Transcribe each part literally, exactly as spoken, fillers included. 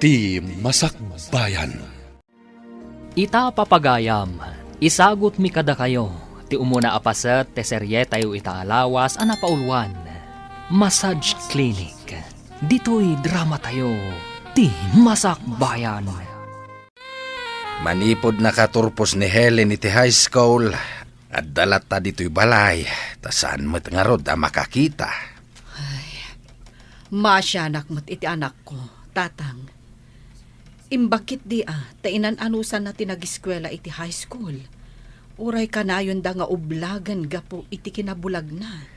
Ti Masakbayan. Ita, papagayam, isagutmi kadakayo ti umuna a paset ti serietayo ita a lawas a napauluan, Massage Clinic. Ditoy dramatayo, Ti Masakbayan. Manipud nakaturpos ni Helen iti high school, adda latta ditoy balay, ta saan met ngarud a makakita. Ay, maasianak met iti anakko, Tatang. Imbag ketdi a, ta inan-anusanna ti nagiskuela iti high school. Uray kanayonda nga ublagen gapu iti kinabulagna.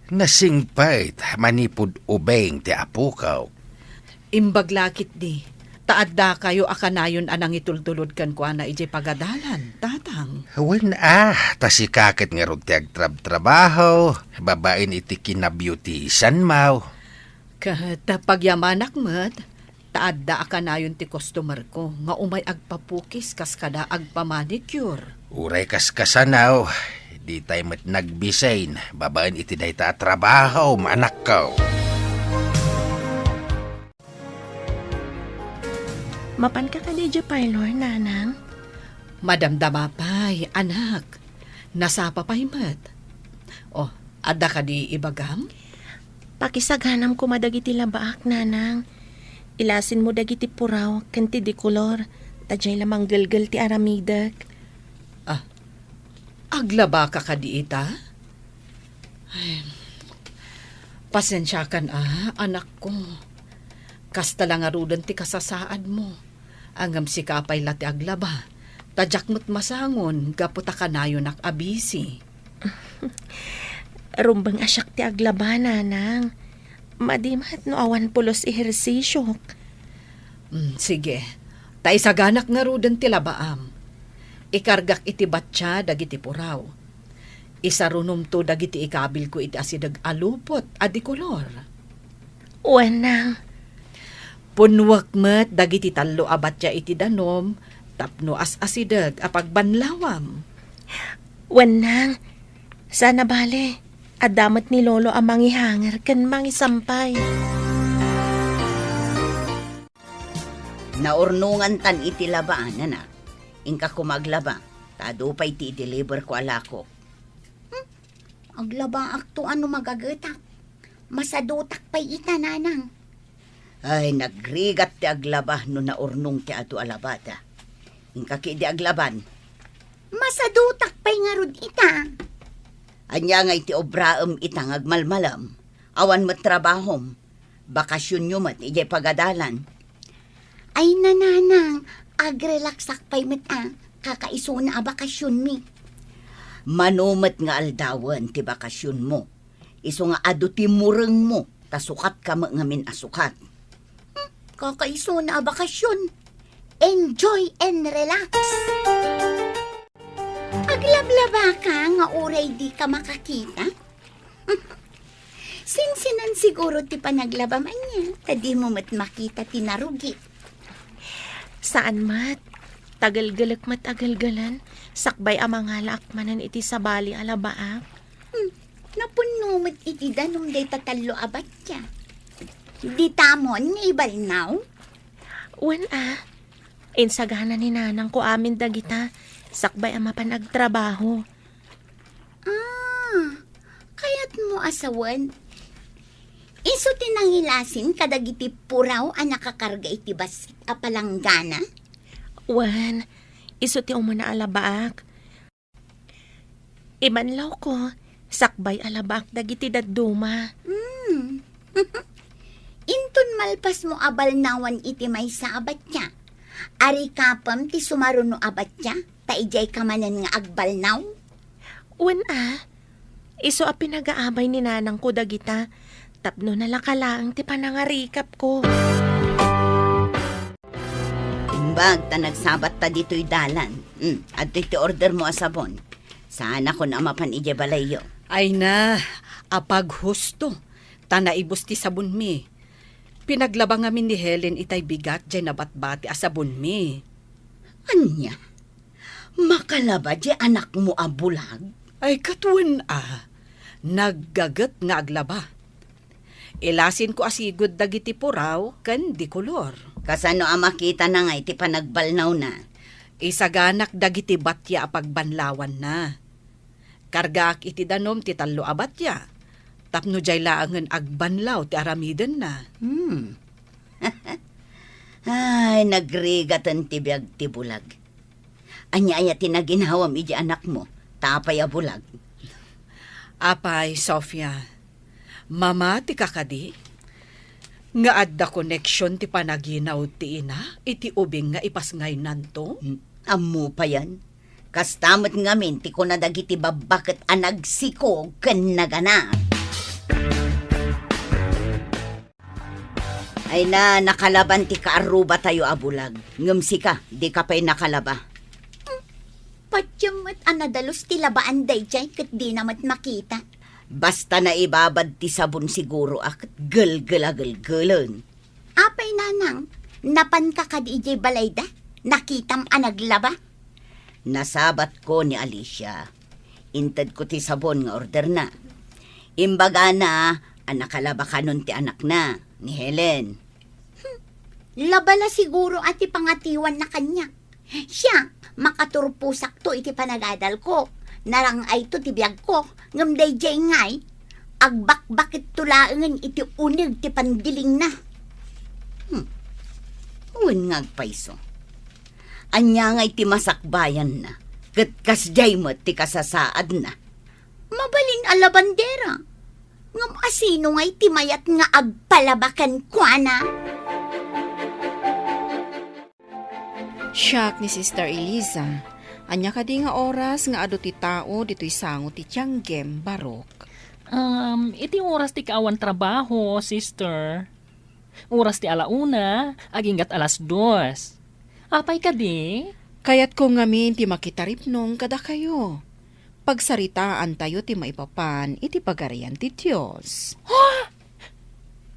Nasingpet manipud ubing ti apok. Imbag la ketdi, ta addakayo a kanayon a nangitultulod kenkuana idiay pagadalan, Tatang. Wen a, ta sika ket ngarud ti agtrabtrabaho, babaen iti kinabeautisanmo. Ket pagyamanak met, ta adda a kanayon ti customerko nga umay agpapukis kas kada agpamanicure. Uray kaskasano, ditay met nagbisin babaen iti dayta a trabahom, anakko. Mapanka kadi idiay parlor, Nanang? Madamdama pay, anak. Nasapa pay met. Oh, adda kadi ibagam? Pakisaganam koma dagiti labaak, Nanang. Ilasinmo dagiti puraw ken ti dekolor, ta diay la manggelgel ti aramidek. Ah, aglabaka kadi ita? Ay, pasensiakan a, anakko. Kasta la ngaruden ti kasasaadmo. Ngem sika pay la ti aglaba, ta diak met masangon gapu ta kanayonak a busy. Rumbeng a siak ti aglaba, Nanang. Madi met no awan pulos ehersisiok. Mm, sige. Ta isaganak ngaruden ti labaam. Ikargak iti batsia dagiti puraw. Isarunomto dagiti ikabilko iti asideg a lupot a dekolor. Wen, Nang. Punnuek met dagiti tallo a batsia iti danom tapno as-asideg a pagbanlawam. Wen, Nang. Saan a bale, adda met ni Lolo a mangihanger ken mangisampay. Naurnongantan iti labaan, anak. Inka koma aglaba, ta adu pay ti i-deliverko a lakok. Hmm? Aglabaakto a no magagetak. Masadutak pay ita, Nanang. Ay, nagrigat ti aglaba no naurnong ti adu a labada. Inka ketdi aglaban. Masadutak pay ngarud ita. Ania ngay ti obraem ita nga agmalmalem? Awan met trabahom. Bakasionyo met idiay pagadalan. Ay, Nanang, agrelaksak pay met a. Kakaisuna a bakasionmi. Mano met nga aldawen ti bakasionmo? Isu nga adu ti murengmo, ta sukatka met ngamin a sukat. Hmm, kakaisuna a bakasion. Enjoy and relax. Aglablabaka nga uray dika makakita? Sinsinan siguro ti panaglabam ania, ta dimo met makita ti narugi. Saan met. Tagelgelek met a gelgelen, sakbay a mangalaak manen iti sabali a labaak. Hmm, napunno met iti danom dayta tallo a batya. Ditamon nga ibalnaw? Wen a. Insagana ni nanangko amin dagita, sakbay a mapan agtrabaho. Ah, kayatmo a sawen? Isu ti nangilasin kadagiti puraw a nakakarga iti bassit a palanggana? Wen, isu ti umuna a labaak. Ibanlawko, sakbay a labaak dagiti dadduma. Hmm. Inton malpasmo a balnawan iti maysa a batya, arikapem ti sumaruno a batya, ta idiayka manen nga agbalnaw? Wen a, isu a pinagaabay ni nanangko dagita, tapno nalaka laeng ti panangarikapko. Imbag ta nagsabatta ditoy dalan. Hmm, adtoy ti ordermo a sabon. Saanakon a mapan idiay balayyo. Ay na, apaghusto, ta naibus ti sabonmi. Pinaglaba ngamin ni Helen itay bigat diay nabatbati a sabonmi. Ania? Makalaba diay anakmo a bulag? Ay, ket wen a, naggaget nga aglaba. Ilasinko a sigud dagiti puraw ken dekolor. Kasano a makitana ngay ti panagbalnawna? Isaganak dagiti batia a pagbanlawanna. Kargaak iti danum ti tallo a batia, tapno diay laengen agbanlaw ti aramidenna. Hmm. Ay, nagrigaten ti biag ti bulag. Ania aya ti naginawam iti anakmo? Ta apay a bulag? Apay, Sofia, mamatika kadi nga adda koneksion ti panaginaw ti ina iti ubing nga ipasngaynanto? Hmm, ammo payen. Kasta met ngamin ti kuna dagiti babbaket a nagsikog ken nagana. Ay na, nakalaban ti kaarrubatayo a bulag. Ngem sika, dika pay nakalaba. Hmm, patiem met a nadalus ti labaan daydiay ket dina met makita. Basta naibabad ti sabon siguro a ket gelgel a gelgelen. Apay, nanang, napanka kadi idiay balayda? Nakitam a naglaba? Nasabatko ni Alicia. Intedko ti sabon nga orderna. Imbagana a nakalaba kanon ti anakna, ni Helen. Hmm, laba la siguro a ti pangatiwanna kaniak. Siak, makaturposakto iti panagadalko. Narang-ayto ti biagko, ngem daydiay ngay, agbakbaketto laengen iti uneg ti pandilingna. Hmm. Wen nga agpayso. Ania ngay ti masakbayanna? Ket kasdiay met ti kasasaadna. Mabalin a labandera. Ngem asino ngay ti mayat nga agpalaba kenkuana? Siak ni Sister Eliza. Ania kadi nga oras nga adu ti tao ditoy sango ti tianggem, Barok? Um, iti oras ti kaawan trabaho, sister. Oras ti ala una, aginggat alas dos. Apay kadi? Kayatko ngamin ti makitaripnong kadakayo. Pagsaritaantayo ti maipapan iti Pagarian ti Dios. Ha?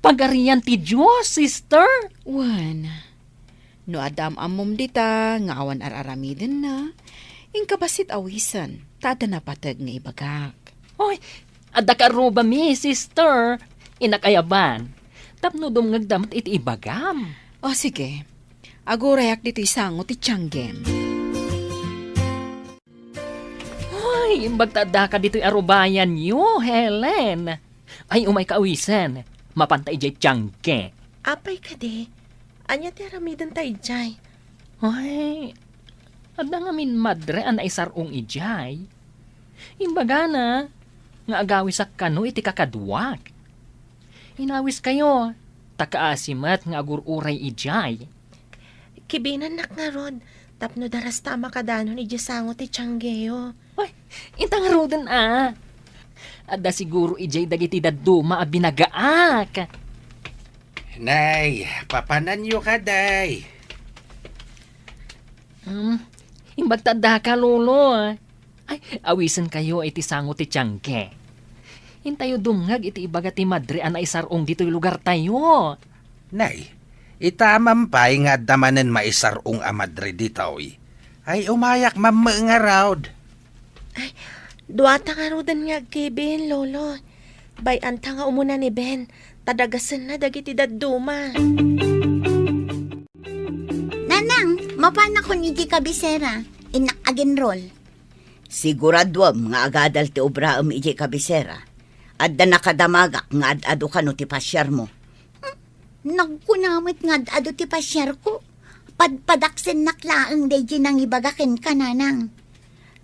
Pagarian ti Dios, sister? Wen, no adda am-ammom dita nga awan ar-aramidenna, inka bassit awisen, ta adda napateg nga ibagak. Oy, adda karrubami, sister. Inak ayaban. Tapno dumngegda met iti ibagam. O, sige. Agurayak ditoy sango ti tianggem. Ay, imbag ta addaka ditoy arubayanyo, Helen. Ay, umayka awisen. Mapanta idiay tiangge. Apay kadi, ania ti aramidenta idiay? Ay, adda ngamin madre a naisar-ong idiay. Imbagana nga agawisak kano iti kakaduak. Inawiskayo, ta kaasi met nga agur-uray idiay. Kibinennak ngarud, tapno darasta a makadanon idiay sango ti tianggeyo. Ay, inta ngaruden a. Adda siguro idiay dagiti dadduma a binagaak. Nay, papananyo kadi. Hmm, imbag ta addaka, Lolo. Ay, awisenkayo iti sango ti tiangge. Intayo dumngeg iti ibaga ti madre a naisar-ong ditoy lugartayo. Nay, ita man pay nga adda manen maisar-ong a madre ditoy. Ay, umayak mammet ngarud. Ay, duata ngaruden nga agkibin, Lolo. Bay-anta nga umuna ni Ben, ta dagasenna dagiti dadduma. Nanang, mapanakon idiay kabisera, innak agenrol. Siguraduem nga agadal ti obraem idiay kabisera. Adda nakadamagak nga ad-adu kano ti pasiarmo. Hmm, nagkuna met nga ad-adu ti pasiarko. Padpadaksennak laeng daydiay nangibaga kenka, Nanang.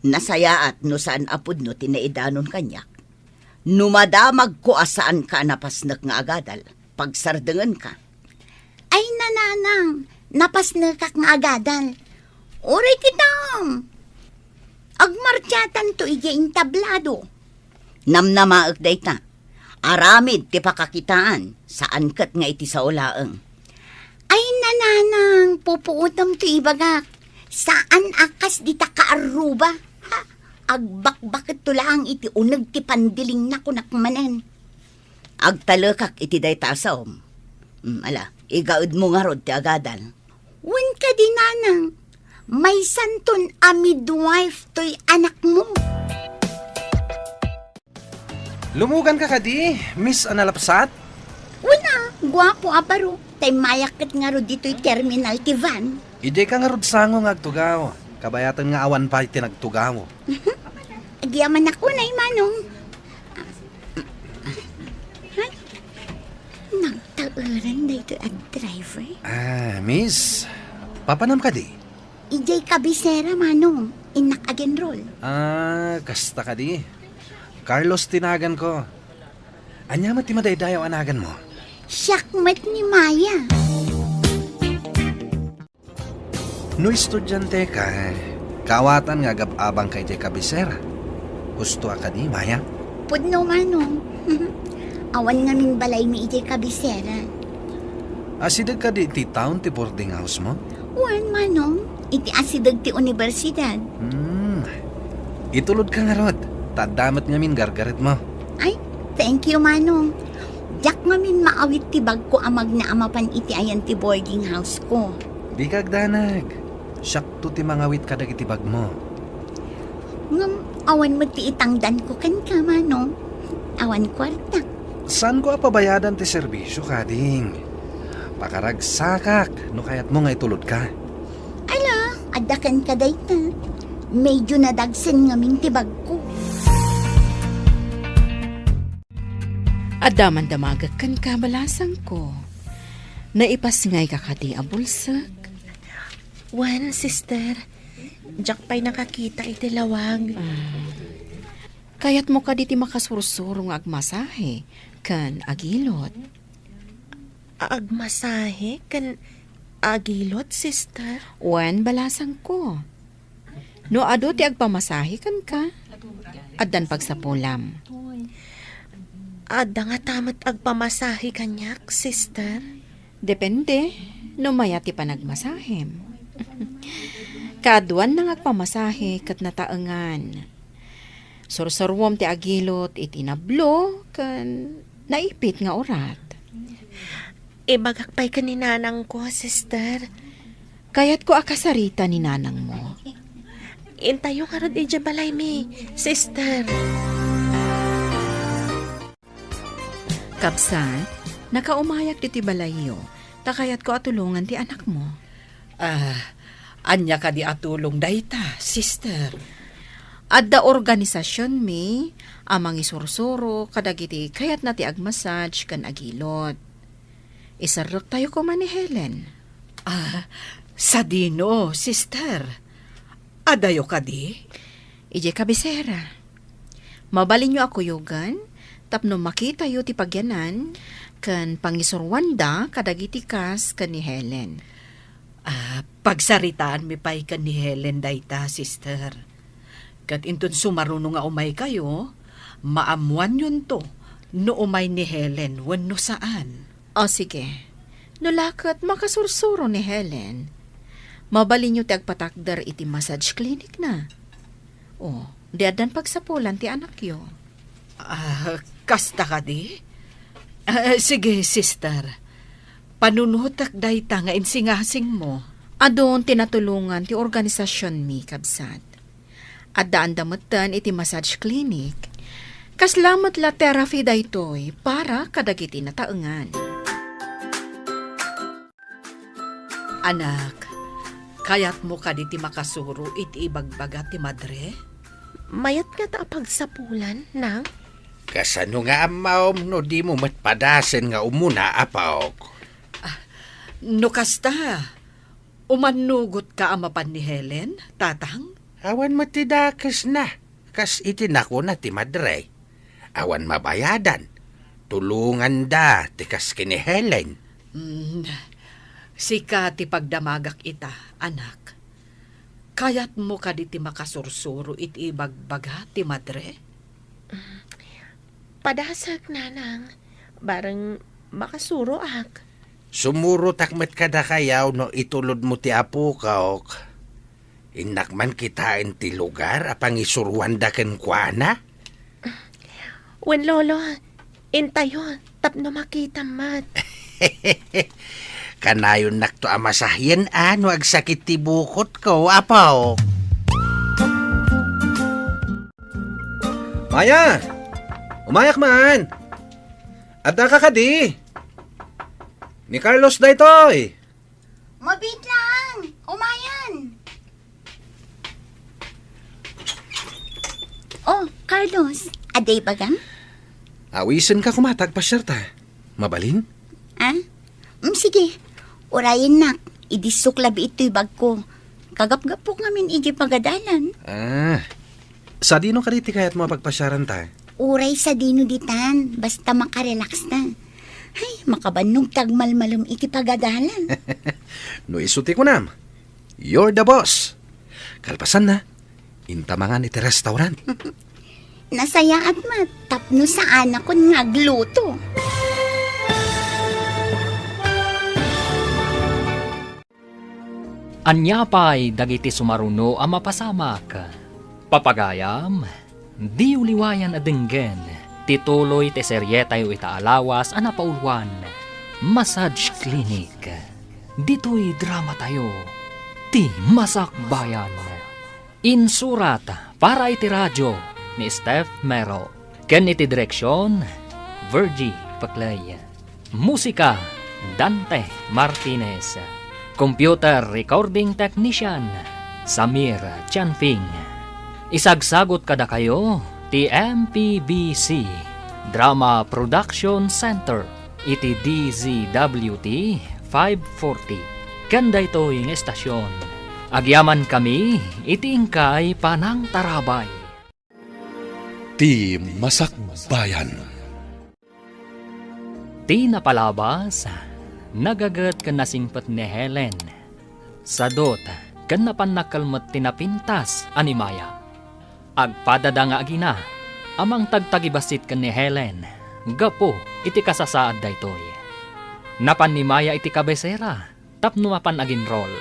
Nasayaat no saan a pudno ti naidanon kaniak. No madamagko a saanka a napasnek nga agadal, pagsardengenka. Ay, Nanang, napasnekak nga agadal. Uray kitam! Agmartiatanto idiay entablado. Namnamaek dayta. Aramid ti pakakitaan, saan ket nga iti sao laeng. Ay, Nanang, pupuotem ti ibagak. Saan a kas dita kaarruba. Ha? Agbakbaketto laeng iti uneg ti pandilingna, kunak manen. Agtalekak iti dayta a saom. Mm, ala, igaedmo ngarud ti agadal. Wen kadi, Nanang, maysanton a midwife toy anakmo. Lumuganka kadi, Miss Analapsat? Guapo a baro, ta immayak ket ngarud ditoy terminal ti van. Idiay ka ngarud sango nga agtugaw, kabayaten nga awan pay ti nagtugaw. Agyamanak unay, Manong. Ay, nagtaeran daytoy a driver. Ah, miss, papanam kadi? Idiay kabisera, Manong. Innak agenrol. Ah, kasta kadi. Carlos ti naganko. Ania met ti madaydayaw a naganmo? Siak met ni Maya. No estudiante ka, kaawatan nga agab-abang ka idiay kabisera. Husto a kadi, Maya? Pudno, Manong. Awan ngamin balaymi idiay kabisera. Asideg kadi iti town ti boarding house mo? Wen, Manong. Iti asideg ti universidad. Hmm. Itulod ka ngarud, ta adda met ngamin gargaretmo. Ay, thank you, Manong. Diak ngamin maawit ti bagko a magna a mapan iti ayan ti boarding house ko. Dika agdanag. Siakto ti mangawit kadagiti bagmo. Ngem awan met ti itangdanko kenka, Manong. Awan kuarta. Saanko a pabayadan ti serbisio, kading. Pakaragsakak no kayatmo nga itulod ka. Ala, adda kenka dayta. Medyo nadagsen ngamin ti bagko. Adda man damagek kenka, balasangko. Naipasngayka kadi a bulsek? Wen, sister. Diak pay nakakita iti lawag. Ah. Kayatmo kadi ti makasursuro nga agmasahe ken agilot? Agmasahe ken agilot, sister? Wen, balasangko. No adu ti agpamasahe kenka, addan pagsapulam. Adda ngata met agpamasahe kaniak, sister? Depende no mayat ti panagmasahem. Kaaduan nga agpamasahe ket nataengan. Sursuruam ti agilot iti nablo ken naipit nga urat. Ibagak pay ken ni nanangko, sister. Kayatko a kasarita ni nanangmo. Intayo ngarud idiay balaymi, sister. Kabsat, nakaumayak ditoy balayyo, ta kayatko a tulongan ti anakmo. Ah, ania kadi a tulong dayta, sister? Adda organisasionmi a mangisursuro kadagiti kayatna ti agmassage ken agilot. Iserrektayo koma ni Helen. Ah, sadino, sister? Adayo kadi? Idiay kabisera. Mabalinyo a kuyogan tapno makitayo ti pagyanan ken pangisuruanda kadagiti kas ken ni Helen. Ah, pagsaritaanmi pay ken ni Helen dayta, sister. Ket inton sumaruno nga umaykayo, maammoanyonto no umay ni Helen wenno saan. O, sige. No la ket makasursuro ni Helen, mabalinyo ti agpatakder iti massage clinic na. O, di addan pagsapulan ti anakyo. Ah, kasta kadi? Ah, sige, sister. Panunotek dayta nga insingasingmo. Adun ti natulongan ti organisasionmi, kabsat. Addaanda metten iti massage clinic. Kasla met la therapy daytoy para kadagiti nataengan. Anak, kayatmo kadi ti makasuro iti ibagbaga ti madre? Mayat ngata a pagsapulan, nang? Kasano nga ammom no dimo met padasen nga umuna, apok? Ah, no kasta, umannugotka a mapan ni Helen, tatang? Awan met ti dakesna, kas iti nakuna ti madre. Awan mabayadan. Tulonganda ti kas ken ni Helen. Mm, sika ti pagdamagak ita, anak. Kayatmo kadi ti makasursuro iti ibagbaga ti madre? Padasek, nanang. Bareng makasuroak. Sumurotak met kadakayaw no itulodmo ti apokok. Innak man kitaen ti lugar a pangisuruanda kenkuana? Wen, Lolo, intayo tapno makitam met. Kanayonnakto a masahian a no agsakit ti bukotko, apo. Maya! Umayak man! Addaka kadi? Ni Carlos daytoy! Mabiit lang! Umayan! Oh, Carlos, adda ibagam? Awisenka koma ta agpasiarta. Mabalin? Ah? Mm, sige. Urayennak, idissok labi itoy bagko. Kagapgapok ngamin iti pagadalan. Ah. Sadino kadi ti kayatmo a pagpasiaranta? Uray sadino ditan, basta makarelaxta. Ay, makabannog ta agmalmalem iti pagadalan. No isu ti kunam, you're the boss. Kalpasanna, inta mangan iti restaurant. Nasayaat met, tapno saanakon nga agluto. Ania pay dagiti sumaruno a mapasamak? Papagayam, diyo liwayan a denggen ti tuloy ti serietayo ita a lawas a napauluan, Massage Clinic. Ditoy dramatayo, ti Masakbayan. Insurat para iti radio ni Steph Mero, ken iti direksion, Virgie Paclay. Musika, Dante Martinez. Computer recording technician, Samir Chanfing. Isagsagot kadakayo ti M P B C Drama Production Center iti D Z W T five forty. Ken daytoy nga estasyon, agyamankami iti inkay panangtarabay. Ti Masakbayan. Ti napalabas, nagaget ken nasingpet ni Helen. Sadut, ken napan nakkelmet ti napintas a ni Maya. Agpadada nga agina a mangtagtagibassit ken ni Helen gapu iti kasasaad daytoy. Napan ni Maya iti kabesera tapno mapan aginrol.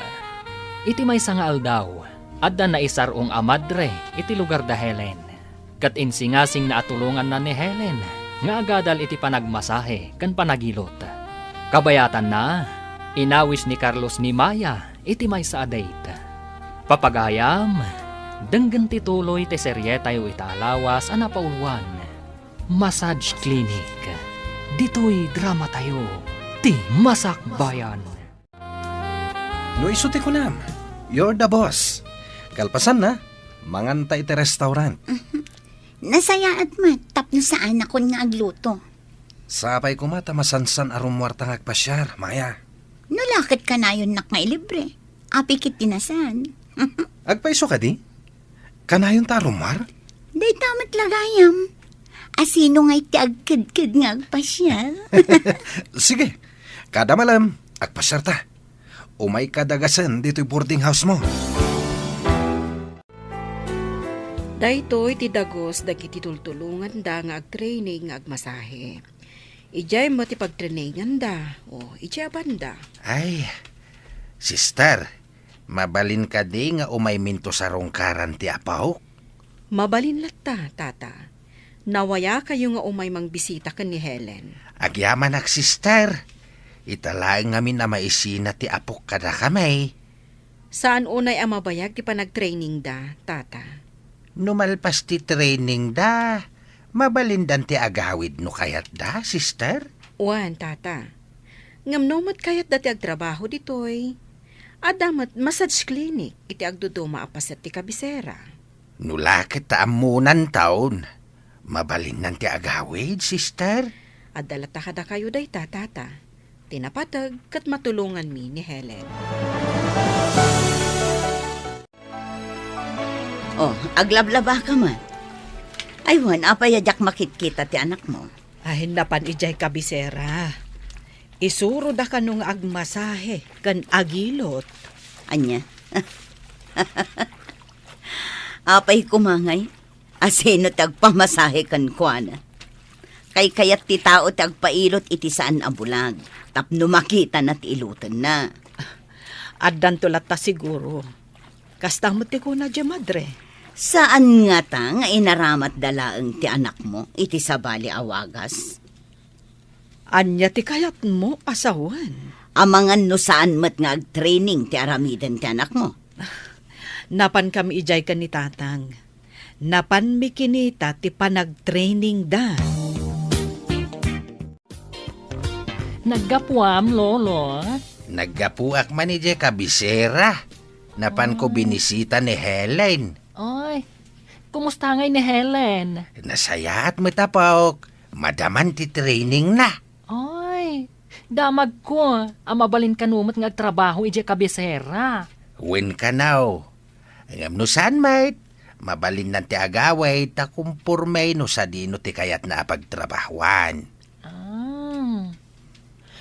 Iti maysa nga aldaw, adda naisar-ong a madre iti lugar da Helen, ket insingasingna a tulonganna ni Helen nga agadal iti panagmasahe ken panagilot. Kabayatanna, inawis ni Carlos ni Maya iti maysa a date. Papagayam, denggen ti tuloy ti serietayo ita a lawas a napauluan, Massage Clinic. Ditoy dramatayo, ti Masakbayan. No isu ti kunam, you're the boss. Kalpasanna, manganta iti restaurant. Nasayaat met, tapno saanakon nga agluto. Sapay koma ta masansan a rummuarta nga agpasiar, Maya. No la ket kanayonnak nga ilibre. Apay ket ti nasan. Agpayso kadi? Kanayonta a rummuar? Dayta met la gayam. A sino ngay ti agkedked nga agpasiar? Sige, kada malem, agpasiarta. Umayka dagasen ditoy boarding house mo. Daytoy ti dagus dagiti tultulonganda nga agtraining nga agmasahe. Idiay met ti pagtraininganda, o idiay a banda. Ay, sister, mabalin kadi nga umayminto sarungkaran ti apok? Mabalin latta, tata. Nawayakayo nga umay mangbisita ken ni Helen. Agyamanak, sister. Ita laeng ngamin a maisina ti apok kadakami. Saan unay a mabayag ti panagtrainingda, tata? No malpas ti trainingda, mabalindan ti agawid no kayatda, sister? Wen, tata. Ngem no met kayatda ti agtrabaho ditoy, adda met massage clinic iti agduduma a paset ti kabisera. No la ket ta ammonantaon, mabalinnan ti agawid, sister? Adda latta kadakayo dayta, tata. Ti napateg ket matulonganmi ni Helen. Oh, aglablabaka man. Ay, wen, apay a diak makitkita ti anakmo? Ay, napan idiay kabisera. Isuroda kano nga agmasahe ken agilot. Ania? Apay koma ngay? Asino ti agpamasahe kenkuana? Kaykayat ti tao ti agpailot iti saan a bulag tapno makitana ti ilotenna. Addanto latta siguro. Kasta met ti kuna diay madre. Saan ngata nga inaramatda laeng ti anakmo iti sabali a wagas? Ania ti kayatmo a sawen? Amangan no saan met nga agtraining ti aramiden ti anakmo? Napankami idiay ken ni tatang. Napanmi kinita ti panagtrainingda. Naggapuam, Lolo? Naggapuak man idiay kabisera. Napanko Ah. binisita ni Helen. Ay, kumusta ngay ni Helen? Nasayaat met, apok. Madaman ti training na. Ay, damagko a mabalin kano met nga agtrabaho idiay kabisera. Wen kanaw. Ngem no saan met, mabalinnan ti agawid ta kumporme no sadino ti kayatna a pagtrabahoan. Ah.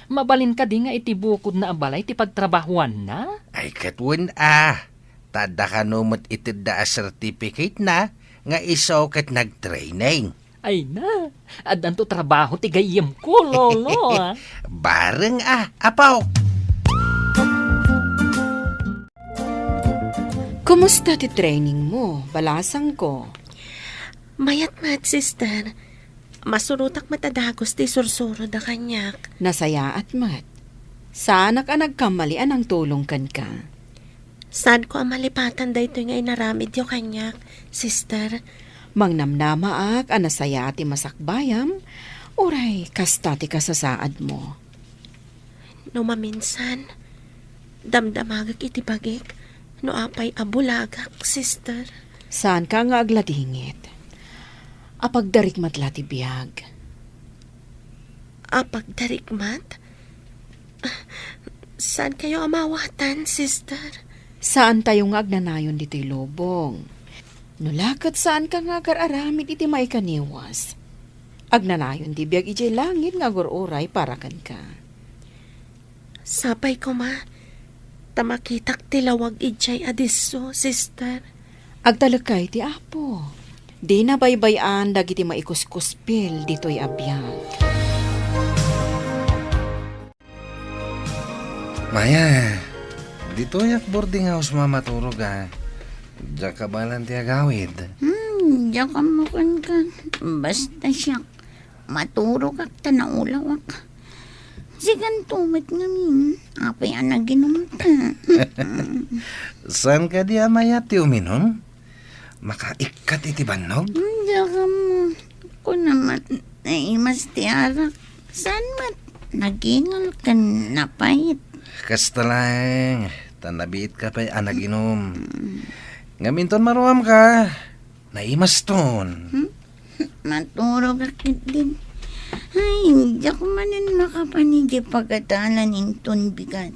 Mabalin kadi nga iti bukodna a balay ti pagtrabahoanna? Ay, ket wen a. Ta adda kano met itedda a certificate na nga isu ket nagtraining. Ay na, addanto trabaho ti gayyemko, Lolo, ah. Bareng a, apo. Kumusta ti training mo, balasangko? Mayat met, sister. Masurotak met a dagus ti sursuro da kaniak. Nasayaat met. Saanak a nagkamali a nangtulong kenka. Saanko a malipatan daytoy nga inaramidyo kaniak, sister. Mangnamnamaak a nasayaat ti masakbayam, uray kasta ti kasasaadmo. No maminsan, damdamagek iti bagik no apay a bulagak, sister. Saanka nga agladingit. Apagdarikmat la ti biag. Apagdarikmat? Saankayo a maawatan, sister? Saantayo nga agnanayon ditoy lubong. No la ket saanka nga agar-aramid iti maikaniwas, agnanayon ti biag idiay langit nga agur-uray para kenka. Sapay koma, ta makitak ti lawag idiay a disso, sister. Agtalekka iti Apo. Dina baybay-an dagiti maikuskuspil ditoy a biag. Maya, ditoyak boarding house a maturog a. Diak kabaelan ti agawid. Hmm, diak ammo kenka. Basta siak, maturogak ta naulawak. Sikanto met ngamin, apay a naginumta. Saan kadi a mayat ti uminum? Makaikkat iti bannog? Hmm, diak ammo. Kuna met, naimas ti arak. Saan met, nagingal ken napait. Kasta laeng, ta nabiitka pay a naginum. Ngem inton maruamka, naimaston. Hmm? Maturogak ketdin. Ay, diak manen makapan idiay pagadalan inton bigat.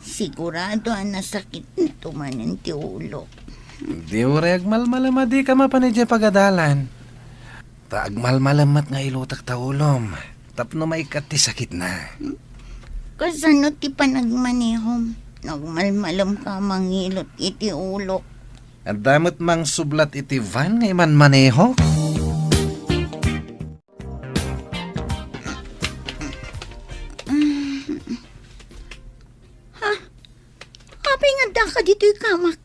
Sigurado a nasakitto manen ti ulok. Di uray agmalmalem a dika mapan idiay pagadalan. Ta agmalmalem met nga ilutek ta ulom tapno maikkat ti sakitna. Kasano ti panagmanehom? Nagmalmalemka a mangilot iti ulok. Adda met mangsublat iti van nga imanmanehok. Ha? Apay nga addaka ditoy kamak?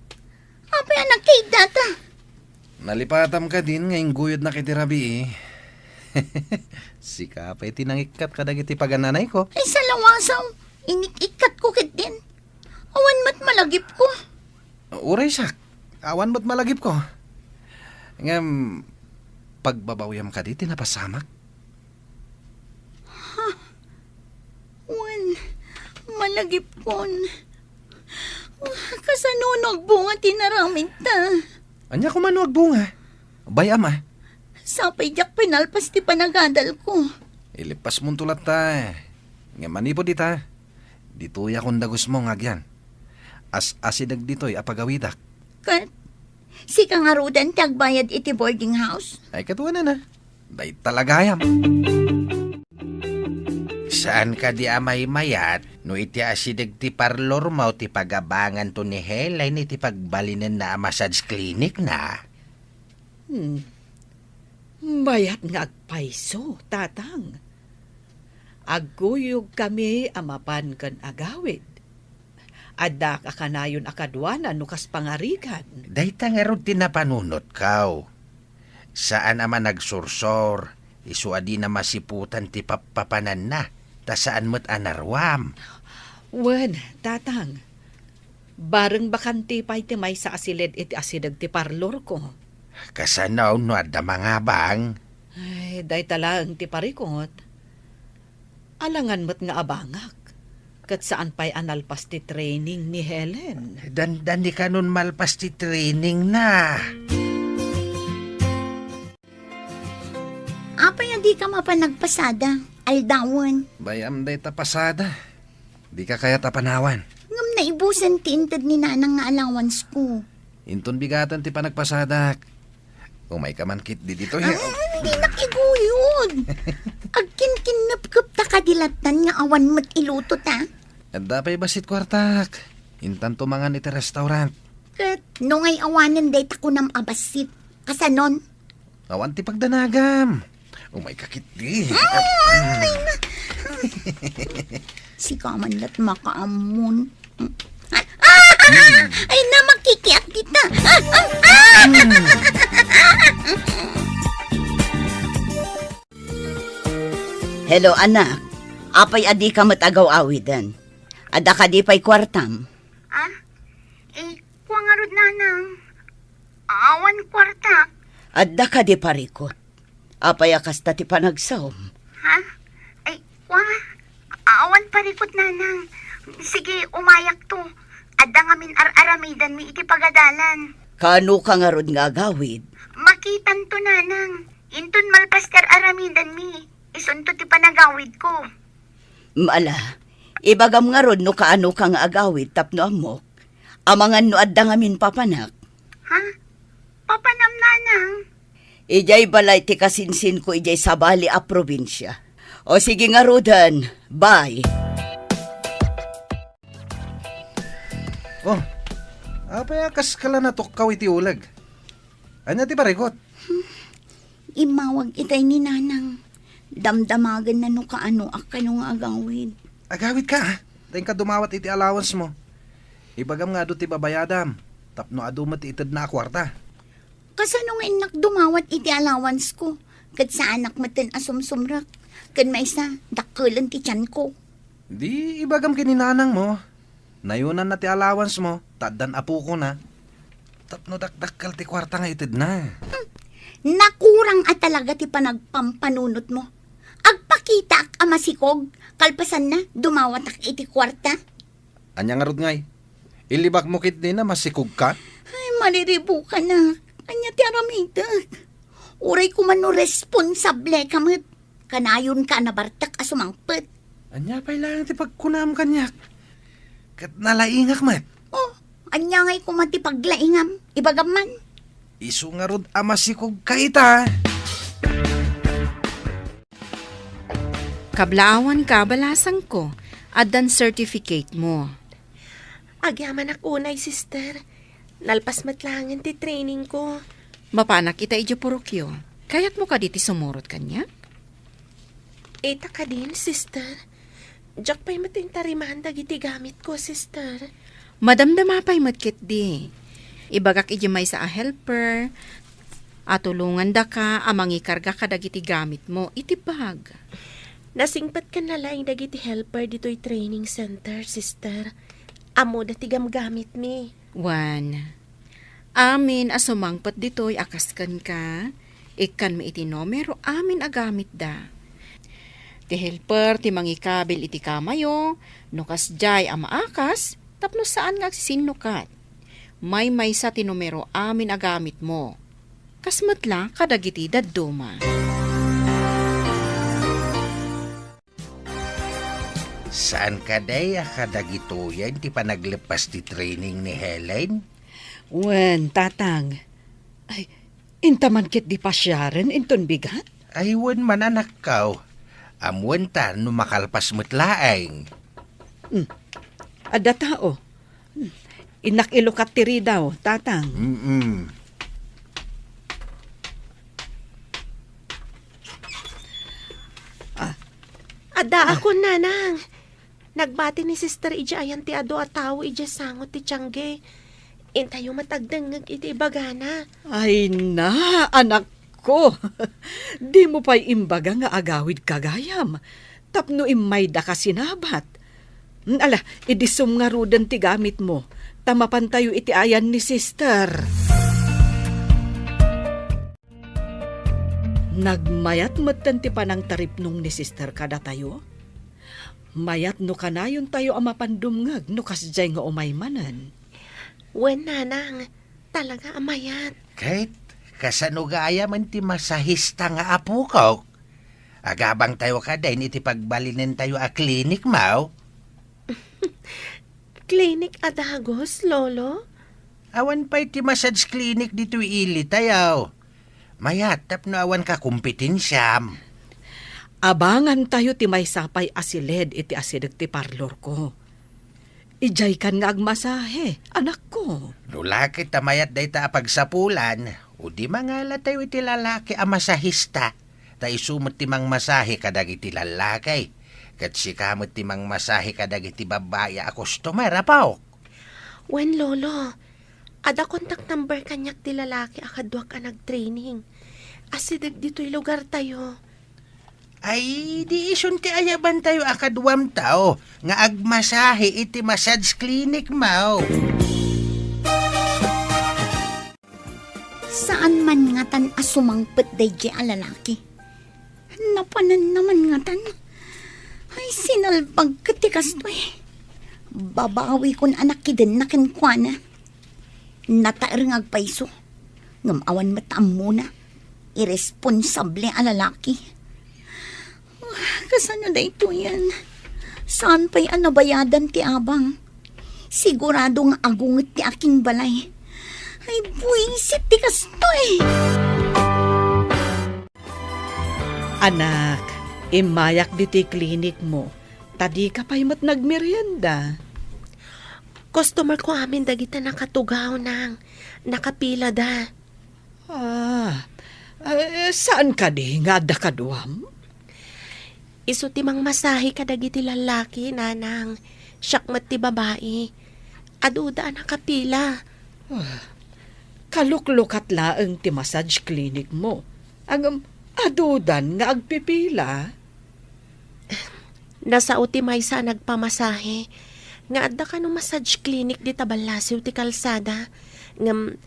Apay a nagkaiddata? Nalipatam kadin nga ingguyodnak iti rabii. Sika pay ti nangikkat kadagiti pagananayko. Ay, salawasaw, inik-ikkatko ketdin. Awan met malagipko. Uray siak, awan met malagipko. Ngem, pagbabawiam kadi ti napasamak? Ha? Wen, malagipkon. Kasano no agbunga ti naramidta? Ania koma no agbunga? Bay-am a. Sapay diak pinalpas ti panagadalko. Ilipasmonto latta. Ngem manipud ita, ditoyakon dagusmo nga agyan. As-asideg ditoy a pagawidak. Ket sika ngaruden ti agbayad iti boarding house? Ay, ket wen a. Dayta la gayam. Saan kadi a maymayat no iti asideg ti parlormo ti pagabanganto ni Helen iti pagbalinenna a massage clinic na? Hmm. Mayat nga agpayso, Tatang. Agguyogkami a mapan ken agawid. Addaak a kanayon a kaduana no kas pangarigan. Dayta ngarud ti napanunotko. Saan a managsursor, isu a dina masiputan ti pappapananna, ta saan met a naruam. Wen, Tatang. Bareng bakante pay ti maysa a siled iti asideg ti parlorko. Kasano no adda mangabang? Ay, dayta laeng ti parikut. Alangan met nga abangak. Ket saan pay a nalpas ti training ni Helen. Dandani kanon malpas ti training na. Apay a dika mapan nagpasada, aldawen? Bay-am dayta pasada. Dika kayat a panawan. Ngem naibusen ti inted ni Nanang nga allowance ko. Inton bigaten ti panagpasadak. Umayka man ketdi ditoy. Ah, dinak iguyod. Agkinkinnepkep ta kadi lattan nga awan met iluto ta. Adda pay bassit kuartak. Intanto mangan iti restaurant. Ket no ngay awanen dayta kunam a bassit, kasanon? Awan ti pagdanagam. Umayka ketdi. Ah, ay na. Sika man lat makaammon. Ay na, makikiak kita. Hello, anak. Apay a dika met agaw-awiden? Adda kadi pay kuartam? Ah? Eh, kua ngarud, Nanang. Awan kuarta. Adda kadi parikut? Apay a kasta ti panagsaom? Ha? Ay, kua? Awan parikut, Nanang. Sige, umayakto. Adda ngamin ar-aramidanmi iti pagadalan. Kaano ka ngarud nga agawid? Makitanto, Nanang. Inton malpas ti ar-aramidanmi, isunto ti panagawidko. Ala, ibagam ngarud no kaano ka nga agawid tapno ammok. Amangan no adda ngamin papanak. Ha? Papanam, Nanang? Idiay balay ti kasinsinko idiay sabali a probinsia. O sige ngaruden, bye. Oh, apay a kas ka la natukkaw iti uleg? Ania ti parikut? Immawag itay ni Nanang. Damdamagenna no kaano a kano nga agawid. Agawid ka, ah. Ta inka dumawat iti allowance mo. Ibagam nga adu ti babayadam, tapno adu met ti itedna a kuarta. Kasano nga innak dumawat iti allowance ko? Ket saanak metten a sumsumrek. Ken maysa, dakkelen ti tianko. Di ibagam ken ni Nanang mo. Nayonanna ti allowance mo, ta addan apokona. Tapno dakdakkel ti kuarta nga itedna. Hmm. Nakurang a talaga ti panagpampanunot mo. Agpakitaak a masikog, kalpasanna, dumawatak iti kuarta. Ania ngarud ngay? Ilibak mo ketdin a masikog ka? Ay, mariribukanak. Ania ti aramidek? Uray koma no responsable ka met. Kanayonka a nabartek a sumangpet. Ania pay laeng ti pagkunam kaniak? Ket nalaingak met. Oh, ania ngay koma ti paglaingam? Ibagam man. Isu ngarud a masikog ka ita. Kablaawan ka, balasangko, addan certificate mo. Agyamanak unay, sister. Nalpas met laengen ti training ko. Mapanak ita idiay purokyo. Kayatmo kadi ti sumurot kaniak? Ita kadin, sister. Diak pay met intariman dagiti gamitko, sister. Madamdama pay met ketdi. Ibagak idiay maysa a helper a tulongandaka a mangikarga kadagiti gamitmo iti bag. Nasingpetkanna laeng dagiti helper ditoy training center, sister. Ammoda ti gamgamitmi. Wen, amin a sumangpet ditoy a kas kenka, ikkanmi iti numero amin a gamitda. Ti helper ti mangikabil iti kamayo, no kasdiay a maakas, tapno saan nga agsisinnukat. Maymaysa ti numero amin a gamitmo. Kas met la kadagiti dadduma. Saan kadi a kadagitoyen ti panagleppas ti training ni Helen? Wen, Tatang. Ay, inta man ketdi pasiaren inton bigat? Ay, wen man, anakko. Ammoenta no makalpas met laeng. Hmm. Adda tao. Innak ilukat ti ridaw, Tatang. Mm-mm. Ah. Addaakon, Nanang. Nagbati ni Sister idiay ayan ti adu a tao idiay sango ti tiangge. Intayo met agdengngeg iti ibagana. Ay na, anak ko, dimo pay imbaga nga agawidka gayam, tapno immaydaka sinabat. Mm, ala, idisom ngaruden ti gamitmo, ta mapantayo iti ayan ni Sister. Nagmayat metten ti panangtaripnong ni Sister kadatayo. Mayat no kanayontayo a mapan dumngeg no kasdiay nga umay manen. Wen, nanang, talaga a mayat. Ket, kasano gayam ti masahista nga apokok? Agabangtayo kadin iti pagbalinentayo a klinik, maw? Klinik a dagus, Lolo? Awan pay ti massage clinic ditoy ilitayo. Mayat tapno awan kakompetensiam. Abangantayo ti maysa pay a siled iti asideg ti parlorko. Idiaykan nga agmasahe, anakko. No la ket ta mayat dayta a pagsapulan, o di mangalatayo iti lalaki a masahista, ta isu met ti mangmasahe kadagiti lallaki. Ket sika met ti mangmasahe kadagiti babbai a customer, apok. Wen, Lolo. Adda contact number kaniak ti lalaki a kaduak a nagtraining. Asideg ditoy lugartayo. Ay, di isun ti ayabantayo a kaduamtayo nga agmasahe iti massage clinic, maw? Saan man ngatan a sumangpet daydiay a lalaki. Napananna man ngatan. Ay, sinalbag ket ti kastoy. Babawikon a nakidenna kenkuana. Nataer nga agpayso. Ngem awan met ammona. Irresponsable a lalaki. Ah, kasano daytoyen? Saan pay a nabayadan ti abang? Sigurado nga agunget ti akingbalay. Ay, buisit ti kastoy! Anak, immayak ditoy klinikmo, ta dika pay met nagmerienda. Customerko amin dagiti nakatugaw, nang. Nakapilada. Ah, eh, saan kadi nga adda kaduam? Isu ti mangmasahe kadagiti lallaki, nanang. Siak met ti babai. Aduda a nakapila. Ah, kaluklukat laeng ti massage clinicmo. Ngem adudan nga agpipila. Nasao ti maysa a nagpamasahe nga adda kano massage clinic dita ballasiw ti kalsada. Ngem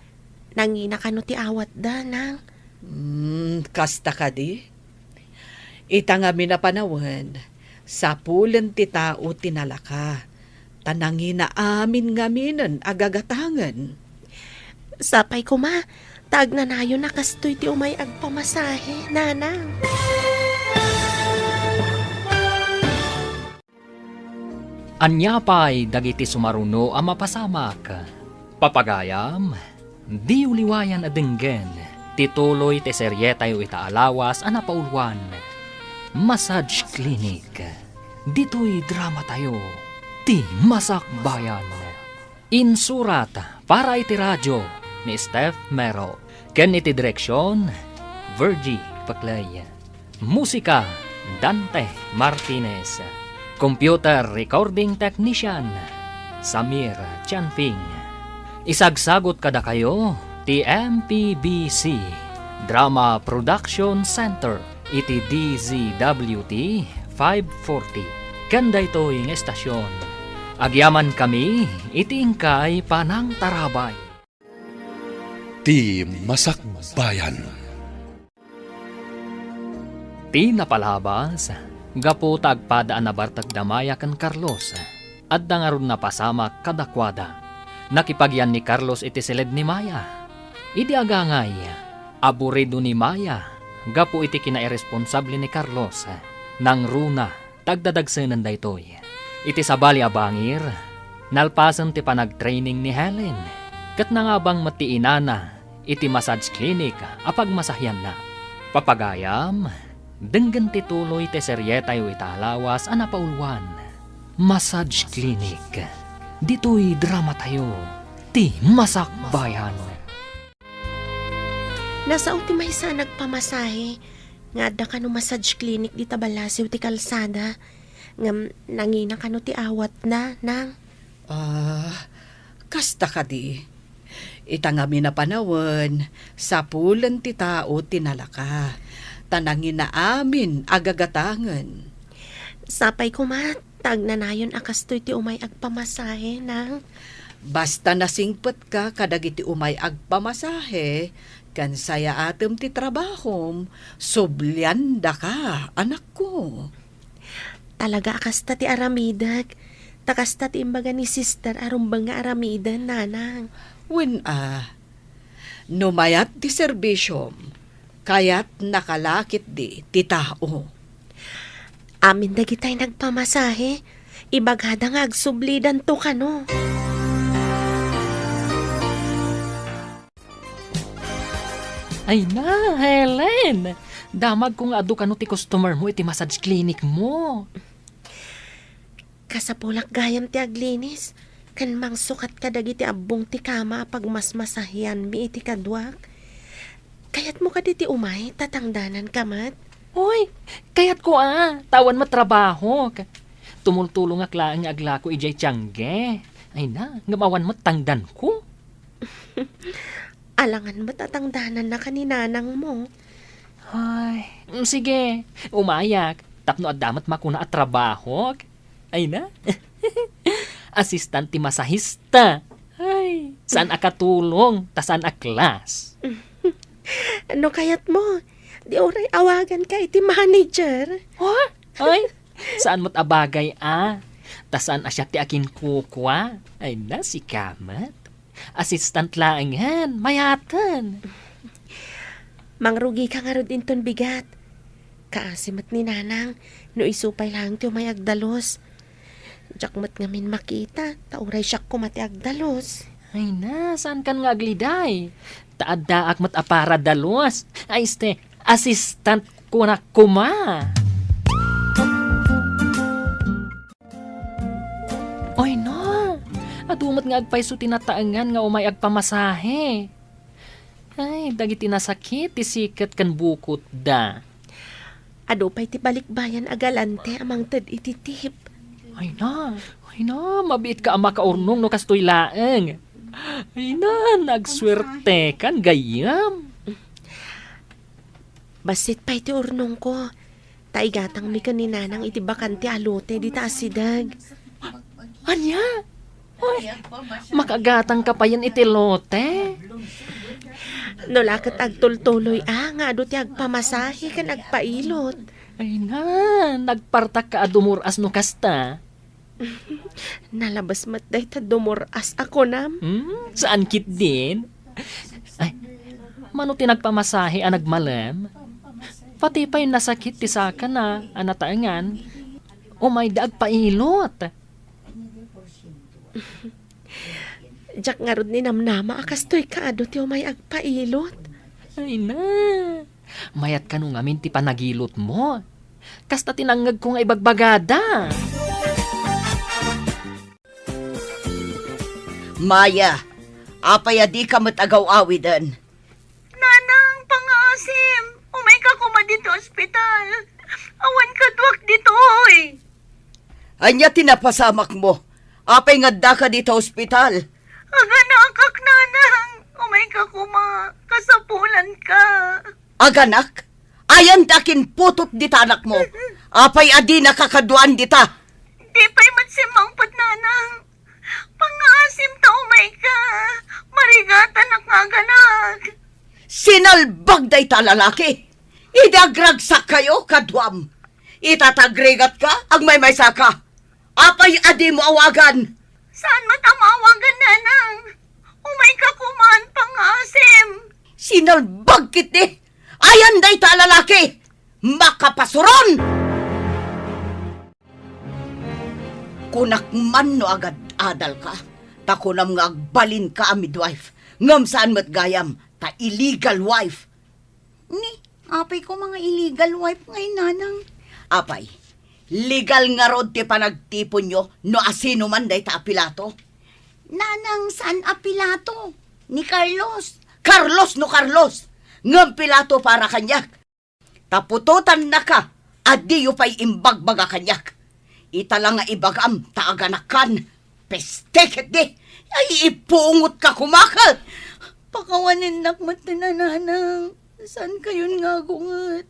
nangina kano ti awatda, nang. Hmm, kasta kadi? Ita ngamin a panawen, sapulen ti tao ti nalaka, ta nangina amin ngaminen a gagatangen. Sapay koma, ta agnanayon a kastoy ti umay agpamasahe, nanang. Ania pay dagiti sumaruno a mapasamak? Papagayam, diyo liwayan a denggen ti tuloy ti serietayo ita a lawas a napauluan, Massage Clinic. Ditoy dramatayo, ti Masakbayan. Insurat para iti radio ni Steph Mero, ken iti direksion, Virgie Paclay. Musika, Dante Martinez. Computer recording technician, Samir Chanping. Isagsagot kadakayo ti M P B C Drama Production Center iti D Z W T five forty, ken daytoy nga estasyon. Agyamankami iti inkay panangtarabay. Ti Masakbayan. Ti napalabas, gapu ta agpada a nabartek da Maya ken Carlos, adda ngarud napasamak kadakuada. Nakipagyan ni Carlos iti siled ni Maya. Idi agangay, aburido ni Maya gapu iti kinairresponsable ni Carlos. Nangruna ta agdadagsenen daytoy. Iti sabali a bangir, nalpasen ti panagtraining ni Helen, ket nangabang met ti inana iti massage clinic a pagmasahianna. Papagayam, denggen ti tuloy ti serietayo ita a lawas a napauluan, Massage Clinic. Ditoy dramatayo, ti Masakbayan. Nasao ti maysa a nagpamasahe nga adda kano massage clinic dita ballasiw ti kalsada, ngem nangina kano ti awatna, nang. Ah, kasta kadi. Ita ngamin a panawen, sapulen ti tao ti nalaka, ta nangina amin a gagatangen. Sapay koma, ta agnanayon a kastoy ti umay agpamasahe, nang. Basta nasingpetka kadagiti umay agpamasahe, ken sayaatem ti trabahom, subliandaka, anakko. talaga a kasta ti aramidek. Ta kasta ti imbaga ni sister a rumbeng nga aramiden, nanang. Wen a, no mayat ti serbisyom, kayatnaka la ketdi ti tao. Amin dagitay nagpamasahe, ibagada nga agsublidanto kano. Ay na, Helen! Damagko nga adu kano ti customer mo iti massage clinic mo. Kasapulak gayam ti aglinis, ken mangsukat kadagiti abbong ti kama a pagmasmasahianmi iti kaduak. Kayatmo kadi ti umay, ta tangdananka met? Oy, kayatko a, ta awan met trabahok. Tumultulongak laeng nga aglako idiay tiangge. Ay na, ngem awan met tangdanko. Alangan met a tangdanannaka ni nanangmo. Ay, mm, sige, umayak. Tapno adda met makuna a trabahok. Ay na. Assistant ti masahista. Ay, saan a katulong, ta saan a class. No kayatmo, di uray awaganka iti manager. Ha? Ay, saan met a bagay a. Ta saan a siak ti akinkukua. Ay na, sika met. Assistant laengen, mayaten. Mangrugika ngarud inton bigat. Kaasi met ni nanang, no isu pay laeng ti umay agdalus. Diak met ngamin makita, ta uray siak koma ti agdalus. Ay na, saankan nga agliday? Ta addaak met a para dalus. Ay, este, assistant kunak koma. Ay na, adu met nga agpayso ti nataengan nga umay agpamasahe. Ay, dagiti nasakit ti siket ken bukotda. Adu pay ti balikbayan a galante a mangted iti tip. Ay na, ay na, mabiitka a makaurnong no kastoy laeng. Ay na, nagsuertekan gayyem. Bassit pay ti urnongko. Ta igatangmi ken ni nanang iti bakante a lote dita asideg. Ania? Ay, makagatangka payen iti lote? No la ket agtultuloy a nga adu ti agpamasahe ken agpailot. Ay na, nagpartakka a dumur-as no kasta. Nalabes met dayta dumur-as a kunam. Hmm, saan ketdin? Ay, mano ti nagpamasahe a nagmalem? Pati pay nasakit ti sakana a nataengan, umayda agpailot. Diak ngarud ninamnama a kastoy kaadu ti umay agpailot. Ay na, mayat kano ngamin ti panagilotmo. Kasta ti nangngegko nga ibagbagada. Maya, apay a dika met agaw-awiden? Nanang, pangaasim, umayka koma ditoy ospital. Awan kaduak ditoy. Ania ti napasamakmo? Apay nga addaka dita ospital? Aganakak, nanang. Umayka koma. Kasapulanka. Aganak? Ayan ti akinputot dita anakmo. Apay a dinaka kaduaan dita? Di pay met simmangpet, nanang. Pangaasim ta umayka. Marigatanak nga aganak. Sinalbag dayta lalaki. Idi agragsak kayo, kaduam. Ita ta agrigatka, agmaymaysaka. Apay a dimo awagan? Saan met a maawagan, nanang? Umayka koman, pangaasim. Sinalbag ketdi. Ayan dayta a lalaki. Makapasuron! Kunak man no agad-adalka, ta kunam nga agbalinka a midwife, ngem saan met gayam, ta illegal wife. Ni, apay koma nga illegal wife ngay, nanang? Apay, legal ngarud ti panagtiponyo no asino man dayta a Pilato? Nanang, saan a Pilato? Ni Carlos. Carlos no Carlos, ngem Pilato para kaniak. Ta putotannaka a diyo pay imbagbaga kaniak. Ita la nga ibagam ta aganakkan. Peste ketdi! Ay, ipungotka koma ket! Pakawanennak met ti nanang. Saankayon nga agunget.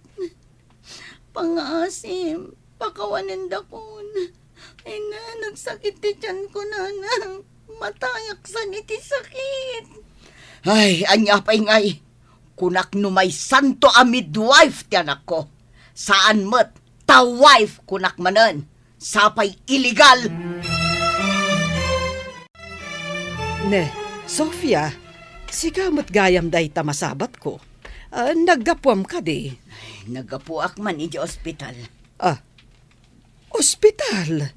Pangaasim, pakawanendakon. Ay na, nagsakit ti tiyanko, nanang. Matayak san iti sakit. Ay, ania pay ngay? Kunak no maysanto a midwife ti anakko. Saan met, ta wife kunak manen. Sapay illegal! Ne, Sofia, sika met gayam dayta masabatko. Ah, naggapuam kadi? Naggapuak man iti ospital. Ah, ospital?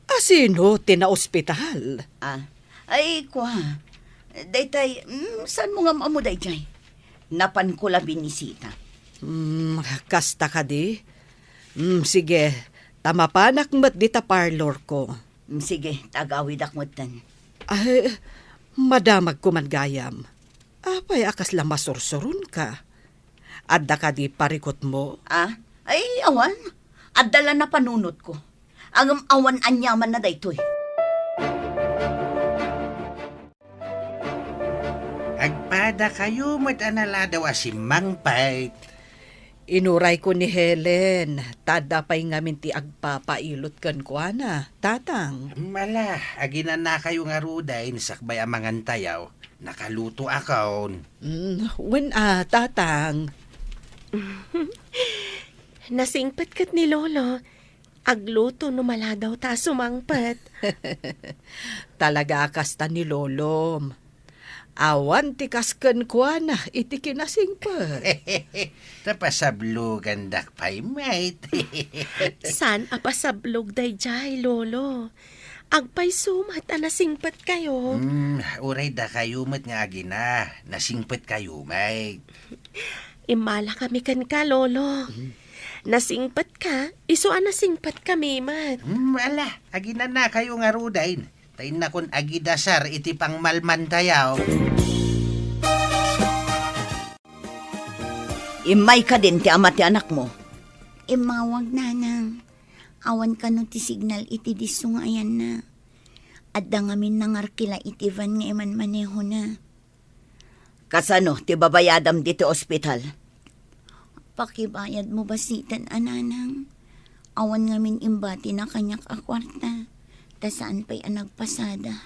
Asino ti naospital? Ah, ay, kua. Daytay, mm, saan mo nga ammo daytay? Napanko la binisita. Hmm, kasta kadi? Hmm, sige, ta mapanak met dita parlor ko. Hmm, sige, ta agawidak metten. Ay, madamag ko man gayam. Apay a kasla masursuronka? Adda kadi parikutmo? Ah, ay, awan. Adda la napanunotko. Ngem awan aniamanna daytoy. Agpadakayo met a naladaw a simmangpet. Inurayko ni Helen, ta adda pay ngamin ti agpapailot kenkuana, Tatang. Ala, aginanakayo ngaruden sakbay a mangantayo. Nakalutoakon. Mm, wen a, Tatang. Nasingpet ket ni Lolo. Agluto no maladaw ta sumangpet. Talaga a kasta ni Lolom. Awan ti kas kenkuana iti kinasingpet. Ta pasablogandak pay met. Saan a pasablog daydiay, Lolo? Agpayso met a nasingpetkayo. Hmm, uray dakayo met nga agina, nasingpetkayo met. Immala kami kenka, Lolo. Hmm. Nasingpetka, isu a nasingpet kami met. Hmm, ala, aginanakayo ngaruden. Ta innakon agidasar iti pangmalmantayo. Immay kadin ti ama ti anakmo? Immawag, Nanang. Awan kano ti signal iti disso nga ayanna. Adda ngamin nangarkila iti van nga imanmanehona. Kasano ti babayadam ditoy ospital? Pakibayadmo basiten a, Nanang. Awan ngamin imbatina kaniak a kuarta, ta saan pay a nagpasada.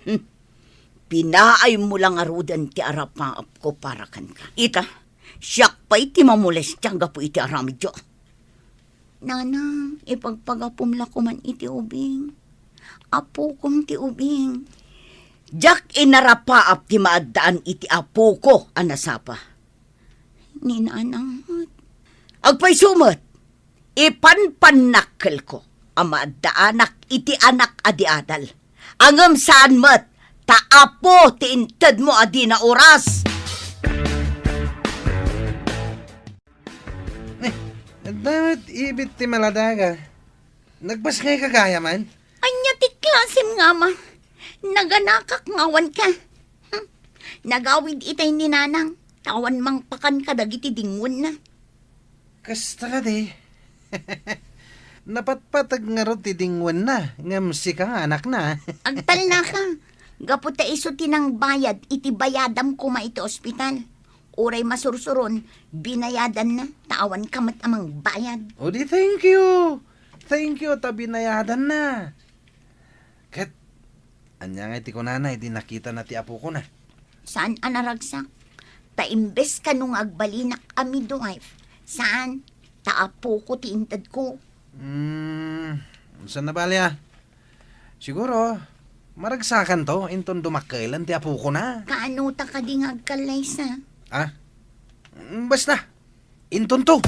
Hmm. Pinaaymo la ngaruden ti arapaapko para kenka. Ita, siak pay ti mamolestia gapu iti aramidyo. Nanang, ipagpagapom la koman iti ubing. Apokom ti ubing. Diak inarapaap ti maaddaan iti apoko a nasapa. Ni Nanang met. Agpayso met, ipanpannakkelko a maaddaanak iti anak a di adal. Ngem saan met, ta apo ti intedmo a dina oras. Eh, adda met ibit ti maladaga. Nagbasngayka gayam? Ania ti klasem nga ama? Naganakak nga awanka. Hmm. Nagawid itay ni Nanang, ta awan mangpakan kadagiti dingwenna. Kasta kadi. Napatpateg ngarud ti dingwenna, ngem sika nga anakna. Agtalnaka. Gapu ta isu ti nangbayad iti bayadam koma iti ospital. Uray masursuron, binayadanna, ta awanka met a mangbayad. O di, thank you. Thank you ta binayadanna. Ket, ania ngay ti kunana idi nakitana ti apokona? Saan a naragsak. Ta imbes kano nga agbalinak a midwife, saan, ta apoko ti intedko. Hmm, saan a bali a? Siguro, maragsakanto inton dumakkelen ti apokona. Kaano ta kadi nga agkallaysa? Ah? Basta, intonto.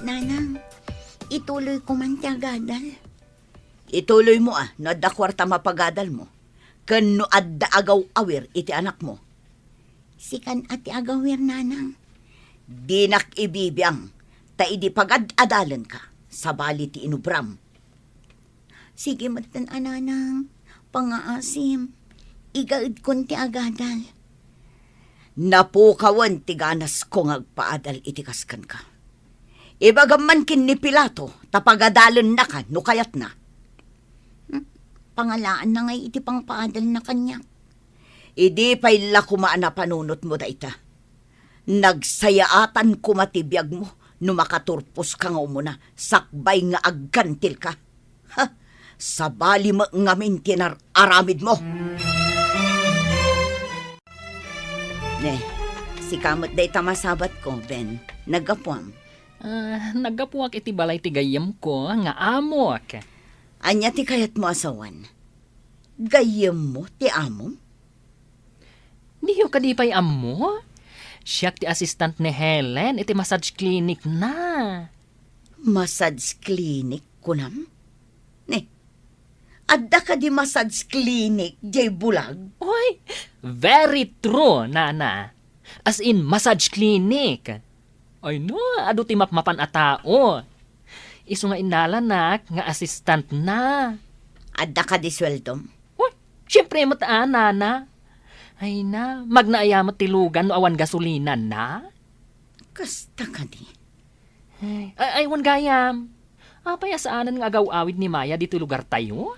Nanang, ituloyko man ti agadal. Ituloymo a, no adda kuarta mapagadalmo, ken no adda agaw-awir iti anakmo. Sikan a ti agawir, Nanang. Dinak ibibiang, ta idi pagad-adalenka, sabali ti inubram. Sige metten a, Nanang, pangngaasim, igaedkon ti agadal. Napukawen ti ganasko nga agpaadal iti kas kenka. Ibagam man ken ni Pilato ta pagadalennaka no kayatna. Hmm? Pangalaanna ngay iti pangpaadalna kaniak. Idi pay la koma a napanunotmo dayta. Nagsayaatan koma ti biagmo no makaturposka nga umuna sakbay nga aggantilka. Ha! Sabali met ngamin ti nar-aramidmo. Ne, sika met dayta masabatko, Ben. Naggapuam. Ah, naggapuak iti balay ti gayyemko nga amok. Ania ti kayatmo a sawen? Gayyemmo ti amom? Diyo kadi pay ammo? Siak ti assistant ni Helen iti massage clinic na. Massage clinic, kunam? Ni, adda kadi massage clinic diay bulag? Oy, very true, Nana. As in, massage clinic. Ay no, adu ti mapmapan a tao. Isu nga innalanak nga assistant na. Adda kadi sueldom? Uy, siyempre met a, Nana. Ay na, magna aya met ti lugan no awan gasolina na? Kasta kadi. Ay, ay, ay, wen gayam. Apay a saanen nga agaw-awid ni Maya ditoy lugartayo?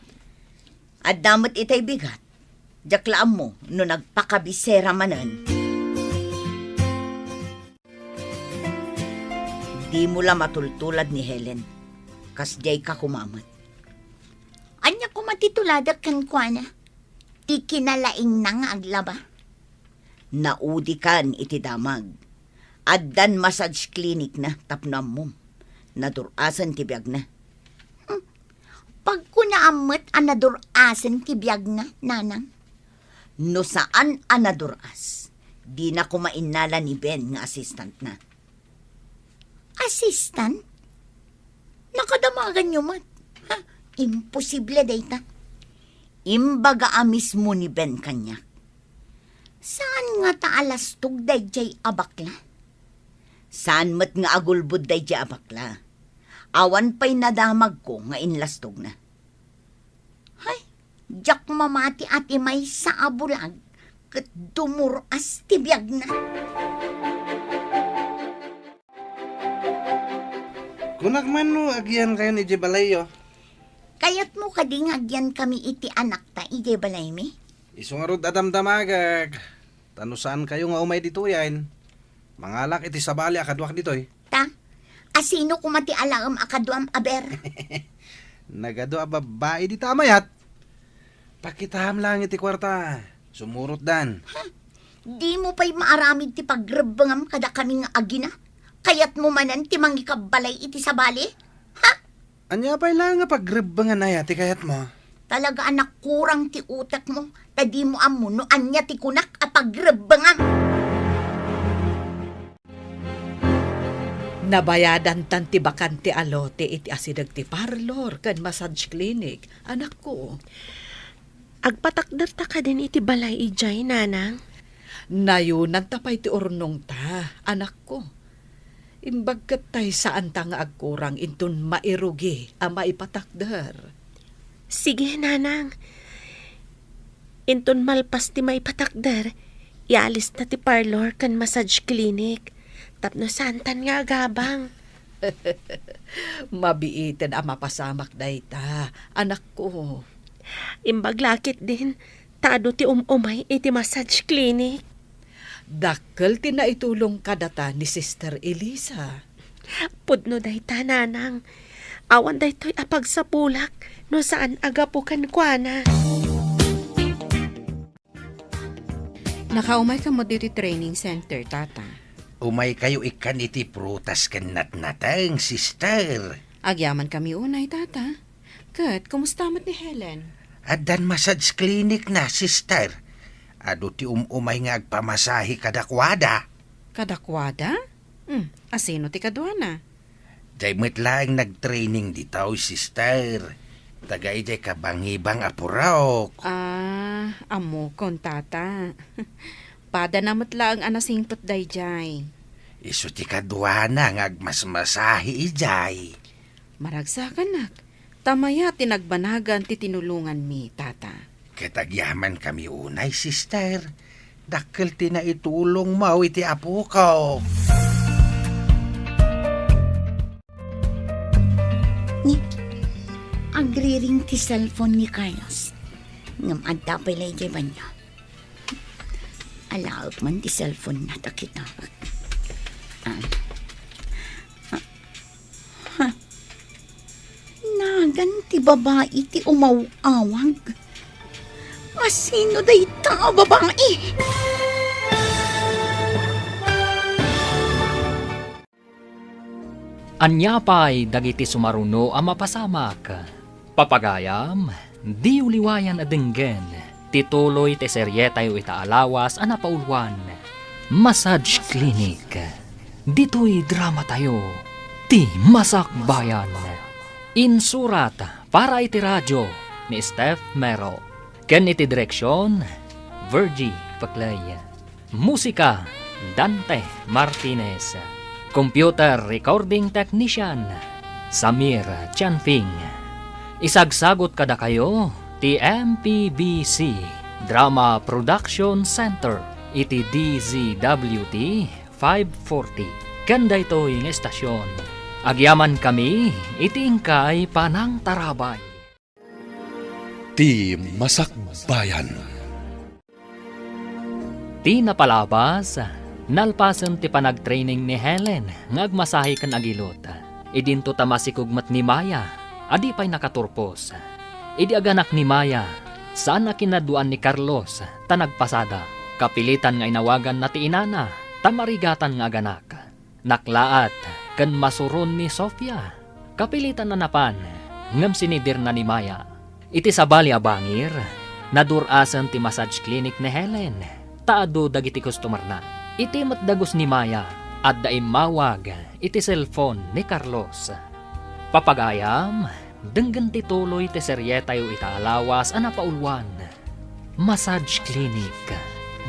Adda met itay bigat. Diak la ammo no nagpakabisera manen. Dimo la matultulad ni Helen. Kasdiay ka koma met. Ania koma ti tuladek kenkuana? Ti kinalaingna nga aglaba? Naudikan iti damag. Addan massage clinic na tapno ammom. Nadur-asen ti biagna. Hmm. Pagkunaam met a nadur-asen ti biagna, Nanang. No saan a nadur-as, dina koma innala ni Ben nga assistant na. Assistant? Nakadamaganyo met? Ha? Imposible dayta. Imbaga a mismo ni Ben kaniak. Saan ngata a lastog daydiay a bakla? Saan met nga agulbod daydiay a bakla? Awan pay nadamagko nga inlastogna. Hay, diak mamati a ti maysa a bulag ket dumur-as ti biagna. Kunak man no agyankayon idiay balayyo. Kayatmo kadi nga agyankami iti anakta idiay balaymi? Isu ngarud a damdamagek. Ta no saankayo nga umay ditoyen, mangalak iti sabali a kaduak ditoy. Ta, asino koma ti alaem a kaduam, aber? Nagadu a babbai dita a mayat. Pakitaam laeng iti kuarta. Sumurotdan. Ha? Dimo pay maaramid ti pagrebbengam kadakami nga agina? Kayatmo manen ti mangikabbalay iti sabali? Ha? Ania pay laeng a pagrebbengan aya ti kayatmo? Talaga a nakurang ti utekmo, ta dimo ammo no ania ti kunak a pagrebbengam. Nabayadantan ti bakante a lote iti asideg ti parlor ken massage clinic, anakko. Agpatakderta kadin iti balay idiay, Nanang? Nayonanta pay ti urnongta, anakko. Imbag ket tay saanta nga agkurang inton mairugi a maipatakder. Sige, Nanang. Inton malpas ti maipatakder, ialista ti parlor ken massage clinic tapno saantan nga agabang. Mabiiten a mapasamak dayta, anakko. Imbag la ketdin, ta adu ti um-umay iti massage clinic. Dakkel ti naitulong kadata ni Sister Elisa. Pudno dayta, Nanang. Awan daytoy a pagsapulak no saan a gapu kenkuana. Nakaumayka met ditoy training center, Tata. Umaykayo ikkan iti prutas ken natnateng, Sister. Agyamankami unay, Tata. Ket, kumusta met ni Helen? Addan massage clinic na, Sister. Adu ti um-umay nga agpamasahe kadakuada. Kadakuada? Hmm, asino ti kaduana? Diay met laeng nagtraining ditoy, Sister. Taga idiay kabangibang a purok. Ah, ammokon, Tata. Padana met laeng a nasingpet daydiay. Isu ti kaduana nga agmasmasahe idiay. Maragsakanak, ta mayat ti nagbanagan ti tinulonganmi, Tata. Ket agyamankami unay, Sister. Dakkel ti naitulongmo iti apoko. Ni, agriring ti cellphone ni Carlos. Ngem adda pay la idiay banio. Alaek man ti cellphone na, ta kita. Ah. Ah. Ha? Nagan ti babai ti umaw-awag. Asino dayta a babai? Ania pay dagiti sumaruno a mapasamak? Papagayam, diyo liwayan a denggen ti tuloy ti serietayo ita a lawas a napauluan, Massage Clinic. Ditoy dramatayo, ti Masakbayan. Insurat para iti radio ni Steph Mero. Ken iti direksion, Virgie Paclay. Musika, Dante Martinez. Computer recording technician, Samir Chanfing. Isagsagot kadakayo ti M P B C Drama Production Center iti D Z W T five forty. Ken daytoy nga estasyon, agyamankami iti inkay panangtarabay. Ti Masakbayan. Ti napalabas, nalpasen ti panagtraining ni Helen nga agmasahe ken agilot. Idinto ta masikog met ni Maya a di pay nakaturpos. Idi aganak ni Maya, saan a kinaduan ni Carlos ta nagpasada. Kapilitan nga inawaganna ti inana ta marigatan nga aganak. Naklaat ken masuron ni Sofia. Kapilitan a napan, ngem sinidirna ni Maya. Iti sabali a bangir, nadur-asen ti massage clinic ni Helen, ta adu dagiti customerna. Iti met dagus ni Maya, adda immawag iti cellphone ni Carlos. Papagayam, denggen ti tuloy ti serietayo ita a lawas a napauluan, Massage Clinic.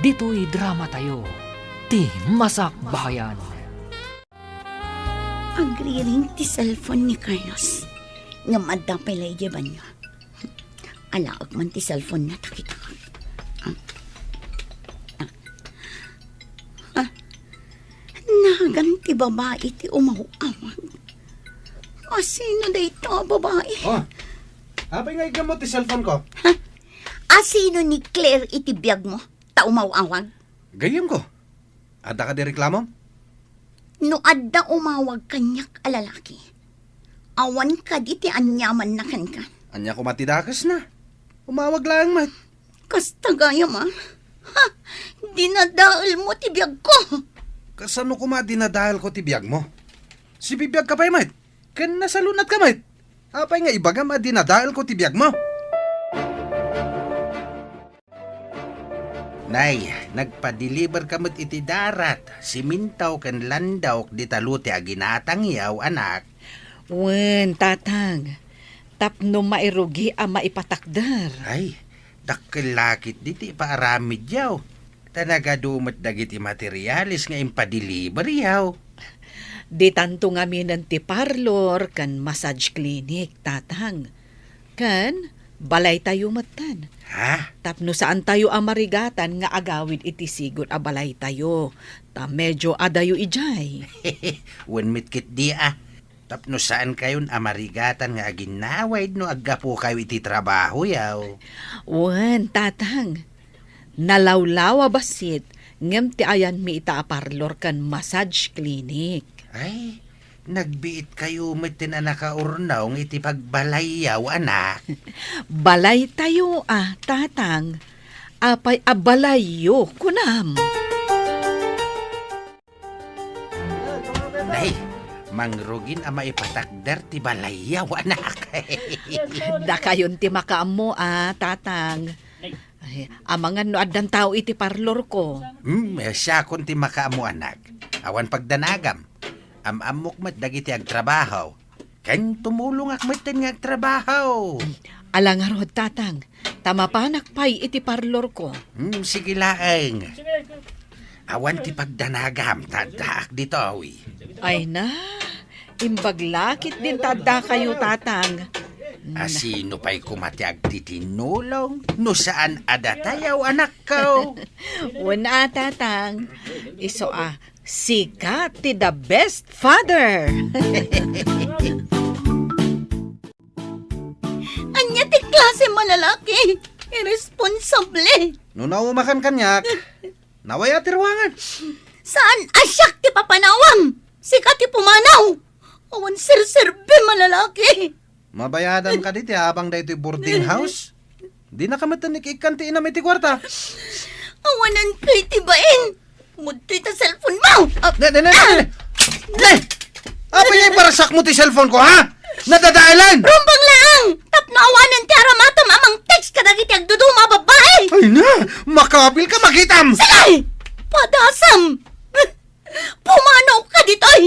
Ditoy dramatayo, ti Masakbayan. Agriring ti cellphone ni Carlos. Ngem adda pay la idiay banio. Alaek man ti cellphone na, ta kita. Ah. Ah. Nagan ti babai ti umaw-awag. Asino dayta a babai? Oh, apay nga igam mo ti cellphone ko? Ha? Asino ni Claire iti biag mo? Ta umaw-awag? Gayyem ko. Adda kadi reklamom? No adda umawag kaniak a lalaki, awan kadi ti aniamanna kenka. Ania koma ti dakesna? Umawag laeng met. Kasta gayam a. Ha! Dinadael mo ti biag ko! Kasano koma dinadael ko ti biag mo? Sibibiag ka pay met. Ken nasalunat ka met. Apay nga ibagam a dinadael ko ti biag mo? Nay, nagpadeliver ka met iti darat, siminto ken landok dita lote a ginatangyaw, anak. Wen, tatang. Tapno mairugi a maipatakder. Ay, dakkel la ketdi ti ipaaramidyaw. Ta nagadu met dagiti materiales nga impadeliver yaw. Ditanto ngaminen ti parlor ken massage clinic, tatang. Ken balaytayo metten. Ha? Tapno saantayo a marigatan nga agawid iti sigud a balaytayo, ta medio adayo idiay. Wen met ketdi a. Tapno saankayon a marigatan nga aginnawid no aggapukayo iti trabahoyaw. Wen, tatang. Nalawlaw a bassit, ngem ti ayanmi ita a parlor ken massage clinic. Ay, nagbiitkayo metten a nakaurnong iti pagbalayyaw, anak. Balaytayo a, tatang. Apay a balayyo, kunam? Nay, mangrugin a maipatakder ti balayyaw, anak. Dakayon ti makaammo a, tatang. Ay, amangan no addan tao iti parlorko. Hmm, siakon ti makaammo, anak. Awan pagdanagam. Am-ammok met dagiti agtrabaho. Ken tumulongak metten nga agtrabaho. Ala ngarud, tatang, ta mapanak pay iti parlorko. Hmm, sige laeng. Awan ti pagdanagam, ta addaak ditoy. Ay na, imbag la ketdin ta addakayo, tatang. Asino pay koma ti agtitinnulong no saan a datayaw, anakko? Wen a, tatang. Isu a, sika ti the best father. Ania ti klase a lalaki? Irresponsable. No naumakan kaniak, nawaya ti ruangan. Saan a siak ti papanawam? Sika ti pumanaw. Awan serserbi a lalaki. Mabayadam kadi ti abang daytoy boarding house? Dinaka met ikkan ti inam iti kuarta. Awanan kay ti bain. Pumudtoy ta cellphone mo. Ah, ne, ne, ne, ne, ne. Ah! Ne! Apay nga ibarasakmo ti cellphone ko, ha? Nadadaelen! Rumbeng laeng! Tapno awanen ti aramatem a mang-text kadagiti agduduma a babbai! Ay na! Makabil ka, makitam! Sige! Padasam! Pumanaw ka ditoy!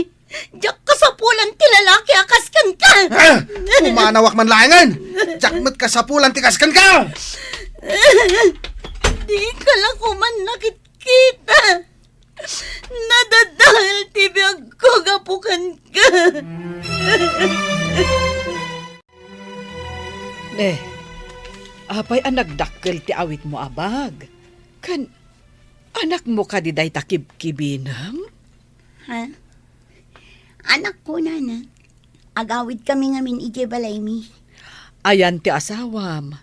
Diak kasapulan ti lalaki a kas kenka! Ah! Pumanawak man laengen! Diak met kasapulan ti kas kenka! Di ka la koma nakitkita! Nadadael ti biagko gapu kenka. Ne, apay a nagdakkel ti awitmo a bag? Ken anakmo kadi dayta kibkibinem? Ha? Anakko, nana. Agawidkami ngamin idiay balaymi. Ayan ti asawam.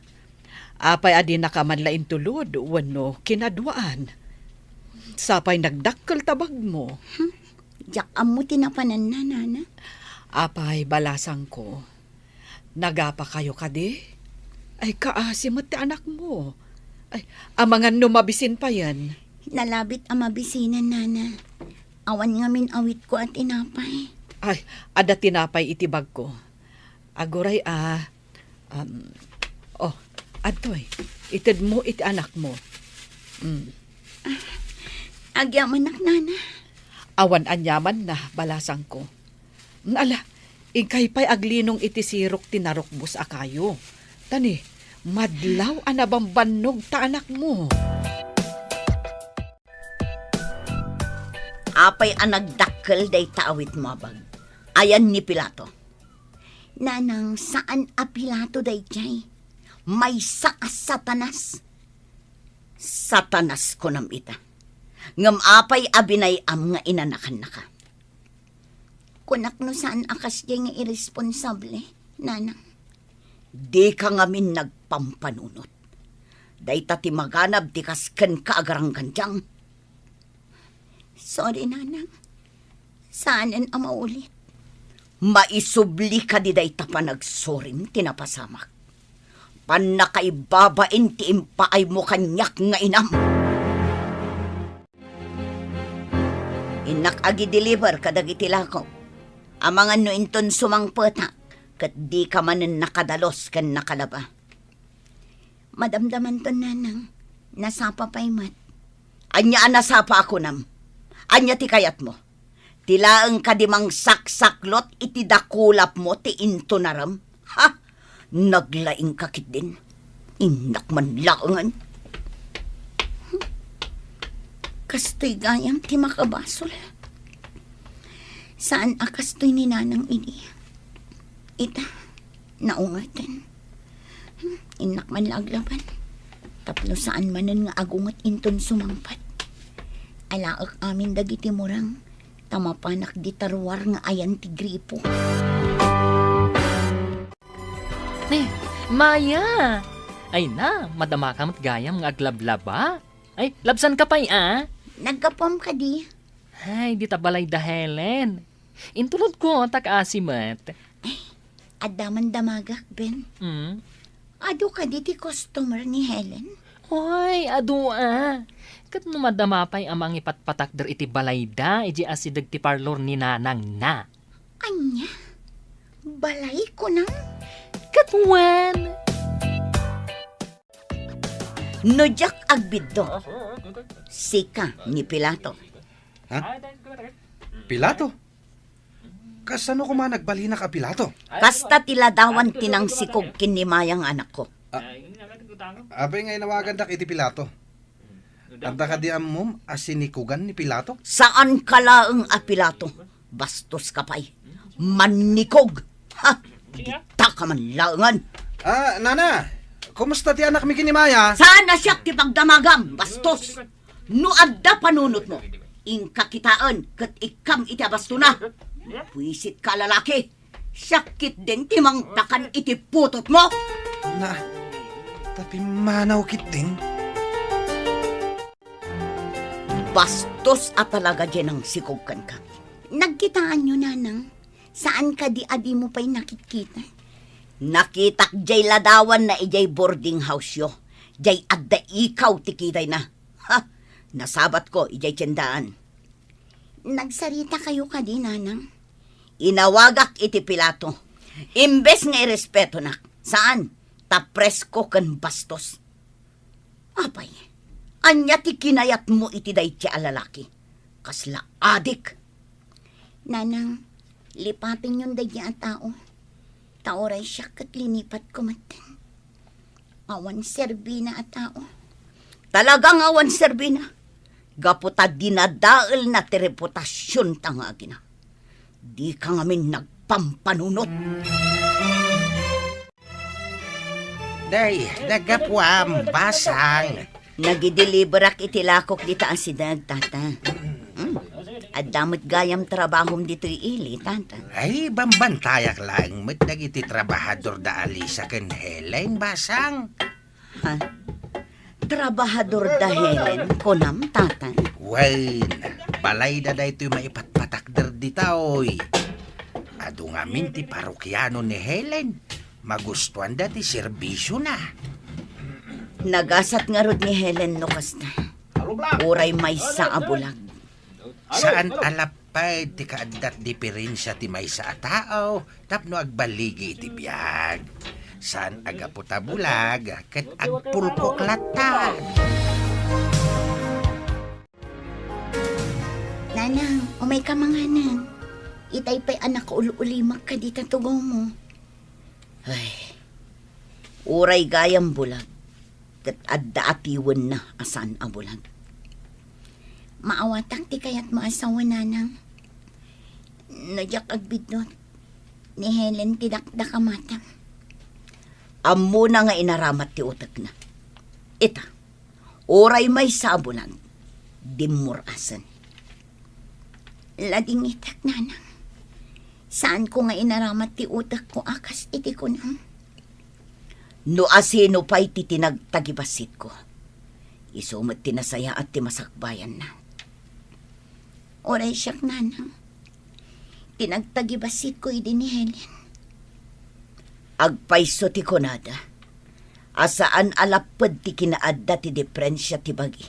Apay a dinaka man la intulod wenno kinaduaan? Sapay nagdakkel ta bagmo. Hmm, diak ammo ti napananna, nana. Apay, balasangko. Nagapakayo kadi? Ay, kaasi met ti anakmo. Ay, amangan no mabisin payen. Nalabit a mabisinen, nana. Awan ngamin awitko a tinapay. Ay, adda tinapay iti bagko. Aguray a, um, oh, adtoy, itedmo iti anakmo. Mm. Agyamanak, nana. Awan aniamanna, balasangko. Ala, inkay pay aglinong iti sirok ti narukbos a kayo. Tani, madlaw a nabambannog ta anakmo. Apay a nagdakkel dayta awitmo a bag? Ayan ni Pilato? Nanang, saan a Pilato daydiay. Maysa a Satanas. Satanas kunam ita. Ngem apay a binay-am nga inanakannaka? Kunak no saan a kasdiay nga irresponsable, nanang. Dika ngamin nagpampanunot. Dayta ti maganab ti kas kenka a garanggandiang. Sorry, nanang. Saanen a maulit. Maisubli kadi dayta panagsorim ti napasamak. Pannakaibabain ti impaaymo kaniak nga inam. Innak agi-deliver kadagiti lakok. Amangan no inton sumangpetak, ket dika manen nakadalus ken nakalaba. Madamdamanton, nanang. Nasapa pay met. Ania a nasapa a kunam? Ania ti kayatmo? Ti laeng kadi mangsaksaklot iti dakulapmo ti intunarem? Ha? Naglaingka ketdin. Innak man laengen. Kastoy gayam ti makabasol. Saan a kastoy ni nanang idi. Ita, naungetan. Hmm, innak man la aglaban. Tapno saan manen nga agunget inton sumangpet. Alaek amin dagiti murang, ta mapanak dita ruar nga ayan ti gripo. Ne, Maya! Ay na, madamaka met gayam nga aglablaba. Ay, labsanka pay, a? Naggapuam kadi. Ay, dita balay da Helen. Intulodko, ta kaasi met. Ay, adda man damagak, Ben. Mm. Adu kadi ti customer ni Helen? Oy, adu a. Ket no madama pay a mangipatpatakder iti balayda, idiay asideg ti parlor ni nanangna. Ania? Balay kunam? Ket wen. No diak agbiddut, sika ni Pilato. Ha? Pilato? Kasano koma nagbalinak a Pilato? Kasta ti ladawan ti nangsikog ken ni Maya nga anakko. A-, apay nga inawagandak iti Pilato? Adda kadi ammom a sinikugan ni Pilato? Saanka laeng a Pilato. Bastoska pay. Mannikog. Ha? Dita ka man laengen. Ah, nana, kumusta ti anakmi ken ni Maya? Saan a siak ti pagdamagam, bastos? No adda panunotmo, inka kitaen ket ikkam iti abastona. Buisit ka a lalaki. Siak ketdin ti mangpakan iti putotmo. Na, ta pimmanaw ketdin. Bastos a talaga diay nangsikog kenka. Nagkitaanyo, nanang? Saan kadi a dimo pay nakitkita? Nakitak diay ladawanna idiay boarding house-yo. Diay adda ikaw ti kitayna. Ha! Nasabatko idiay tiendaan. Nagsaritakayo kadi, nanang? Inawagak iti Pilato. Imbes nga irespetonak, saan, ta presko ken bastos. Apay, ania ti kinayatmo iti daydi a lalaki? Kasla adik. Nanang, lipatenyon daydi a tao. Ta uray siak ket linipatko metten. Awan serbina a tao. Talaga nga awan serbina. Gapu ta dinadaelna ti reputasionta nga agina. Dika ngamin nagpampanunot. Day, naggapuam, basang. Nagideliverak iti lakok dita a sideg, tata. Hmm. Adda met gayam trabahom ditoy ili, tata. Ay, bambantayak laeng met dagiti trabahador da Alisa ken Helen, basang. Ha? Trabahador da Helen, kunam, tata? Wen, balayda daytoy maipatpatakder ditoy. Adu ngamin ti parokiano ni Helen. Magustuanda ti serbisiona. Nagasat ngarud ni Helen no kasta. Uray maysa a bulag. Saan a lapped ti kaaddat diferensia ti maysa a tao tapno agbaligi iti biag. Saan a gapu ta bulag ket agpulkok latta. Nanang, umayka manganen. Itay pay a nakaul-ulimek kadi ta tugomo. Ay, uray gayam bulag, ket adda atiwenna a saan a bulag. Maawatak ti kayatmo a sawen, nanang. No diak agbiddut, ni Helen ti dakdakamatem. Ammona nga inaramat ti utekna. Ita, uray maysa a bulag, dimmur-asen. Ladingitek, nanang. Saanko nga inaramat ti utekko a kas iti kunam. No asino pay ti tinagtagibasitko, isu met ti nasayaat ti masakbayanna. Uray siak, nanang. Tinagtagibasitko idi ni Helen. Agpayso ti kunada a saan a lapped ti kinaadda ti diferensia ti bagi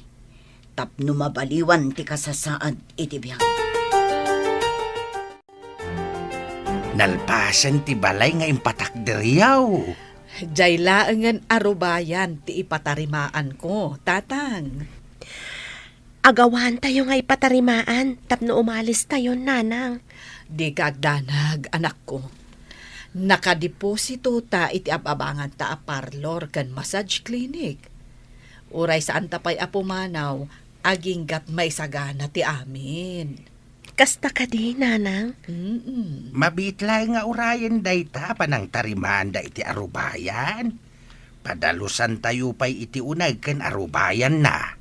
tapno mabaliwan ti kasasaad iti biag. Nalpasen ti balay nga impatakderyaw. Diay laengen a rubayan ti ipatarimaanko, Tatang. Agawantayo nga ipatarimaan tapno umalistayon, nanang. Dika agdanag, anakko. Nakadeposito ta iti ab-abanganta a parlor ken massage clinic. Uray saanta pay a pumanaw, aginggat maisagana ti amin. Kasta kadi, nanang? Mm-mm. Mabiit laeng nga urayen dayta a panangtarimaanda iti arubayan. Padalusantayo pay iti uneg ken arubayanna.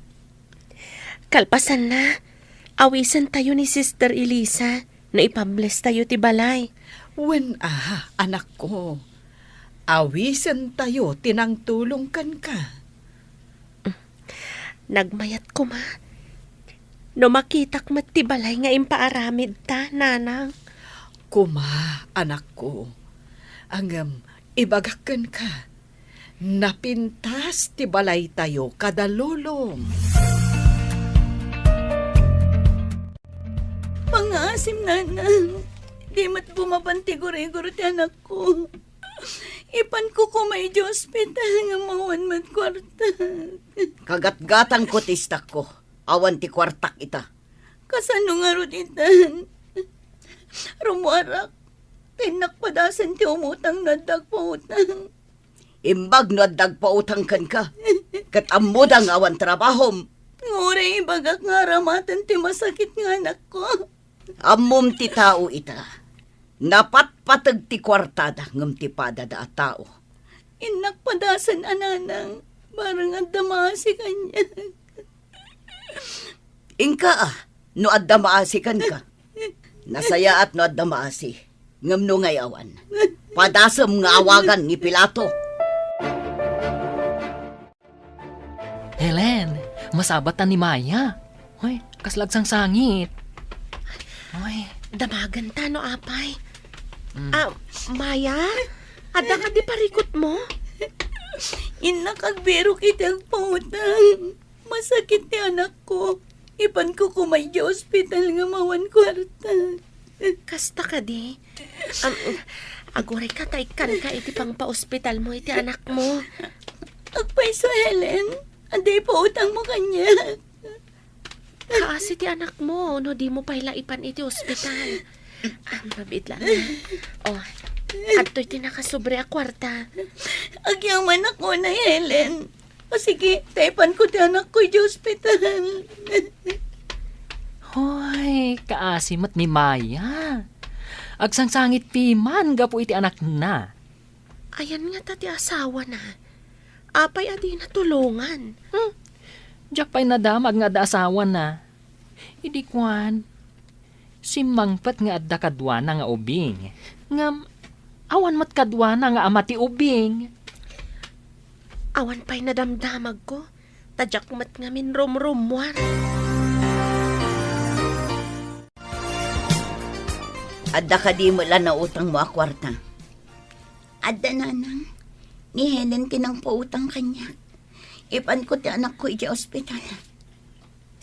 Kalpasanna, awisentayo ni Sister Elisa no ipablestayo ti balay. Wen a, anakko. Awisentayo ti nangtulong kenka. Nagmayat koma no makitak met ti balay nga impaaramidta, nanang. Koma, anakko. Ngem, ibagak kenka, napintas ti balaytayo kada lulong. Pangngaasim, nanang. Di met bumaban ti gurigor ti anakko. Ipanko koma idiay ospital ngem awan met kuarta. Kagatgatangko ti istakko. Awan ti kuartak ita. Kasano ngarud itan? Rummuarak. Innak padasen ti umutang no adda agpautang. Imbag no adda agpautang kenka. Ket ammoda nga awan trabahom. Nga uray ibagak nga aramaten ti masakit nga anakko. Ammom ti tao ita. Napatpateg ti kuartada ngem ti padada a tao. Innak padasen a nanang, bareng adda maasi kaniak. Inka a, no adda maasi kenka. Nasayaat no adda maasi, ngem no ngay-awan, padasem nga awagan ni Pilato. Helen, masabatan ni Maya. Ay, kasla agsangsangit. Ay. Damagenta no apay. Mm. Ah, Maya? Adda kadi parikutmo? Innak agbirok iti agpautang. Masakit ti anakko. Ipanko koma idiay ospital ngem awan kuarta. Kasta kadi? Am, agurayka ta ikkanka iti pangpaospitalmo iti anakmo. Agpayso, Helen. Adda ipautangmo kaniak. Kaasi ti anakmo, no dimo pay la ipan iti ospital. Ah, mabiit lang. Oh, adtoy ti nakasobra a kuarta. Agyamanak unay, Helen. O sige, ta ipanko ti anakko iti ospital. Hoy, kaasi met ni Maya. Agsangsangit piman gapu iti anakna. Ayan ngata ti asawana. Apay a dina tulongan? Hmm. Diak pay nadamag nga adda asawana. Idi kuan, simmangpet nga adda kaduana nga ubing. Ngem, awan met kaduana nga ama ti ubing. Awan pay nadamdamagko, ta diak met ngamin rumrummuar. Adda kadi met la nautangmo a kuarta? Adda, nanang. Ni Helen ti nangpautang kaniak. Ipanko ti anakko idiay ospital.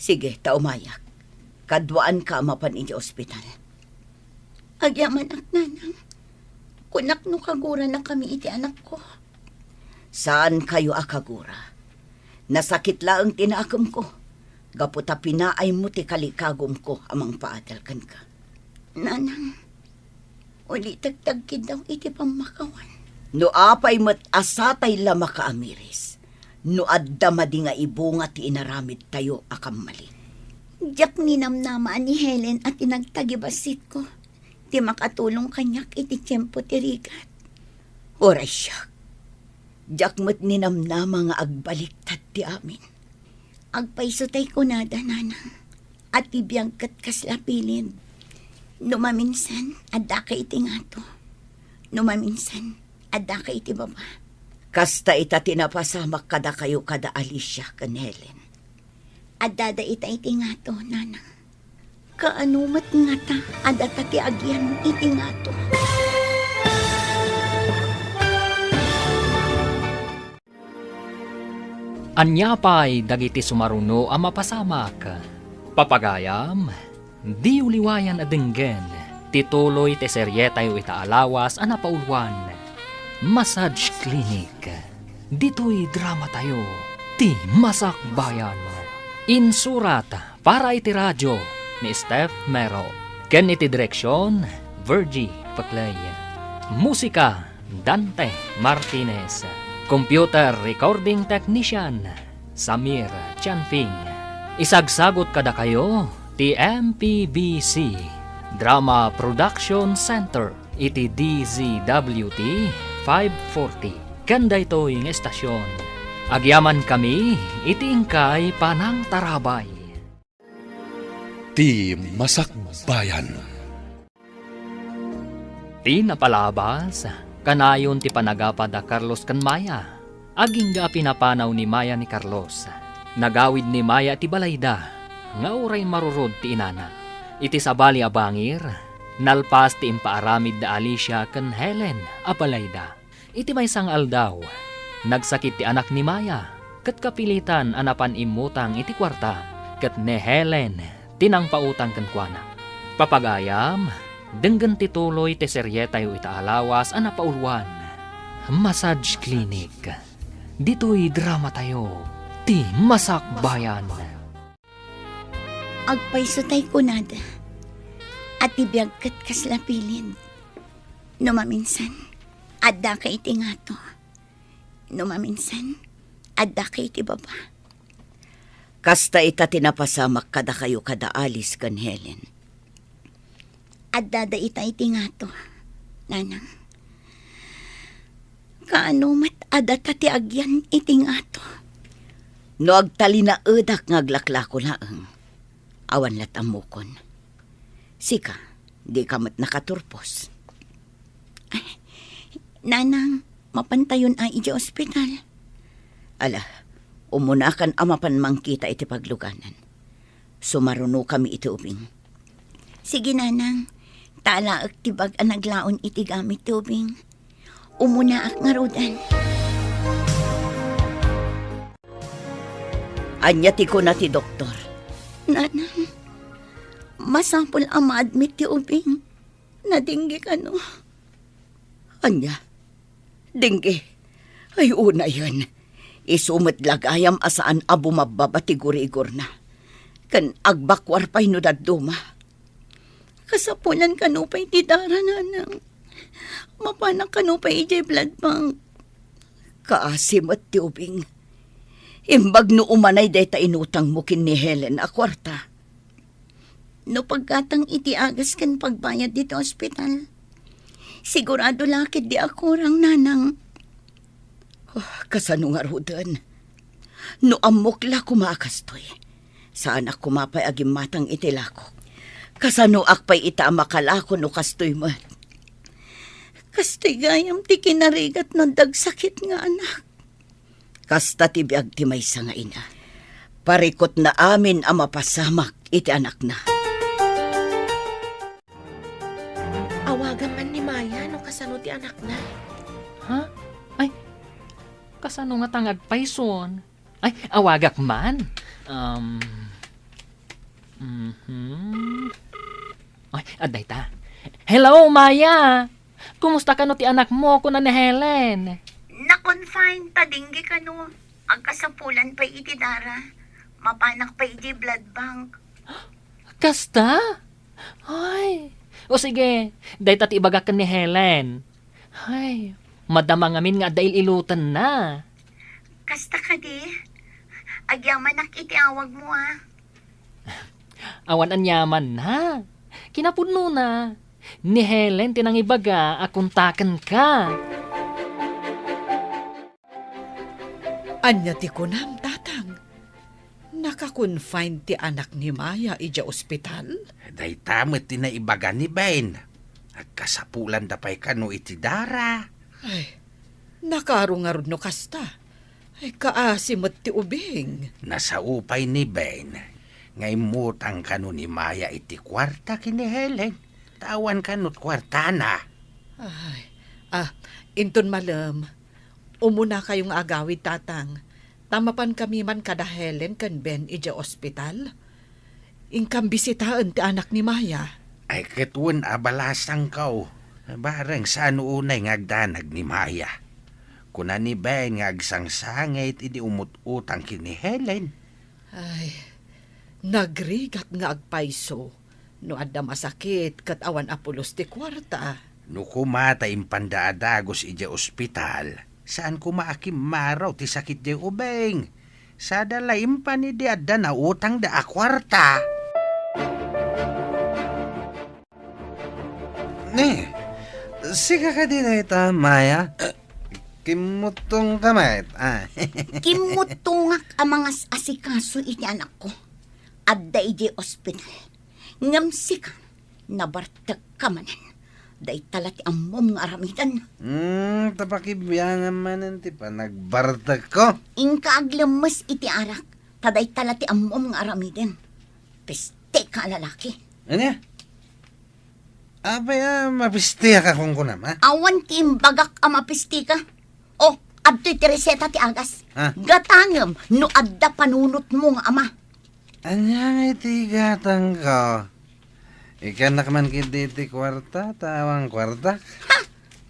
Sige, ta umayak. Kaduaanka a mapan idiay ospital. Agyamanak, nanang. Kunak no kaguranakami iti anakko. Saankayo a kagura. Nasakit laeng ti nakemko. Gapu ta pinaaymo ti kalikagumko a mangpaadal kenka. Nanang, ulitek ti agkiddaw iti pammakawan. No apay met a satay la makaamiris, no adda madi nga ibunga ti inaramidtayo a kammalin. Diak ninamnama a ni Helen a ti nagtagibassitko ti makatulong kaniak iti tiempo ti rigat. Uray siak, diak met ninamnama nga agbaliktad ti amin. Agpayso tay kunada, nanang, a ti biag ket kasla pilin. No maminsan, addaka iti ngato. No maminsan, addaka iti baba. Kasta ita ti napasamak kadakayo kada Alicia ken Helen. Addada ita iti ngato, nanang. Kaano met ngata a data ti agyan iti ngato? Ania pay dagiti sumaruno a mapasamak? Papagayam, diyo liwayan a denggen ti tuloy ti serietayo ita a lawas a napauluan, Massage Clinic. Ditoy dramatayo, ti Masakbayan. Insurat para iti radio ni Steph Mero, ken iti direksion, Virgie Paclay. Musika, Dante Martinez. Computer recording technician, Samir Chanfing. Isagsagot kadakayo ti M P B C Drama Production Center iti D Z W T five forty. Ken daytoy nga estasion, agyamankami iti inkay panangtarabay. Ti Masakbayan. Ti napalabas, kanayon ti panagapa da Carlos ken Maya. Agingga a pinapanaw ni Maya ni Carlos. Nagawid ni Maya ti balayda, nga uray marurod ti inana. Iti sabali a bangir, nalpas ti impaaramid da Alicia ken Helen a balayda. Iti maysa nga aldaw, nagsakit ti anak ni Maya, ket kapilitan a napan immutang iti kuarta, ket ni Helen ti nangpautang kenkuana. Papagayam, denggen ti tuloy ti serietayo ita a lawas a napauluan, Massage Clinic. Ditoy dramatayo, ti Masakbayan. Agpayso tay kunada, a ti biag ket kasla pilin. No maminsan, addaka iti ngato. No maminsan, addaka iti baba. Kasta ita ti napasamak kadakayo kada Alice ken Helen. Addada ita iti ngato, nanang. Kaano met a data ti agyan iti ngato? No agtalinaedak nga aglaklako laeng, awan lat ammokon. Sika, dika met nakaturpos. Ay, nanang, mapantayon a idiay ospital. Ala, umunakan a mapan mangkita iti pagluganan. Sumarunokami iti ubing. Sige, nanang. Ta alaek ti bag a naglaon iti gamit ti ubing. Umunaak ngaruden. Ania ti kuna ti doktor? Nanang, masapul a ma-admit ti ubing. Nadinggi kano? Ania? Dinggi? Ay, unayen. Isu met la gayam a saan a bumabbaba ti gurigorna. Ken agbakuar pay no dadduma. Kasapulan kano pay ti dara, nanang. Mapanak kano pay idiay blood bank. Kaasi met ti ubing. Imbag no umanay dayta inutangmo ken ni Helen a kuarta. No paggatang iti agas ken pagbayad ditoy ospital, sigurado la ketdi a kurang, nanang. Oh, kasano ngaruden? No ammok la koma a kastoy, saanak koma pay a gimmatang iti lakok. Kasanoak pay ita a makalako no kastoy met? Kastoy gayam ti kinarigat no adda agsakit nga anak. Kasta ti biag ti maysa nga ina. Parikutna amin a mapasamak iti anakna. Awagam man ni Maya no kasano ti anakna. Ha? Ay, kasano ngata nga agpayson? Ay, awagak man. Um, mhm. Ay, adda ita. Hello, Maya! Kumusta kano ti anakmo, kuna ni Helen? Na-confine ta dinggi kano. Agkasapulan pay iti dara. Mapanak pay iti blood bank. Kasta? Ay, o sige, dayta ti ibagak ken ni Helen. Ay, madama ngamin nga adda il-ilutenna. Kasta kadi? Agyamanak iti awagmo, a. Awan aniamanna. Kinapudnona, ni Helen ti nangibaga a kontakenka. Ania ti kunam, Tatang? Naka-confine ti anak ni Maya idiay ospital? Dayta met ti naibaga ni Ben. Agkasapulanda pay kano iti dara. Ay, nakaro ngarud no kasta. Ay, kaasi met ti ubing. Nasao pay ni Ben nga immutang kano ni Maya iti kuarta ken ni Helen. Ta awan kano ti kuartana. Ay, ah, inton malem, umunakayo nga agawid, Tatang, ta mapankami man kada Helen ken Ben idiay ospital. Inkam bisitaen ti anak ni Maya. Ay, ket wen a balasangko. Bareng saan unay nga agdanag ni Maya. Kuna ni Ben nga agsangsangit idi umut-utang ken ni Helen. Ay, nagrigat nga agpayso. No adda masakit ket awan a pulos ti kuarta. No koma ta impanda a dagus idiay ospital, saan koma a kimmaro ti sakit diay ubing. Sada la impan idi adda nautangda a kuarta. Ne, sika kadi dayta, Maya? Kimmuttongka met, a. Kimmuttongak a mangas-asikaso iti anakko. Adda idiay ospital. Ngem sika, nabartekka manen. Dayta la ti ammom nga aramiden. Hmm, ta pakibiangam manen ti panagbartekko. Inka aglemmes iti arak, ta dayta la ti ammom nga aramiden. Pisteka a lalaki. Ania? Apay a mapistiak a kunkunam, a? Awan ti imbagak a mapistiak. O, adtoy ti reseta ti agas. A? Gatangem no adda panunotmo nga ama. Ania ngay ti igatangko? Ikkannak man ketdi ti kuarta, ta awan kuartak. Ha?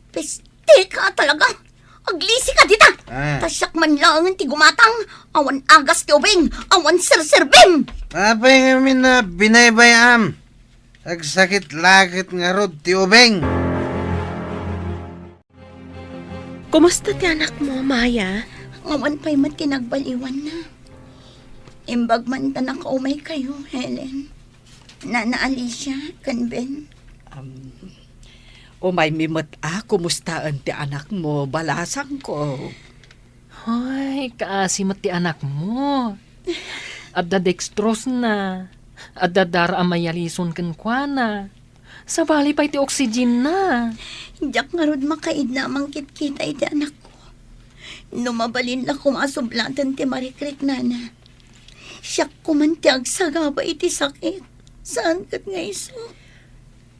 Pisteka talaga! Aglisika dita! A? Ta siak man laengen ti gumatang, awan agas ti ubing, awan serserbim! Apay ngamin a binaybay-am? Agsakit la ket ngarud ti ubing. Kumusta ti anakmo, Maya? Awan pay met ti nagbaliwanna. Imbag man ta nakaumaykayo, Helen. Nana Alicia, ken Ben. Um, umaymi met a kumustaen ti anakmo, balasangko. Hoy, kaasi met ti anakmo. Adda dextrose na. Adda dara a mayalison kenkuana. Sabali pay ti oxygen na. Diak ngarud makaidna a mangkitkita iti anakko. No mabalin la koma a sublaten ti marikriknana. Siak koman ti agsagaba iti sakit. Saan ket nga isu?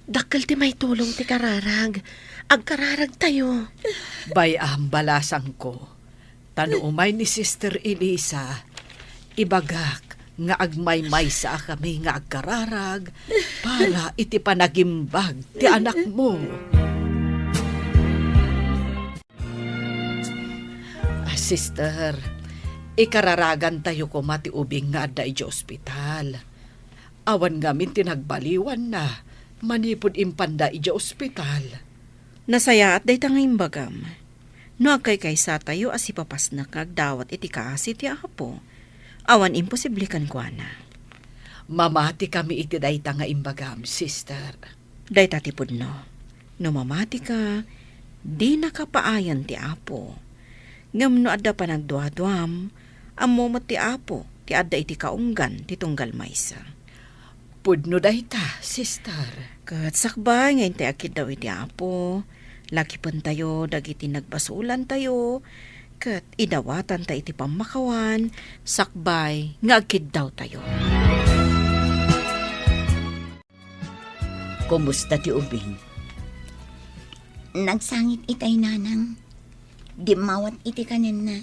Dakkel ti maitulong ti kararag. Agkararagtayo. Bay-am, balasangko. Ta no umay ni Sister Elisa, ibagak nga agmaymaysa a kami nga agkararag para iti panagimbag ti anakmo. Ah, sister, ikararagantayo koma ti ubing nga adda idiay ospital. Awan ngamin ti nagbaliwanna manipud impanda idiay ospital. Nasayaat dayta nga imbagam. No agkaykaysatayo a sipapasnek nga agdawat iti kaasi ti Apo, awan imposible kenkuana. Mamati kami iti dayta nga imbagam, sister. Dayta ti pudno. No mamatika, dinaka paayan ti Apo. Ngem no adda panagduaduam, ammo met ti Apo ti adda iti kaunggan ti tunggal maysa. Pudno dayta, sister. Ket sakbay nga intay agkiddaw iti Apo, lakipentayo dagiti nagbasolantayo, ket idawatanta iti pammakawan, sakbay nga agkiddawtayo. Kumusta ti ubing? Nagsangit itay, nanang. Dimmawat iti kanenna.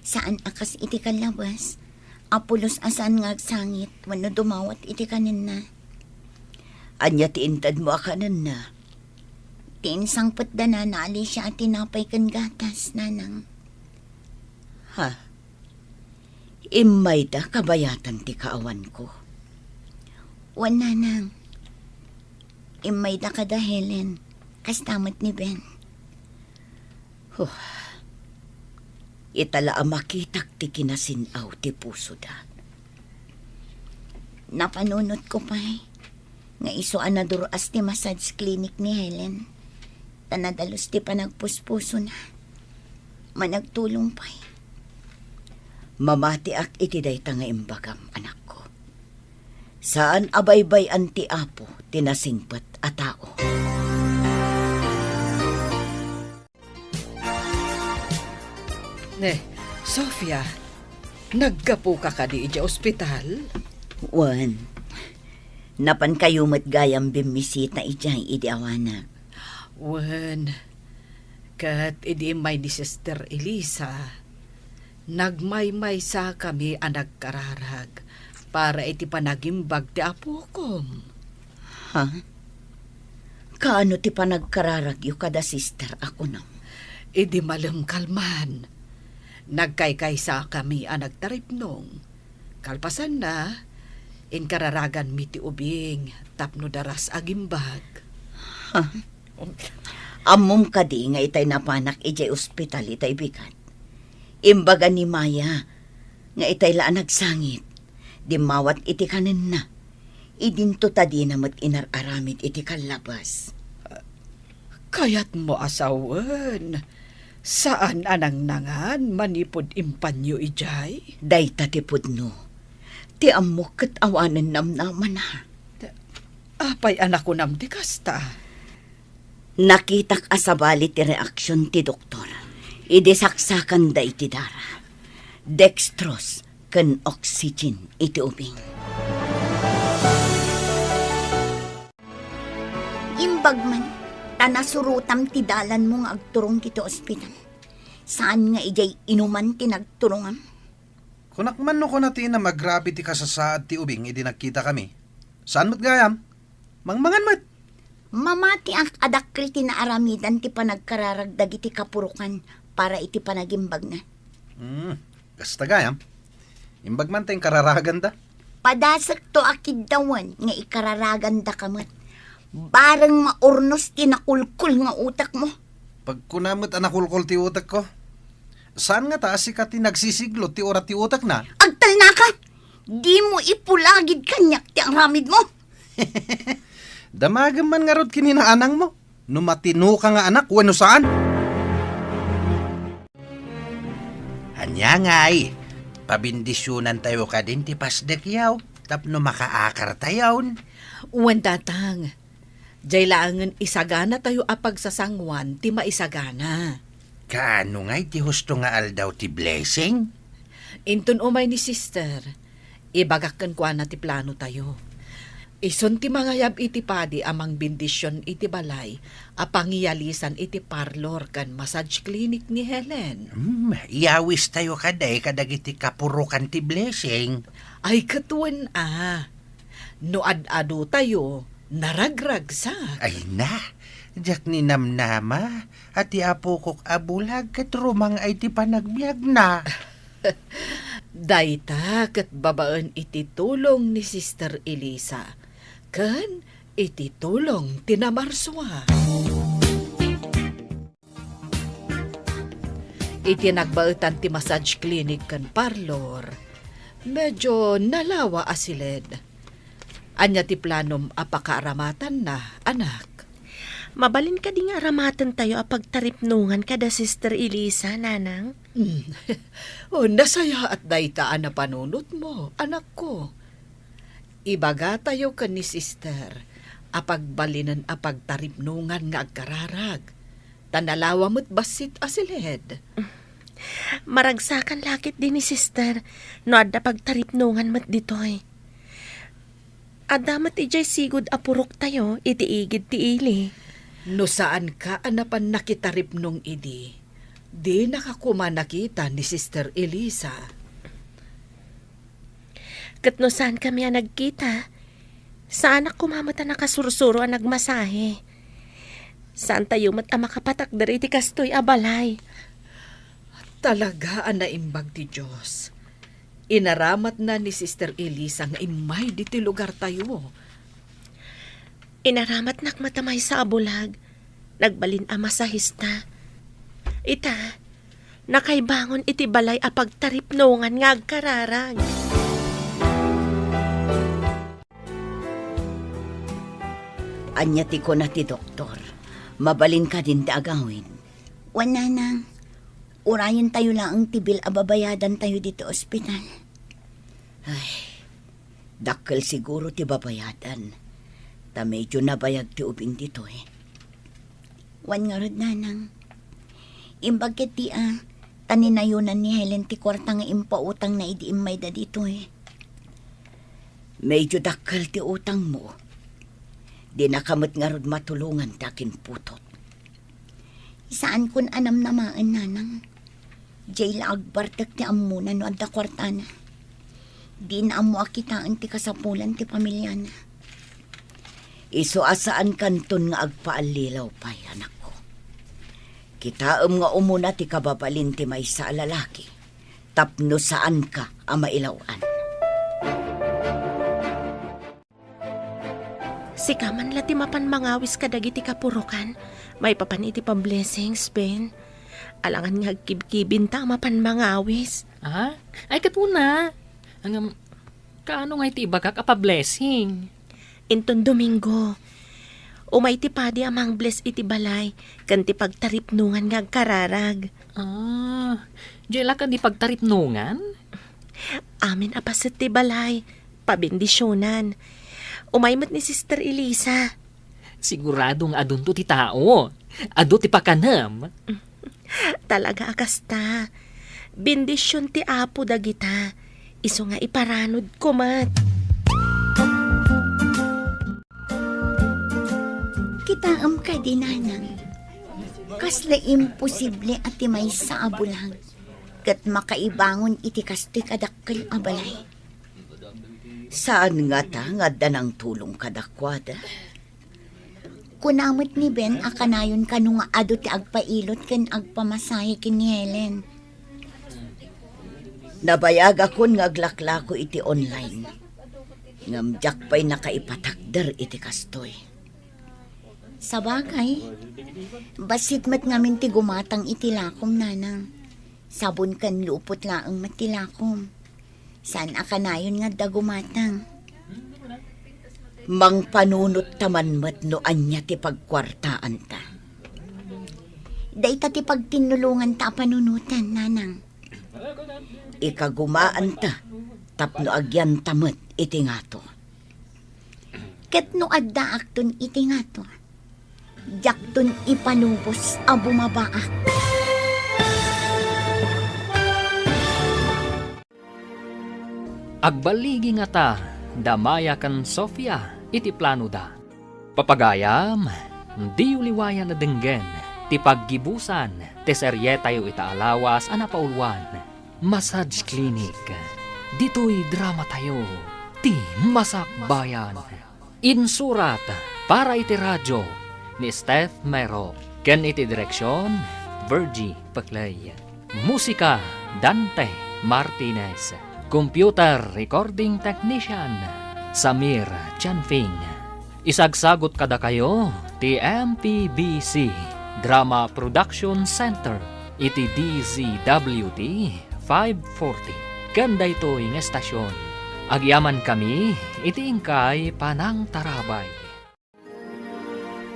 Saan a kas iti kallabas a pulos a saan nga agsangit wenno dumawat iti kanenna. Ania ti intedmo a kanenna? Ti insangpet da Nana Alicia a tinapay ken gatas, nanang. Ha? Immayda kabayatan ti kaawanko? Wen, nanang. Immayda kada Helen. Kasta met ni Ben. Huh. Ita la a makitak ti kinasin-aw ti pusoda. Napanunotko pay nga isu a nadur-as ti massage clinic ni Helen, ta nadalus ti panagpuspusona. Managtulong pay. Mamatiak iti dayta nga imbagam, anakko. Saan a baybay-an ti Apo ti nasingpet a tao. Ne, Sofia, naggapuka kadi idiay ospital? Wen, napankayo met gayam bimmisita idiay idi awanak. Wen, ket idi immay ni Sister Elisa, nagmaymaysa kami a nagkararag para iti panagimbag ti apokom. Ha? Kaano ti panagkararagyo kada sister a kunam? Idi malem kalman, nagkaykaysa kami a nagtaripnong. Kalpasanna, inkararaganmi ti ubing tapno daras agimbag. Ha? Ammom kadi nga itay napanak idiay ospital itay bigat? Imbaga ni Maya nga itay la a nagsangit. Dimmawat iti kanenna. Idinto ta dina met inar-aramid iti kallabas. Kayatmo a sawen, saan a nangnangan manipud impanyo idiay? Dayta ti pudno. Ti ammok ket awanen namnamana. Apay a nakunam ti kasta? Nakitak a sabali ti reaksion ti doktor idi saksakanda iti dara, dextrose ken oxygen iti ubing. Imbag man, ta nasurotam ti dalanmo nga agturong iti ospital. Saan nga idiay inuman ti nagturongam? Kunak man no kuna ti inagrabe ti kasasaad ti ubing idi nagkitakami. Saan met gayam? Mangmangan met. Mamatiak a dakkel ti naaramidan ti panagkararag dagiti kapurokan para iti panagimbagna. Hmm, kasta gayam. Imbag man ta inkararaganda. Padasekto a kiddawen nga ikararagandaka met. Bareng maurnos ti nakulkol nga utekmo. Pagkuna met a nakulkol ti utekko. Saan ngata a sika ti nagsisiglo ti urat ti utekna? Agtalnaka! Dimo ipulagid kaniak ti aramidmo. Damagem man ngarud ken ni naanangmo, no matinoka nga anak wenno saan. Ania ngay, pabendisionantayo kadin ti pasdekyo tapno makaakartayon. Wen, Tatang, diay laengen isaganatayo a pagsasanguan ti maisagana. Kaano ngay ti husto nga aldaw ti blessing? Inton umay ni Sister, ibagak kenkuana ti planotayo. Isun ti mangayab iti padi a mangbendision iti balay a pangyalisan iti parlor ken massage clinic ni Helen. Hmm, iyawistayo kadi kadagiti kapurokan ti blessing. Ay, ket wen a. No ad-adutayo, naragragsak. Ay na, diak ninamnama a ti apokok a bulag ket rumang-ay ti panagbiagna. Dayta ket babaen iti tulong ni Sister Elisa ken iti tulong ti namarsua. Iti nagbaetan ti massage clinic ken parlor, medyo nalawa a siled. Ania ti planom a pakaaramatanna, anak? Mabalin kadi nga aramatentayo a pagtaripnongan kada Sister Elisa, Nanang? Hmm. O, nasayaat dayta a napanunotmo, anakko. Ibagatayo ken ni Sister a pagbalinen a pagtaripnongan nga agkararag, ta nalawa met bassit a siled. Maragsakan la ketdi ni Sister no adda pagtaripnongan met ditoy. Adda met idiay sigud a puroktayo iti igid ti ili. No saanka a napan nakitaripnong idi, dinaka koma nakita ni Sister Elisa. Ket no saankami a nagkita, saanak koma met a nakasursuro a nagmasahe. Saantayo met a makapatakder iti kastoy a balay. Talaga a naimbag ti Dios. Inaramatna ni Sister Elisa nga immay ditoy lugartayo. Inaramatnak met a maysa a bulag. Nagbalin a masahista. Ita, nakaibangon iti balay a pagtaripnongan nga agkararag. Ania ti kuna ti doktor? Mabalin kadin ti agawid? Wen, Nanang. Urayentayo laeng ti bill a babayadantayo ditoy ospital. Ay, dakkel siguro ti babayadan. Ta medyo nabayag ti ubing ditoy. Wen ngarud, Nanang. Imbag ketdi a, ta ninayonan ni Helen ti kuarta nga impautangna idi immayda ditoy. Medyo dakkel ti utangmo. Dinaka met ngarud matulongan ti akinputot. Saankon a namnamaen, Nanang. Diay la agbartek ti ammona no adda kuartana. Dina ammo a kitaen ti kasapulan ti pamiliana. Isu a saankanton nga agpaallilaw pay, anakko. Kitaem nga umuna ti kababalin ti maysa a lalaki tapno saanka a mailaw-an. Sika man la ti mapan mangawis kadagiti kapurokan, maipapan iti pa-blessings, Ben. Alangan nga agkibkibinta a mapan mangawis. Ah? Ay, ket una. Ngem, kaano nga iti ibagak a pa-blessing? Inton Domingo, umay ti padi a mang-bless iti balay ken ti pagtaripnongan nga agkararag. Ah, diay la kadi pagtaripnongan? Amin a paset ti balay, pabendisionan. Umay met ni Sister Elisa. Sigurado nga adunto ti tao. Adu ti pakanem. Talaga a kasta. Bendision ti Apo dagita. Isu nga iparanodko met. Kitaem kadi, Nanang. Kasla imposible a ti maysa a bulag ket makaibangon iti kastoy kadakkel a balay. Saan ngata nga adda nangtulong kadakuada? Kuna met ni Ben a kanayon kano nga adu ti agpailot ken agpamasahe ken ni Helen. Nabayagakon nga aglaklako iti online. Ngem diak pay nakaipatakder iti kastoy. Sabagay, bassit met ngamin ti gumatang iti lakom, Nanang. Sabon ken lupot laeng met ti lakom. Saan a kanayon nga adda gumatang. Mangpanunot ta man met no ania ti pagkuartaanta. Dayta ti pagtinnulonganta a panunotan, Nanang. Ikagumaanta tapno agyanta met iti ngato. Ket no addaakton iti ngato, diakton ipanubos a bumabaak. Agballigi ngata da Maya ken Sofia iti planoda. Papagayam, diyo liwayan a denggen ti paggibusan ti serietayo ita a lawas a napauluan, Massage Clinic. Ditoy dramatayo, ti Masakbayan. Insurat para iti radio ni Steph Mero ken iti direksion, Virgie Peclay. Musika, Dante Martinez. Computer recording technician, Samir Chanfing. Isagsagot kadakayo ti M P B C Drama Production Center iti D Z W T five forty. Ken daytoy nga estasion, agyamankami iti inkay panangtarabay.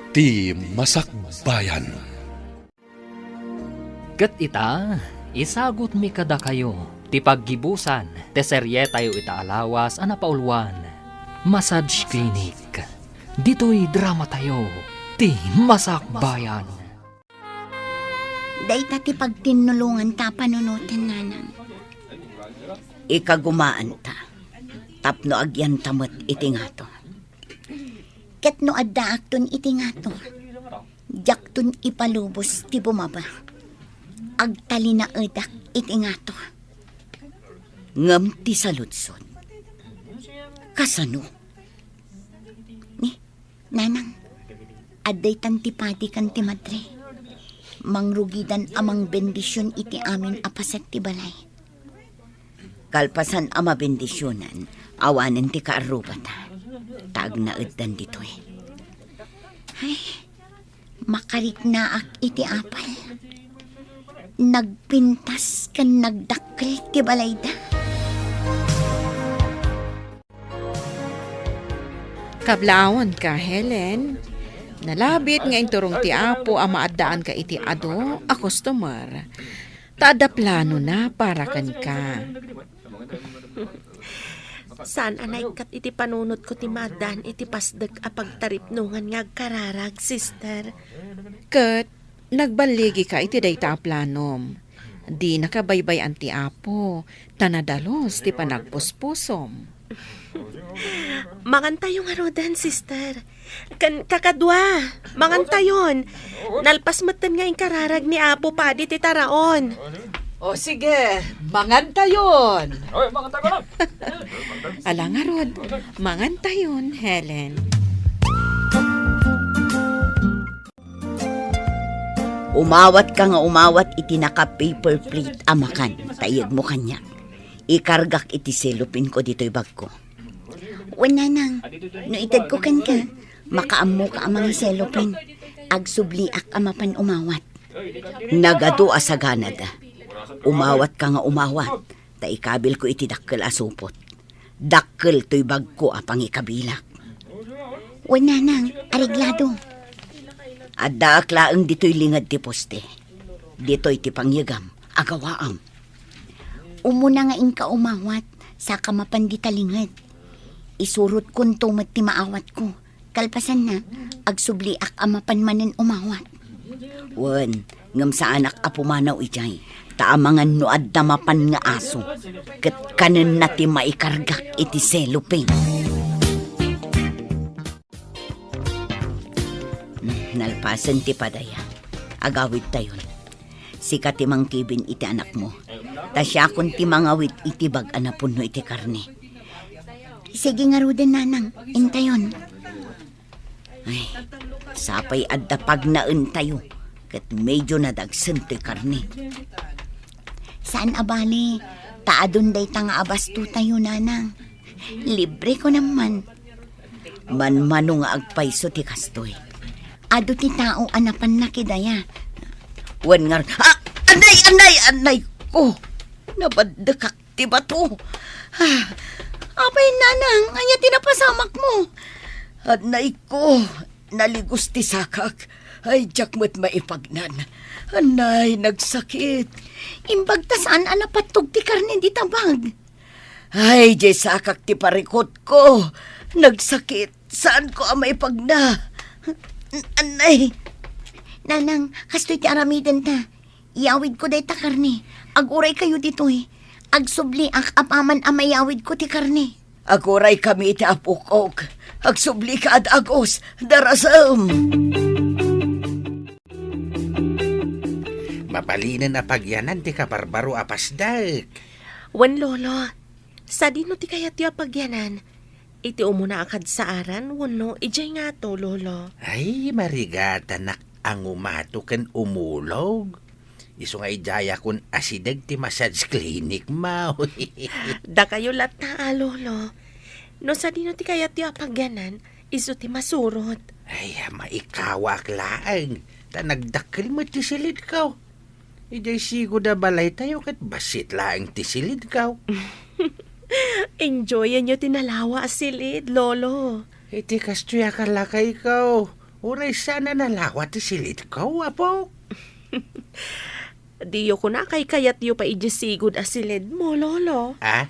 Ti Masakbayan. Ket ita, isagutmi kadakayo ti paggibusan ti serietayo ita a lawas a napauluan, Massage Clinic. Ditoy dramatayo, ti Masakbayan. Dayta ti pagtinnulonganta a panunoten, nanang. Ikagumaanta, tapno agyanta met iti ngato. Ket no addaakton iti ngato, diakton ipalubos ti bumaba. Agtalinaedak iti ngato. Ngem ti saludsod, kasano? Ni, nanang, adda itan ti padi ken ti madre. Mangrugidan a mangbendision iti amin a paset ti balay. Kalpasan a mabendisionan, awanen ti kaarrubata, ta agnaeddan ditoy. Ay, makariknaak iti apal. Nagpintas ken nagdakkel ti balayda. Kablaawanka, Helen. Nalabit nga inturong ti Apo a maaddaanka iti adu a customer. Ta adda planona para kenka. Saan a naikkat iti panunotko ti maaddaan iti pasdek a pagtaripnongan nga agkararag, sister. Ket nagballigika iti dayta a planom. Dinaka baybay-an ti Apo, ta nadalus ti panagpuspusom. Mangantayo ngaruden, sister. Ken kakadua, mangantayon. Nalpas metten nga inkararag ni Apo Padi ti taraon. O sige, mangantayon. Ala ngarud, mangantayon, Helen. Umawatka nga umawat iti naka-paper plate a makan, ta iyegmo kaniak. Ikargak iti cellophane-ko ditoy bagko. Wen, nanang, no itedko kenka, makaammoka a mangi-cellophane. Agsubliak a mapan umawat. Nagadu a saganada. Umawatka nga umawat, ta ikabilko iti dakkel a supot. Dakkel toy bagko a pangikabilak. Wen, nanang, areglado. Addaak laeng ditoy linged ti poste. Ditoy ti pangyegam, agawaam. Umuna nga inka umawat, saka mapan dita linged. Isurotkonto met ti maawatko. Kalpasanna, agsubliak a mapan manen umawat. Wen, ngem saanak a pumanaw idiay, ta amangan no adda mapan nga aso, ket kanenna ti maikargak iti cellophane. Nalpasen ti padaya. Agawidtayon. Sika ti mangkibin iti anakmo. Ta siakon ti mangawid iti bag a napunno iti karne. Sige ngaruden, nanang, intayon. Ay, sapay adda pagnaentayo, ket medyo nadagsen toy karne. Saan a bale, ta adun dayta nga abastotayo, nanang. Libre ko naman. Manmano nga agpayso ti kastoy. Adu ti tao a napanna kidaya. Wen ngar-, ah! Anay, anay, anay ko! Nabaddekak ti bato. Ah, apay, nanang, ania ti napasamakmo? Anay ko, naligos ti sakak. Ay, diak met maipagnan. Anay, nagsakit. Imbag ta saan a napattog ti karne dita bag. Ay, diay sakak ti parikutko. Nagsakit. Saanko a maipagna. Anay. Nanang, kastoy ti aramidenta. Iyawidko dayta karne. Aguray kayo ditoy. Agsubliak apaman a mayawidko ti karne. Aguray kami iti apok. Agsublika, Ad Agus, darasem. Mabalinen a pagyanan ti kabarbaro a pasdek. Wen, Lolo. Sadino ti kayatyo a pagyanan? Iti umuna a kadsaaran wenno idiay ngato, Lolo? Ay, marigatanak a ngumato ken umulog. Isu nga idiayakon asideg ti massage clinic, maw. Dakayo latta a, Lolo. No sadino ti kayatyo a pagyanan, isu ti masurot. Ay, maikawaak laeng, ta nagdakkel met ti silidko. Idiay sigud a balaytayo ket bassit laeng ti silidko. Enjoyenyo ti nalawa a silid, Lolo. Iti kastoy a kalakayko, uray saan a nalawa ti silidko, Apo. Diyo kuna a kaykayatyo pay idiay sigud a silidmo, Lolo. Ah?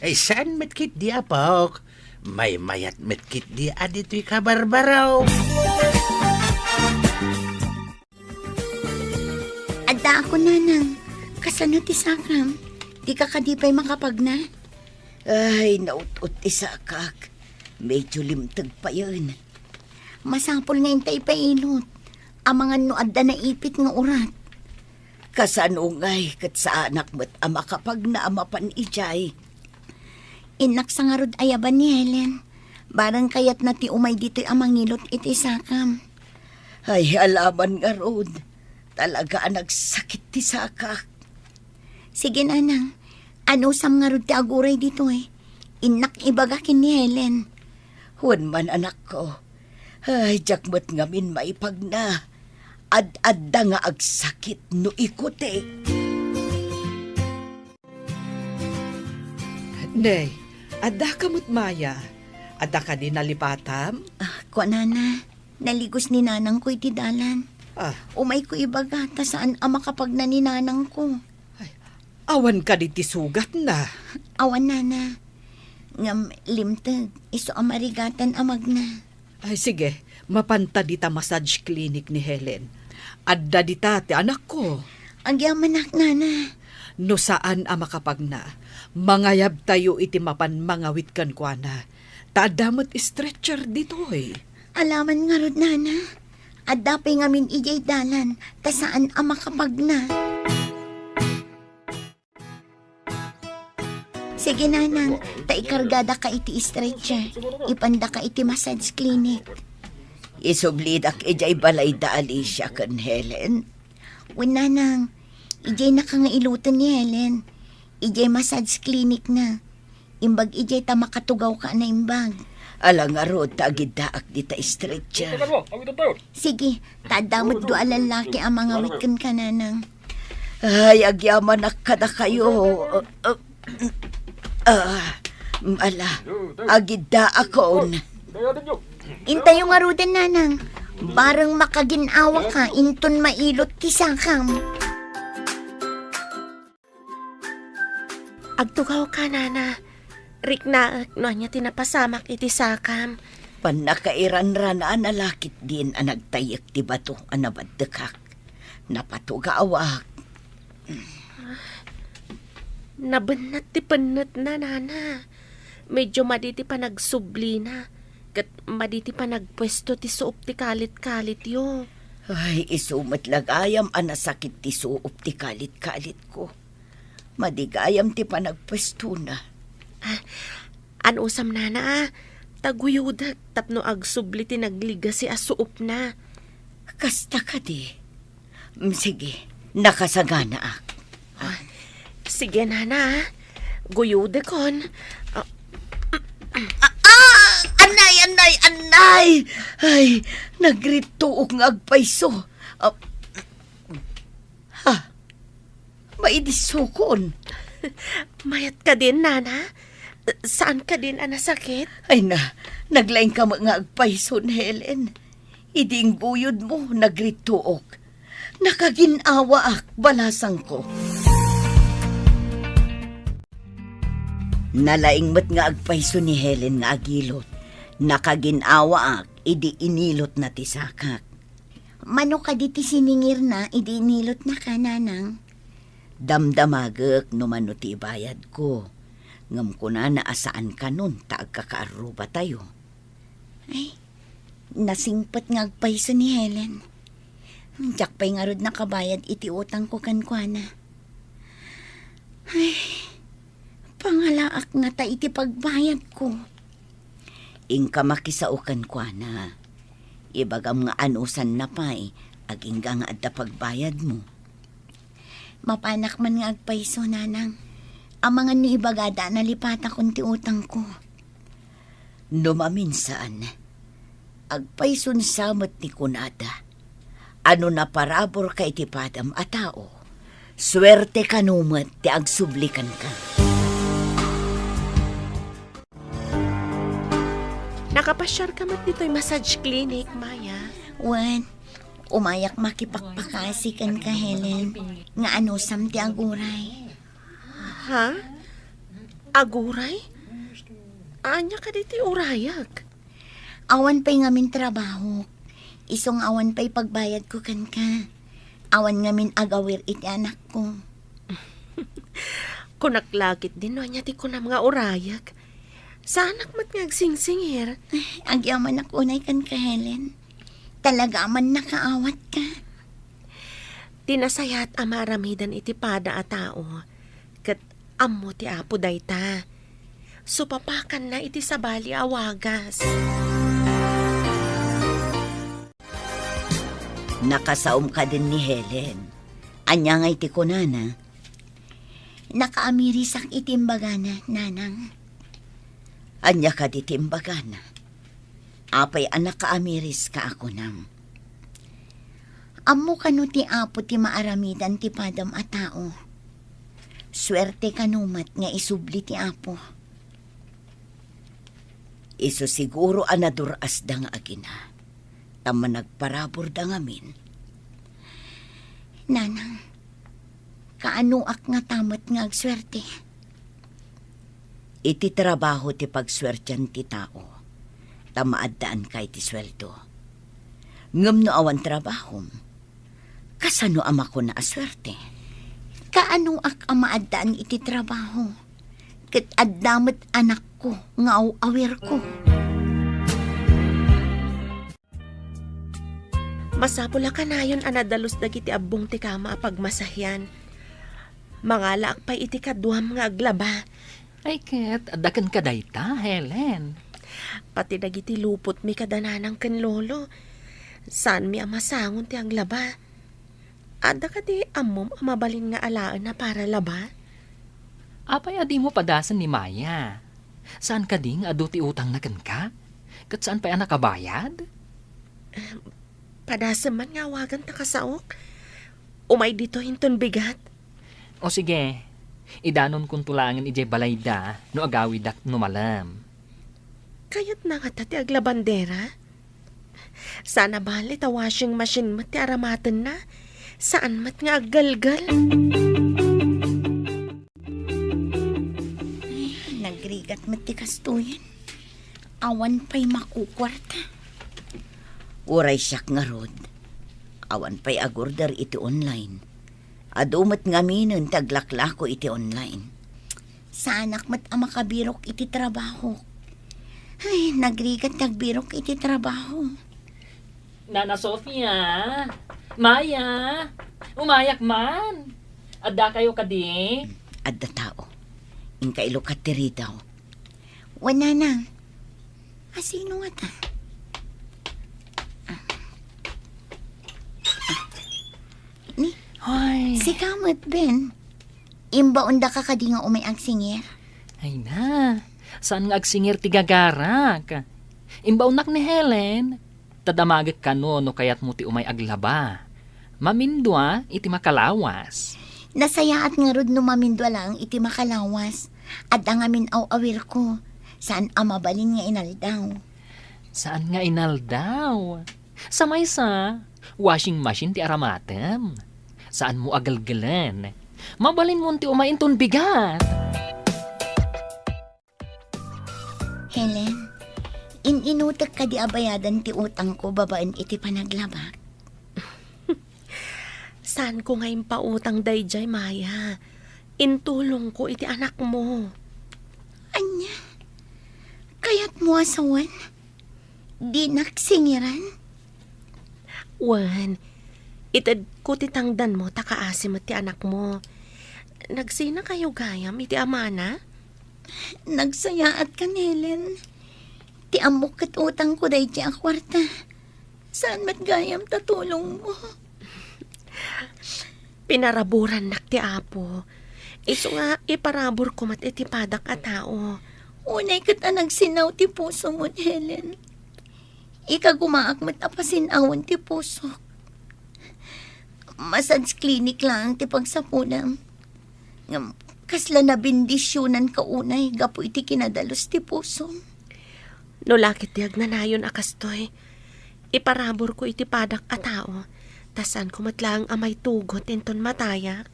Ay, saan met ketdi, Apok? Maymayat met ketdi a ditoy kabarbaro. Addaak, Nanang. Kasano ti sakam? Dika kadi pay makapagna? Ay, naut-ot ti sakak. Medyo limteg payen. Masapul nga intay pailot. Amangan no adda naipit nga urat. Kasano ngay ket saanak met a makapagna a mapan idiay? Innak sa ngarud ayaban ni Helen. Bareng kayatna ti umay ditoy a mangilot iti sakam. Ay, alaman ngarud. Talaga a nagsakit ti sakak. Sige, Nanang. Anusam ngarud ti aguray ditoy? Innak ibaga ken ni Helen. Wen man, anakko. Ay, diak met ngamin maipagna. Ad-adda nga agsakit no ikutik. Nay, adda ka met, Maya? Adda kadi nalipatam? Ah, kuanana, naligos ni nanangko iti dalan. Ah. Umayko ibaga, ta saan a makapagna ni nanangko. Ay, awan kadi ti sugatna? Awan, nana. Ngem limteg, isu a marigatan a magna. Ay, sige, mapanta dita massage clinic ni Helen. Adda dita ti anakko. Agyamanak, nana. No saan a makapagna, mangayabtayo iti mapan mangawit kenkuana. Ta adda met stretcher ditoy. Alaman ngarud, nana. Adda pay ngamin idiay dalan, ta saan a makapagna. Sige, nanang, ta ikargadaka iti stretcher. Ipandaka iti massage clinic. Isublidak idiay balay da Alicia ken Helen. Wen, nanang, idiay naka nga iloten ni Helen. Idiay massage clinic na. Imbag idiay ta makatugawka a naimbag. Ala ngarud ta agiddaak dita stretcher. Sige, ta adda met dua a lallaki a mangawit kenka, nanang. Ay, agyamanak kadakayo. Ah, ah, ala, agiddaakon. Intayo ngaruden, nanang. Bareng makagin-awaka inton mailot ti sakam. Agtugawka, nana. Riknaek no ania ti napasamak iti sakam. Pannakairanrana a nalakit din a nagtayyek ti bato a nabaddekak. Napatugawak. Nabennat ti pennetna, nana. Medyo madi ti panagsublina, ket madi ti panagpuesto ti suop ti kalit-kalityo. Ay, isu met la gayam a nasakit ti suop ti kalit-kalitko. Madi gayam ti panagpuestona. Ah, anusam, nana, a, ta guyodek tapno agsubli ti nagligasi a suopna. Kasta kadi? Mm, sige, nakasaganaak. Ah, sige, nana, a. Guyodekon. Ah, ah, ah, anay, anay, anay! Ay, nagrittook nga agpayso. Ah, ha? Maidissokon. Mayat kadin, nana? Saan kadin a nasakit? Ay na, naglaingka met nga agpayso ni Helen. Idi ingguyodmo, nagrittook. Nakagin-awaak, balasangko. Nalaing met nga agpayso ni Helen nga agilot. Nakagin-awaak idi inilotna ti sakak. Mano kadi ti siningirna idi inilotnaka, nanang? Damdamagek no mano ti ibayadko. Ngem kunana a saan kanon ta agkakaarrubatayo. Ay, nasingpet nga agpayso ni Helen. Diak pay ngarud nakabayad iti utangko kenkuana. Ay, pangalaak ngata iti pagbayadko. Inka makisao kenkuana. Ibagam nga anusanna pay, agingga nga adda pagbayadmo. Mapanak man nga agpayso, nanang. Amangan no ibagada a nalipatakon ti utangko. No maminsan, agpayson sa met ti kunada a no naparaburka iti padam a tao, suerte kano met ti agsubli kenka. Nakapasiarka met ditoy massage clinic, Maya? Wen, umayak makipakpakasi kenka, Helen, nga anusam ti aguray. Ha? Aguray? Ania kadi ti urayak? Awan pay ngamin trabaho. Isu nga awan pay pagbayadko kenka. Awan ngamin agawir iti anakko. Kunak la ketdin no ania ti kunam nga urayak. Saanak met nga agsingsingir. Agyamanak unay kenka, Helen. Talaga a mannakaawatka. Ti nasayaat a maaramidan iti pada a tao, ket ammo ti Apo dayta. Supapakanna iti sabali a wagas. Nakasaom kadin ni Helen. Ania ngay ti kunana? Nakaamirisak iti imbagana, nanang. Ania kadi ti imbagana? Apay a nakaamiriska a kunam? Ammo kano ti Apo ti maaramidan ti padam a tao. Suerte kano met nga isubli ti Apo. Isu siguro a nadur-asda nga agina, ta managparaburda ngamin. Nanang, kaanoak ngata met nga agsuerte? Iti trabaho ti pagsuertian ti tao, ta maaddaanka iti sueldo. Ngem no awan trabahom, kasano a makuna a suerte? Kaanoak a maaddaan iti trabaho? Ket adda met anakko nga aw-awirko. Masapul a kanayon a nadalus dagiti abbong ti kama a pagmasahian. Mangalaak pay iti kaduam nga aglaba. Ay ket, adda kenka dayta, Helen. Pati dagiti lupotmi kada nanang ken lolo, saanmi a masangon ti aglaba. Adda kadi ammom a mabalin nga alaen a para laba? Apay a dimo padasen ni Maya? Saan kadi nga adu ti utangna kenka? Ket saan pay a nakabayad? Padasem man nga awagan ta kasaok. Umay ditoy inton bigat. O sige, idanonkonto laengen idiay balayda no agawidak no malem. Kayatna ngata ti aglabandera? Saan a bale ta washing machine met ti aramatenna. Saan met nga aggelgel. Ay, nagrigat met ti kastoyen. Awan pay makukuarta. Uray siak ngarud, awan pay agorder iti online. Adu met ngaminen ti aglaklako iti online. Saanak met a makabirok iti trabaho. Ay, nagrigat ti agbirok iti trabaho. Nana Sofia! Maya! Umayak man! Adda kayo kadi? Adda tao. Inka ilukat ti ridaw. Wen, nanang. Asino ngata? Ah. Ah. Ni, Hoy. Sika met, Ben. Imbaondaka kadi nga umay agsingir? Ay na, saan nga agsingir ti gagarak? Imbaonnak ni Helen. Ta damagek kano no kayatmo ti umay aglaba. Mamindua iti makalawas. Nasayaat ngarud no mamindua laeng iti makalawas. Adda ngamin aw-awirko. Saan a mabalin nga inaldaw. Saan nga inaldaw? Sa maysa, washing machine ti aramatem. Saanmo a gelgelen. Mabalinmon ti umay inton bigat. Helen, in-inutek kadi a bayadan ti utangko babaen iti panaglabak? Saanko nga impautang daydiay, Maya. Intulongko iti anakmo. Ania? Kayatmo a sawen? Dinak singiran? Wen, itedko ti tangdanmo ta kaasi met ti anakmo. Nagsinakayo gayam iti amana? Nagsayaat kan, Helen. Ti ammok ket utangko daydiay a kuarta. Saan met gayam ta tulongmo? Pinaraburannak ti Apo. Isu nga iparaburko met iti padak a tao. Unay ket a nagsinnaw ti pusomon, Helen. Ikagumaak met a pasin-awen ti pusok. Massage clinic laeng ti pagsapunam. Ngem kasla nabendisionanka unay gapu iti kinadalus ti pusom. No la ket ti agnanayon a kastoy, iparaburko iti padak a tao, ta saanko met laeng a maitugot inton matayak.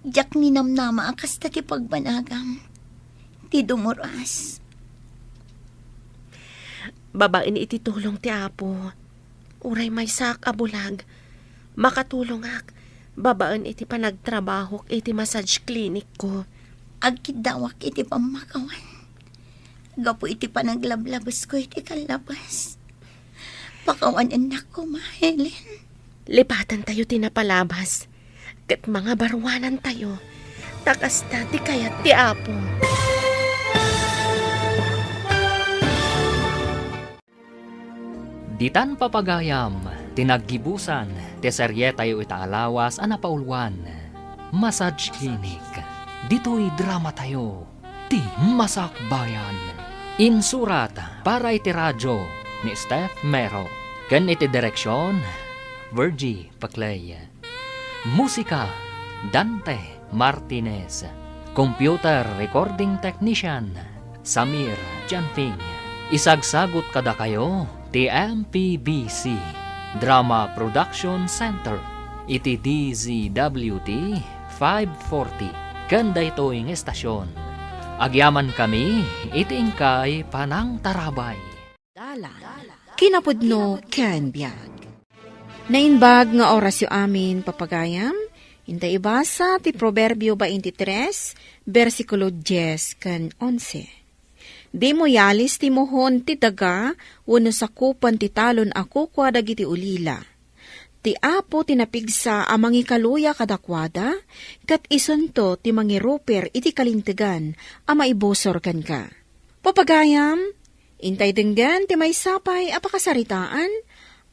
Diak ninamnama a kasta ti pagbanagam. Ti dumuras. Babaen iti tulong ti Apo, uray maysaak a bulag, makatulongak babaen iti panagtrabahok iti massage clinic ko. Agkiddawak iti pammakawan gapu iti panaglablabesko iti kallabas. Pakawanennak koma, Helen. Lipatentayo ti napalabas, ket mangabaruanantayo, ta kasta ti kayat ti Apo. Ditan papagayam ti naggibusan ti serietayo ita a lawas a napauluan, Massage Clinic. Ditoy dramatayo, ti Masakbayan. Insurat para iti radio ni Steph Mero, ken iti direksion, Virgie Paclay. Musika, Dante Martinez. Computer recording technician, Samir Chanfing. Isagsagut kadakayo ti M P B C Drama Production Center iti D Z W T five forty ken daytoy nga estasion. Agyamankami iti inkay panangtarabay. Dalan, kinapudno ken biag. Naimbag nga orasyo amin, papagayam, inta ibasa ti Proverbio twenty-three, bersikulo dies ken onse. Dimo yalis ti muhon ti daga wenno sakupan ti talon a kukua dagiti ulila. Ti Apo ti napigsa a mangikaluya kadakuada, ket isunto ti mangiruper iti kalintegan a maibusor kenka. Papagayam, intay denggen ti maysa pay a pakasaritaan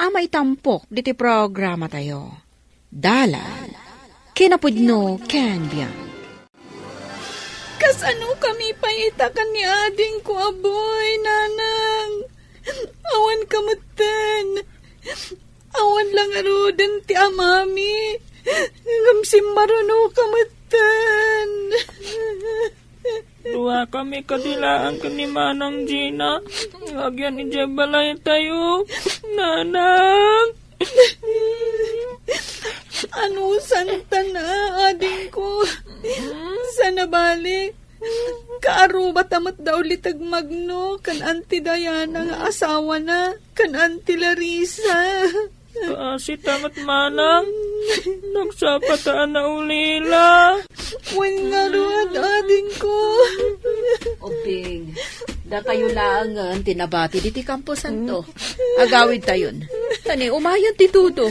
a maitampok diti programatayo. Dalan, kinapudno ken biag. Kasano kami pay ita ken ni adingko a boy, nanang? Awan ka metten. Awan la ngaruden ti amami. Ngem simmaruno ka metten. Duakami kadi laeng ken ni Manang Gina nga agyan idiay balaytayo, nanang. Anusanta na, adingko. Sa nabalik, kaarubata met da uliteg Magno ken Auntie Diana nga asawana, ken Auntie Larissa. Kaasita met manang, nagsapata a naulila. Wen ngarud, adingko. Ubbing, dakayo laengen ti nabati diti kamposanto. Agawidtayon. Ta ni umayen ti tudo.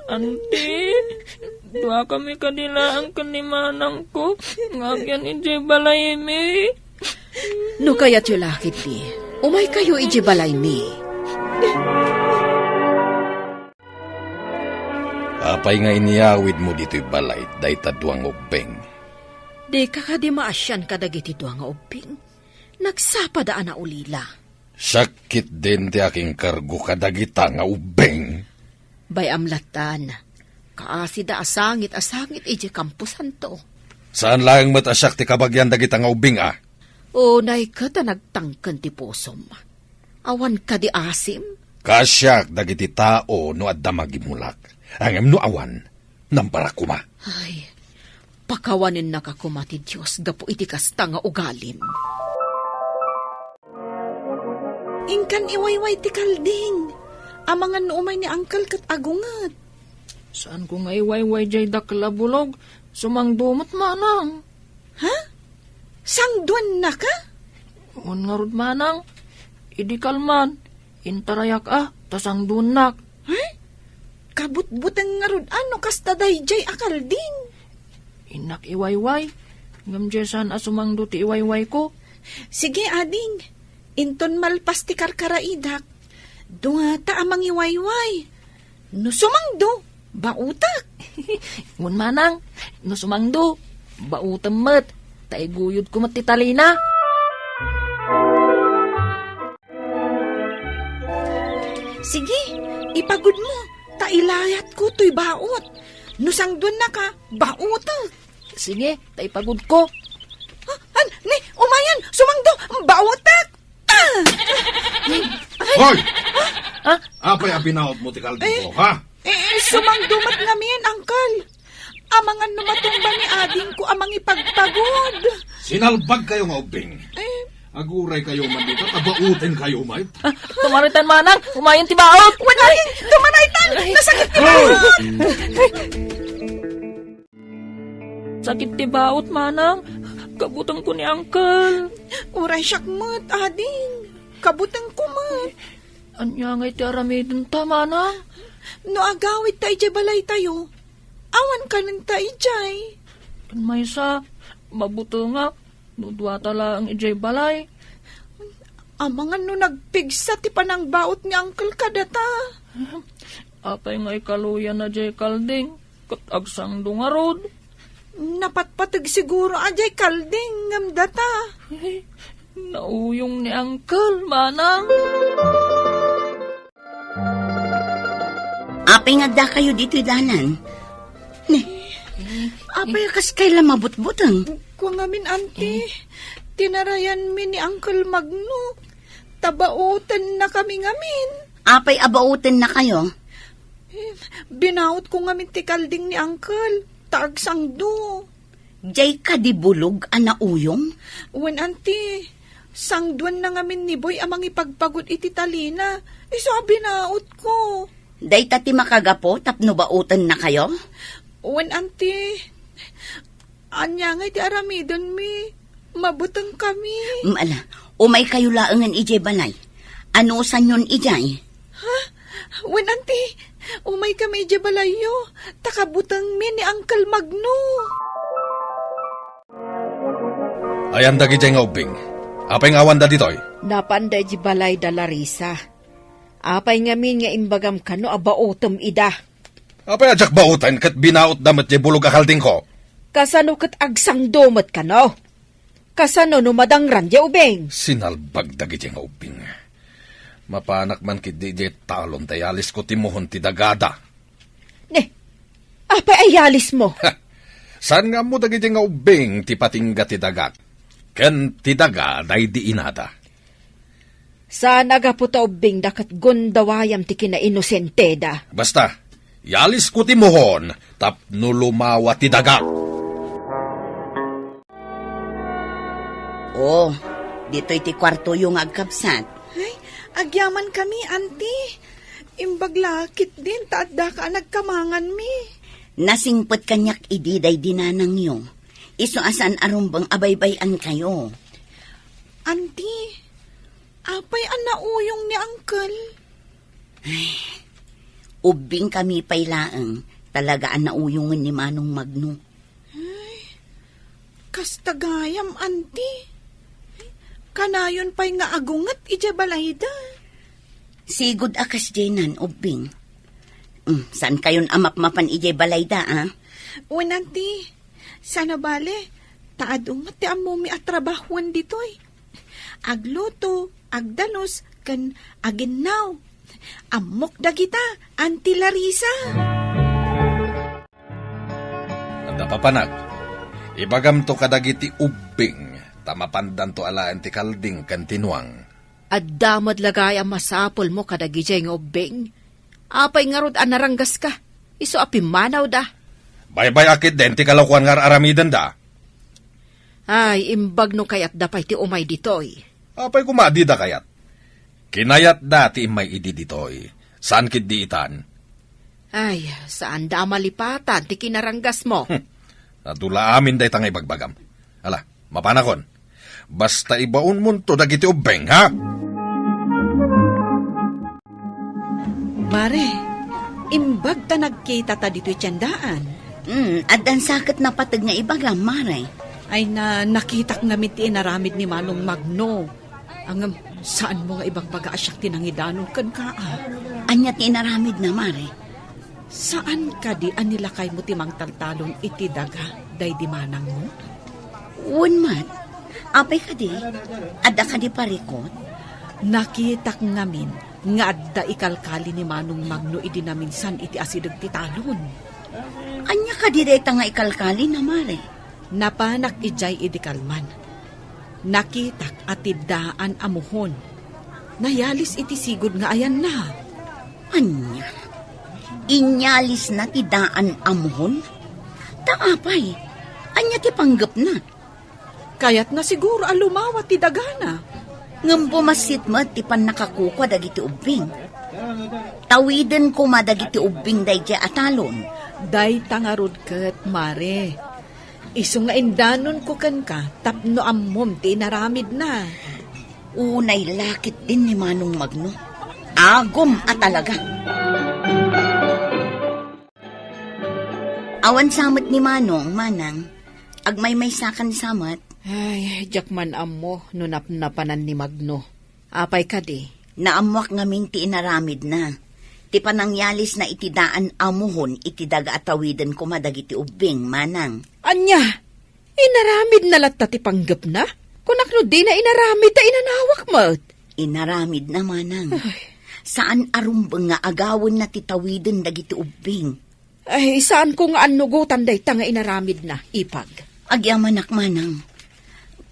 Auntie, duakami kadi laeng ken ni manangko nga agyan idiay balaymi. No kayatyo la ketdi, umaykayo idiay balaymi. Apay nga inyawidmo ditoy balay dayta dua nga ubbing? Dika kadi maasian kadagiti dua nga ubbing? Nagsapada a naulila. Siak ketdin ti akinkargo kadagita nga ubbing. Bay-am lattan, kaasida a sangit a sangit idiay kamposanto. Saan laeng met a siak ti kabagian dagita nga ubbing a? Unay ket a nagtangken ti pusom. Awan kadi asim? Kaasiak dagiti tao no adda magimulak. Ngem no awan, namparak koma. Ay, pakawanennaka koma ti Dios gapu iti kasta nga ugalim. Inkan iwayway ti kalding. Amangan no umay ni Angkel ket agunget. Saanko nga iwayway jay dakkel a bulog. Sumangdo met manang. Ha? Sangduannaka? Wen ngarud manang. Idi kalman, intarayak a, ta sangduennak. Ay, kabutbuteng ngarud a no kasta daydiay a kalding. Innak iwayway, ngem diay saan a sumangdo ti iwaywayko. Sige, ading, inton malpas ti karkaraidak, duata a mangiwayway. No sumangdo, baotek. Wen manang, no sumangdo, baotem met, ta iguyodko met ti talina. Sige, ipagudmo, ta ilayatko toy baot. No sangduennaka, baotek. Sige, ta ipagudko. Ah, an, ni, umayen, sumangdo, baotek. Ah! Hoy! Ha? Apay a binaotmo ti kaldingko, ha? Eh, sumangdo met ngamin, Uncle. Amangan no matumba ni adingko a mangipagpagod. Sinalbagkayo nga ubbing. Eh. Aguraykayo man dita, ta baotenkayo met. Ah, tumaroytan manang, umayen ti baot. Wen, ay, tumaroytan, nasakit ti baot. Sakit ti baot, manang. Kabutengko ni Uncle. Uray siak met, ading. Kabutengko met. Ania ngay ti aramidenta, manang? No agawidta idiay balaytayo, awan kanenta idiay. Ken maysa, mabutengak no duata laeng idiay balay. Amangan no nagpigsa ti panangbaot ni Uncle kadata. Apay nga ikaluyan na diay kalding? Ket agsangdo ngarud. Napatpateg siguro a diay kalding ngem data. Nauyong ni Uncle, manang. Apay nga addakayo ditoy dalan? Ne, apay a kaskay la mabutbuteng? Kua ngamin, Auntie. Tinarayanmi ni Uncle Magno. Ta baotennakami ngamin. Apay a baotennakayo? Eh, binaotko ngamin ti kalding ni Uncle, ta agsangdo. Diay kadi bulog a nauyong? Wen, Auntie, sangduenna ngamin ni Boy a mangipagpagod iti talina, isu a binaotko. Dayta ti makagapu tapno baotennakayo? Wen, Auntie. Ania ngay ti aramidenmi? Mabutengkami. Mm, ala, umaykayo laengen idiay balay. Anusanyon idiay? Ha? Wen, Auntie, umaykami idiay balayyo, ta kabutengmi ni Uncle Magno. Ayan dagidiay nga ubbing. Apay nga awanda ditoy? Napanda idiay balay da Larissa. Apay ngamin nga imbagam kano a baotem ida? Apay a diak baoten ket binaotda met diay bulog a kaldingko? Kasano ket agsangdo met kano? Kasano no madangran diay ubing? Sinalbag dagidiay nga ubbing. Mapanak man ketdi idiay talon ta iyalisko ti muhon ti dagada. Ne, apay a iyalismo? Ha! Saan nga ammo dagidiay nga ubbing ti patingga ti dagak ken ti daga daydi inada? Saan a gapu ta ubbingda ket gundawayam ti kinainosenteda. Basta, iyalisko ti muhon tapno lumawa ti daga. Oh, ditoy ti kuartoyo nga agkabsat. Ay, agyamankami, Auntie. Imbag la ketdin ta addaka a nagkamanganmi. Nasingpet kaniak idi daydi nanangyo. Isu a saan a rumbeng a baybay-ankayo. Auntie, apay a nauyong ni Uncle? Ay, ubbingkami pay laeng, talaga a nauyongen ni Manong Magno. Ay, kasta gayam, Auntie. Kanayon pay nga agunget idiay balayda. Sigud a kasdiay nan, ubbing. Mm, saankayon a mapmapan idiay balayda, a? Wen, Auntie. Saan a bale, ta adu met ti ammomi a trabahoen ditoy. Agluto, agdalus, ken aginnaw. Ammok dagita, Auntie Larissa. Adda papanak, ibagamto kadagiti ubbing, ta mapandanto alaen ti kalding ken ti nuang. Adda met la gayam masapulmo kadagidiay nga ubbing. Apay ngarud a naranggaska? Isu a pimmanawda. Baybay-ak ketdin ti kalakuan nga ar-aramidenda. Ay, imbag no kayatda pay ti umay ditoy. Apay koma a dida kayat? Kinayatda ti immay idi ditoy. Saan ketdi itan? Ay, saanda a malipatan ti kinaranggasmo. Hmm. Adu la amin dayta nga ibagbagam. Ala, mapanakon. Basta ibaonmonto dagiti ubbing, ha? Mare, imbag ta nagkita ta ditoy tiendaan. Hmm, addan sa ket napateg nga ibagam, Mare. Ay na, nakitak ngamin ti inaramid ni Manong Magno. Ngem, saan mo nga ibagbaga a siak ti nangidanon kenka, a? Ania ti inaramidna, Mare? Saan kadi a nilakaymo ti mangtaltalon iti daga daydi manangmo? Wen met. Apay kadi? Adda kadi parikut? Nakitak ngamin nga adda ikalkali ni Manong Magno idi naminsan iti asideg ti talon. Ania kadi dayta nga ikalkalina, Mare? Napanak idiay idi kalman. Nakitak a ti daan a muhon nayalis iti sigud nga ayanna. Ania? Inyalisna ti daan a muhon? Ta apay? Ania ti panggepna? Kayatna siguro a lumawa ti dagana. Ngem bumassit met ti pannakakukua dagiti ubbing. Tawiden koma dagiti ubbing daydiay a talon. Dayta ngarud ket, Mare. Isu nga indanonko kenka tapno ammom ti inaramidna. Unay la ketdin ni Manong Magno. Agum a talaga. Awan sa met ni Manong, Manang. Agmaymaysakan sa met. Ay, diak man ammo no napnapanan ni Magno. Apay kadi? Naammoak ngamin ti inaramidna. Ti panangyalisna iti daan a muhon iti daga a tawiden koma dagiti ubbing, Manang. Ania? Inaramidna latta ti panggepna? Kunak no dina inaramid ta inanawak met. Inaramidna, Manang. Ay. Saan a rumbeng nga agawenna ti tawiden dagiti ubbing. Ay, saanko nga annugotan dayta nga inaramidna, Ipag. Agyamanak, Manang.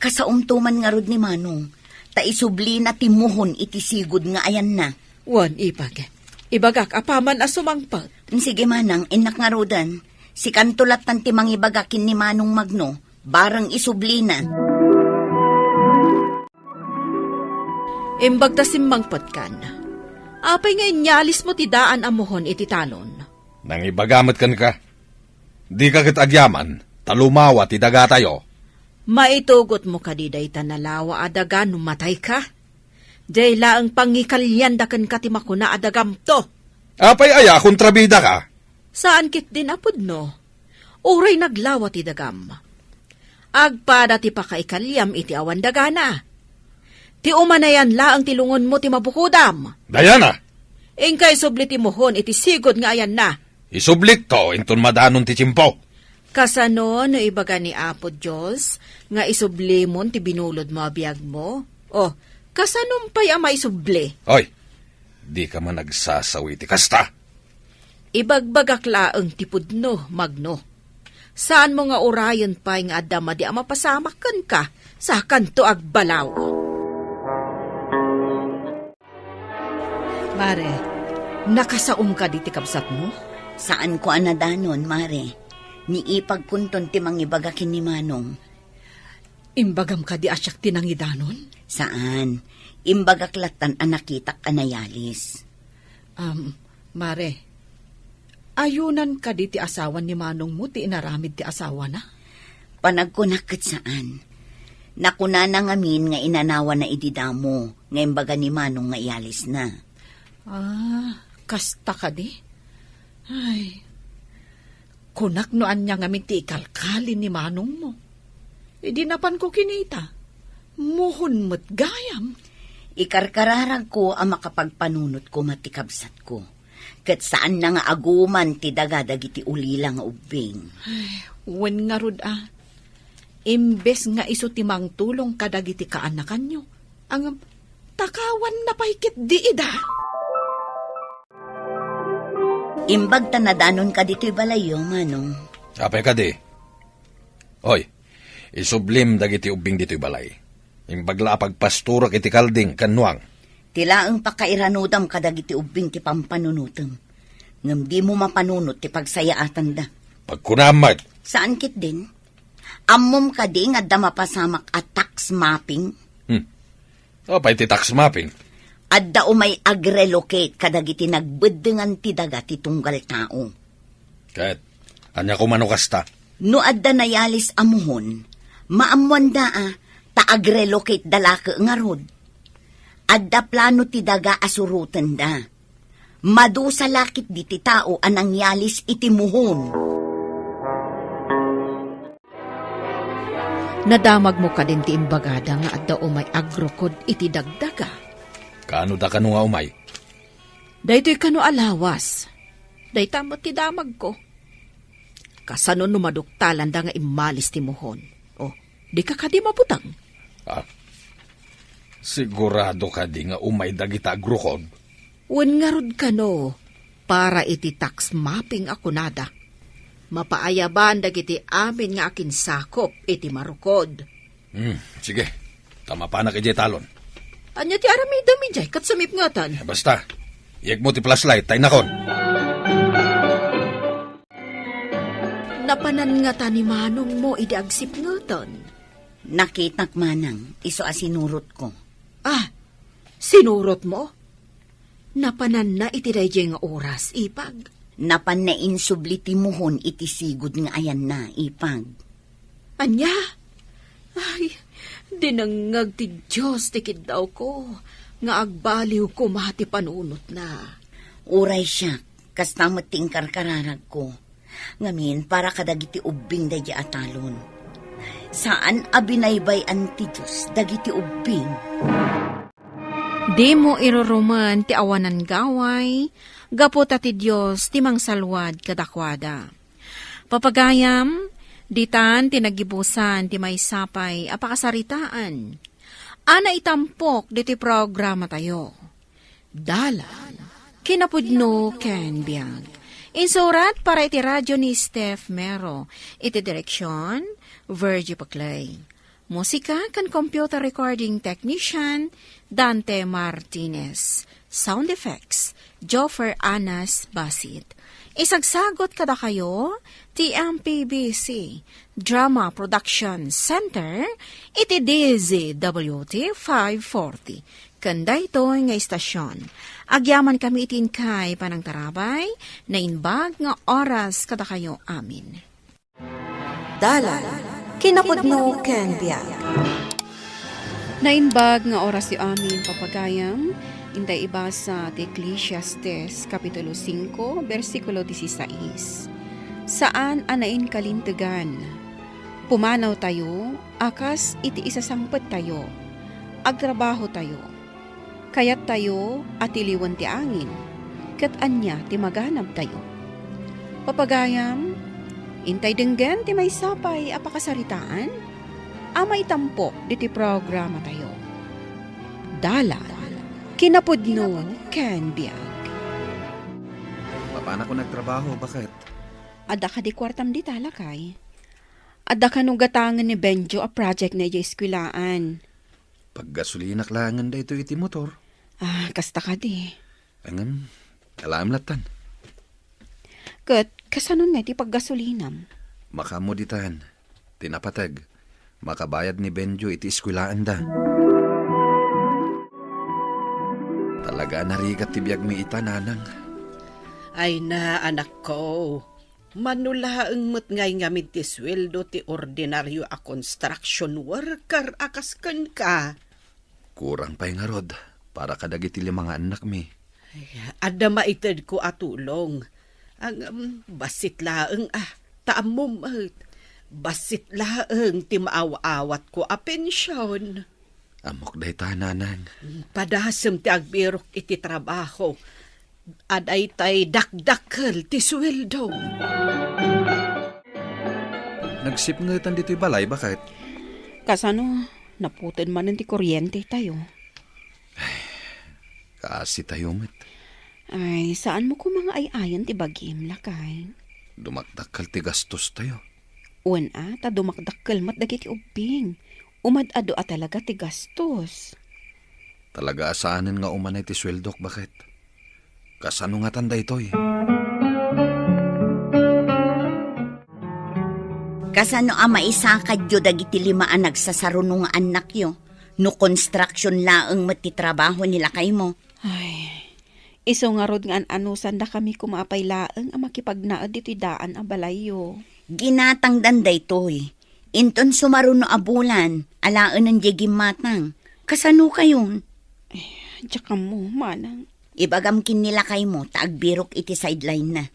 Kasaomto man ngarud ni Manong, ta isublina ti muhon iti sigud nga ayanna. Wen, Ipag. Ibagak apaman a sumangpet. Sige, Manang, innak ngaruden. Sikanto lattan ti mangibaga ken ni Manong Magno, bareng isublina. Imbag ta simmangpetkan. Apay nga inyalismo ti daan a muhon iti talon? Nangibaga met kenka. Dika ket agyaman, ta lumawa ti dagatayo. Maitugotmo kadi dayta nalawa a daga no matayka? Diay laeng pangikalianda kenka ti makuna a dagamto. Apay aya, kontrabidaka? Saan ketdin a pudno. Uray naglawa ti dagam. Agpada ti pakaikaliam iti awan dagana. Ti umanayan laeng ti lungonmo ti mabukodam. Diana! Inka isubli ti muhon iti sigud nga ayanna. Isublikto inton madanon ti tiempo. Kasano no ibaga ni Apo Dios nga isublimon ti binulodmo a biagmo? O, kasanom pay a maisubli? Oy, dika man agsasaw iti kasta. Ibagbagak laeng ti pudno, Magno. Saanmo nga urayen pay nga adda madi a mapasamak kenka, sakanto agbalaw. Mare, nakasaom kadi ti kabsatmo? Saanko a nadanon, Mare. Ni Ipag kunton ti mangibaga ken ni Manong. Imbagam kadi a siak ti nangidanon? Saan. Imbagak lattan a nakitak a nayalis. Am, Mare, ayunan kadi ti asawan ni Manongmo ti inaramid ti asawana? Panagkunak ket saan. Nakunana ngamin nga inanawana idi damo nga imbaga ni Manong nga iyalisna. Ah, kasta kadi? Ay, kunak no ania ngamin ti ikalkali ni Manongmo. Idi napanko kinita, muhon met gayam. Ikarkararagko a makapagpanunot koma ti kabsatko. Ket saanna nga aguman ti daga dagiti ulila nga ubbing. Ay, wen ngarud a. Imbes nga isu ti mangtulong kadagiti kaanakanyo, ngem takawanna pay ketdi ida. Imbag ta nadanon ka ditoy balayyo, Manong. Apay kadi? Oy, isublim dagiti ubbing ditoy balay. Imbag la a pagpastorek iti kalding ken nuang. Ti laeng pakairanudam kadagiti ubbing ti pampanunotem. Ngem dimo mapanunot ti pagsayaatanda. Pagkunam met. Saan ketdin? Ammom kadi nga adda mapasamak a tax mapping? Hmm. Apay ti tax mapping? Adda umay agrelocate kadagiti nagbeddengan ti daga ti tunggal tao. Ket, ania koma no kasta? No adda nayalis a muhon, maammoanda a, ta agrelocate da lake ngarud. Adda plano ti daga a surotenda. Madusa la ketdi ti tao a nangyalis iti muhon. Nadamagmo kadin ti imbagada nga adda umay agrukod iti dagdaga? Kaano da kano nga umay? Daytoy kano a lawas. Dayta met ti damagko. Kasano no maduktalanda nga immalis ti muhon? O, dika kadi mabuteng? Ah, sigurado kadi nga umay dagita agrukod? Wen ngarud kano, para iti tax mapping a kunada. Mapaayaban dagiti amin nga akinsakop iti marukod. Hmm, sige. Ta mapanak idiay talon. Ania ti aramidem idiay ket sumipngetan? Eh, basta, iyegmo ti flashlight, ta innakon. Napanan ngata ni manongmo idi agsipngetan? Nakitak manang, isu a sinurotko. Ah, sinurotmo? Napananna iti daydiay nga oras, ipag? Napanna insubli ti muhon iti sigud nga ayanna, ipag. Ania? Ay, dinengngeg ti Dios ti kiddawko, nga agbaliw koma ti panunotna. Uray siak, kasta met ti inkarkararagko. Ngamin, para kadagiti ubbing daydiay a talon. Saan a binaybay-an ti Dios dagiti ubbing. Dimo irurumen ti awanan gaway, gapu ta ti Dios ti mangsalwad kadakuada. Papagayam, ditan ti naggibusan ti maysa pay a pakasaritaan. A naitampok ditoy programatayo. Dalan, kinapudno ken biag. Insurat para iti radyo ni Steph Mero. Iti direksyon, Virgie Paclay. Musika ken computer recording technician, Dante Martinez. Sound effects, Joffer Anas Basit. Isagsagot kadakayo ti M P B C Drama Production Center iti D Z W T five forty. Ken daytoy nga istasion, agyaman kami iti inkay panangtarabay, naimbag nga oras kadakayo amin. Dalan, kinapudno ken biag. Naimbag nga orasyo amin, papagayam, intay ibasa ti Eclesiastes, Kapitulo singko, bersikulo disisais. Saan a nainkalintegan. Pumanawtayo a kas iti isasangpettayo. Agtrabahotayo. Kayattayo a tiliwen ti angin, ket ania ti maganabtayo? Papagayam, intay denggen ti maysa pay a pakasaritaan a maitampok ditoy programatayo. Dalan, kinapudno ken biag. Mapanakon agtrabaho, baket. Adda kadi kuartam dita, lakay? Adda kano gatangen ni Benjo a project na idiay eskuelaan? Paggasolinak laengen daytoy iti motor. Ah, kasta kadi. Ngem, alaem lattan. Ket, kasano nga iti paggasolinam? Makaammo ditan. Ti napateg, makabayad ni Benjo iti eskuelaanda. Talaga a narigat ti biagmi ita, nanang. Ay na, anakko. Mano laeng met ngay ngamin ti sueldo ti ordinario a construction worker a kas kenka? Kurang pay ngarud para kadagiti lima nga annakmi. Ay, adda maitedko a tulong. Ang, um, bassit laeng, ah, ta ammom met. Bassit laeng ti maaw-awatko a pension. Ammok dayta, nanang. Padasem ti agbirok iti trabaho. A daytay dakdakkel ti sueldo. Nagsipngetan ditoy balay, baket? Kasano, naputed manen ti kuryente tayo. Ay, kaasi tayo met. Ay, saanmo koma nga ay-ayan ti bagim, lakay? Dumakdakkel ti gastos tayo. Wen a, ta dumakdakkel met dagiti ubbing. Umad-adu a talaga ti gastos. Talaga a saanen nga umanay ti sueldok, baket? Kasano ngatan daytoy? Kasano a maisakadyo dagiti lima a nagsasaruno nga annakyo no konstruksion laeng met ti trabaho ni lakaymo? Ay, isu ngarud nga an-anusandakami koma apay laeng a makipagnaed ditoy daan a balayyo. Ginatangdan daytoy. Inton sumaruno a bulan, alaenen diay gimmatang. Kasano kayon? Eh, diak ammo, manang. Ibagam ken ni lakaymo ta agbirok iti sideline-na.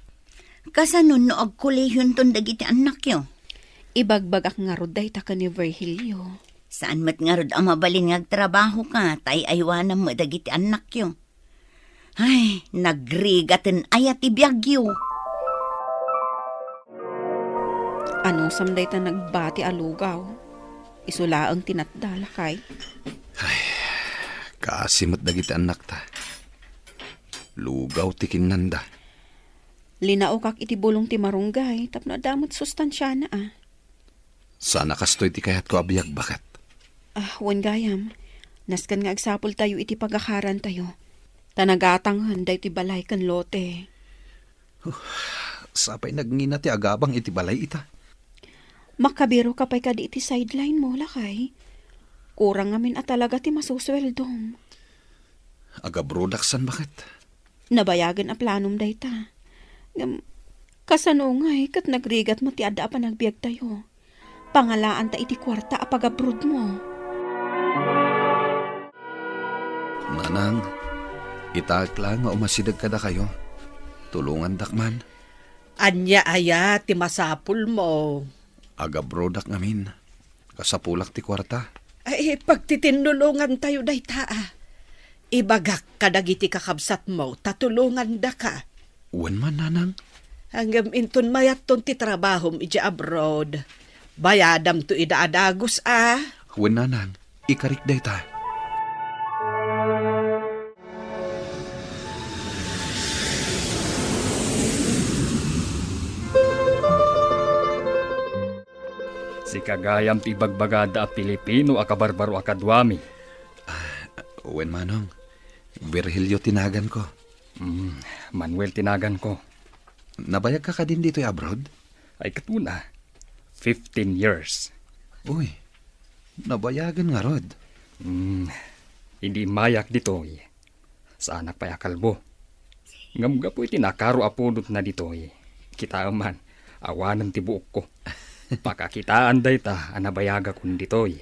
Kasano no agkolehionton dagiti annakyo? Ibagbagak ngarud dayta ken ni Virgilio. Saan met ngarud a mabalin nga agtrabahoka ta ay-aywanam met dagiti annakyo. Ay, nagrigaten aya ti biagyo. Anusam dayta nagbati a lugaw? Isu laeng ti natda, lakay. Ay, kaasi met dagiti annakta. Lugaw ti kinnanda. Linaokak iti bulong ti marunggay tapno adda met sustansiana, a. Saan a kastoy ti kayatko a biag, baket. Ah, wen gayam. Nasken nga agsapultayo iti pagakarantayo. Ta nagatanghen daytoy balay ken lote. Huh, sapay nagngina ti agabang iti balay ita. Makabiroka pay kadi iti sideline-mo, lakay. Kurang ngamin a talaga ti masusueldom. Agabrodak san, baket. Nabayagen a planom dayta. Ngem, kasano ngay ket nagrigat met ti adda a panagbiagtayo? Pangalaanta iti kuarta a pagabrodmo. Nanang, itaek laeng nga umasideg kadakayo. Tulongandak man. Ania aya ti masapulmo? Agabrodak ngamin. Kasapulak ti kuarta. Ay, pagtitinnulongantayo dayta, a. Ibagak kadagiti kakabsatmo ta tulongandaka. Wen man, nanang. Ngem inton mayatton ti trabahom idiay abroad, bayadamto ida a dagus, a. Wen, nanang. Ikarik dayta. Sika gayam ti ibagbagada a Pilipino a kabarbaro a kaduami. Ah, wen, manong. Virgilio ti naganko. Mm, Manuel ti naganko. Nabayagka kadin ditoy abroad? Ay, ket una, fifteen years. Uy, nabayagen ngarud. Mm, idi immayak ditoy, saanak pay a kalbo. Ngem gapu iti nakaro a pudotna ditoy, kitaem man, awanen ti buokko. Pakakitaan dayta a nabayagakon ditoy.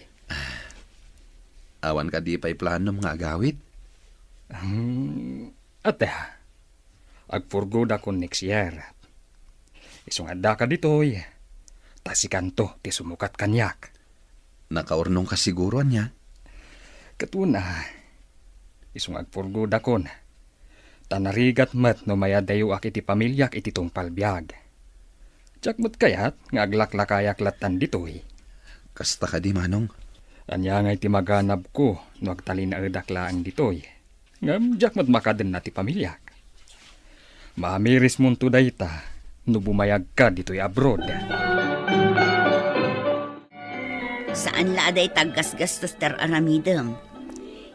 Awan kadi pay planom nga agawid? Hmm, ate, agpurgodakon next year. Isu nga addaka ditoy, ta sikanto ti sumukat kaniak. Nakaurnongka siguro, ania? Ket una, isu nga agpurgodakon, ta narigat met no mayadayoak iti pamiliak iti tungpal biag. Diak met kayat nga aglaklakayak lattan ditoy. Kasta kadi, manong? Ania ngay ti maganabko no agtalinaedak laeng ditoy? Ngem diak met makadenna ti pamiliak. Maamirismonto dayta no bumayagka ditoy abroad. Saan la a dayta aggasgastos ti ar-aramidem.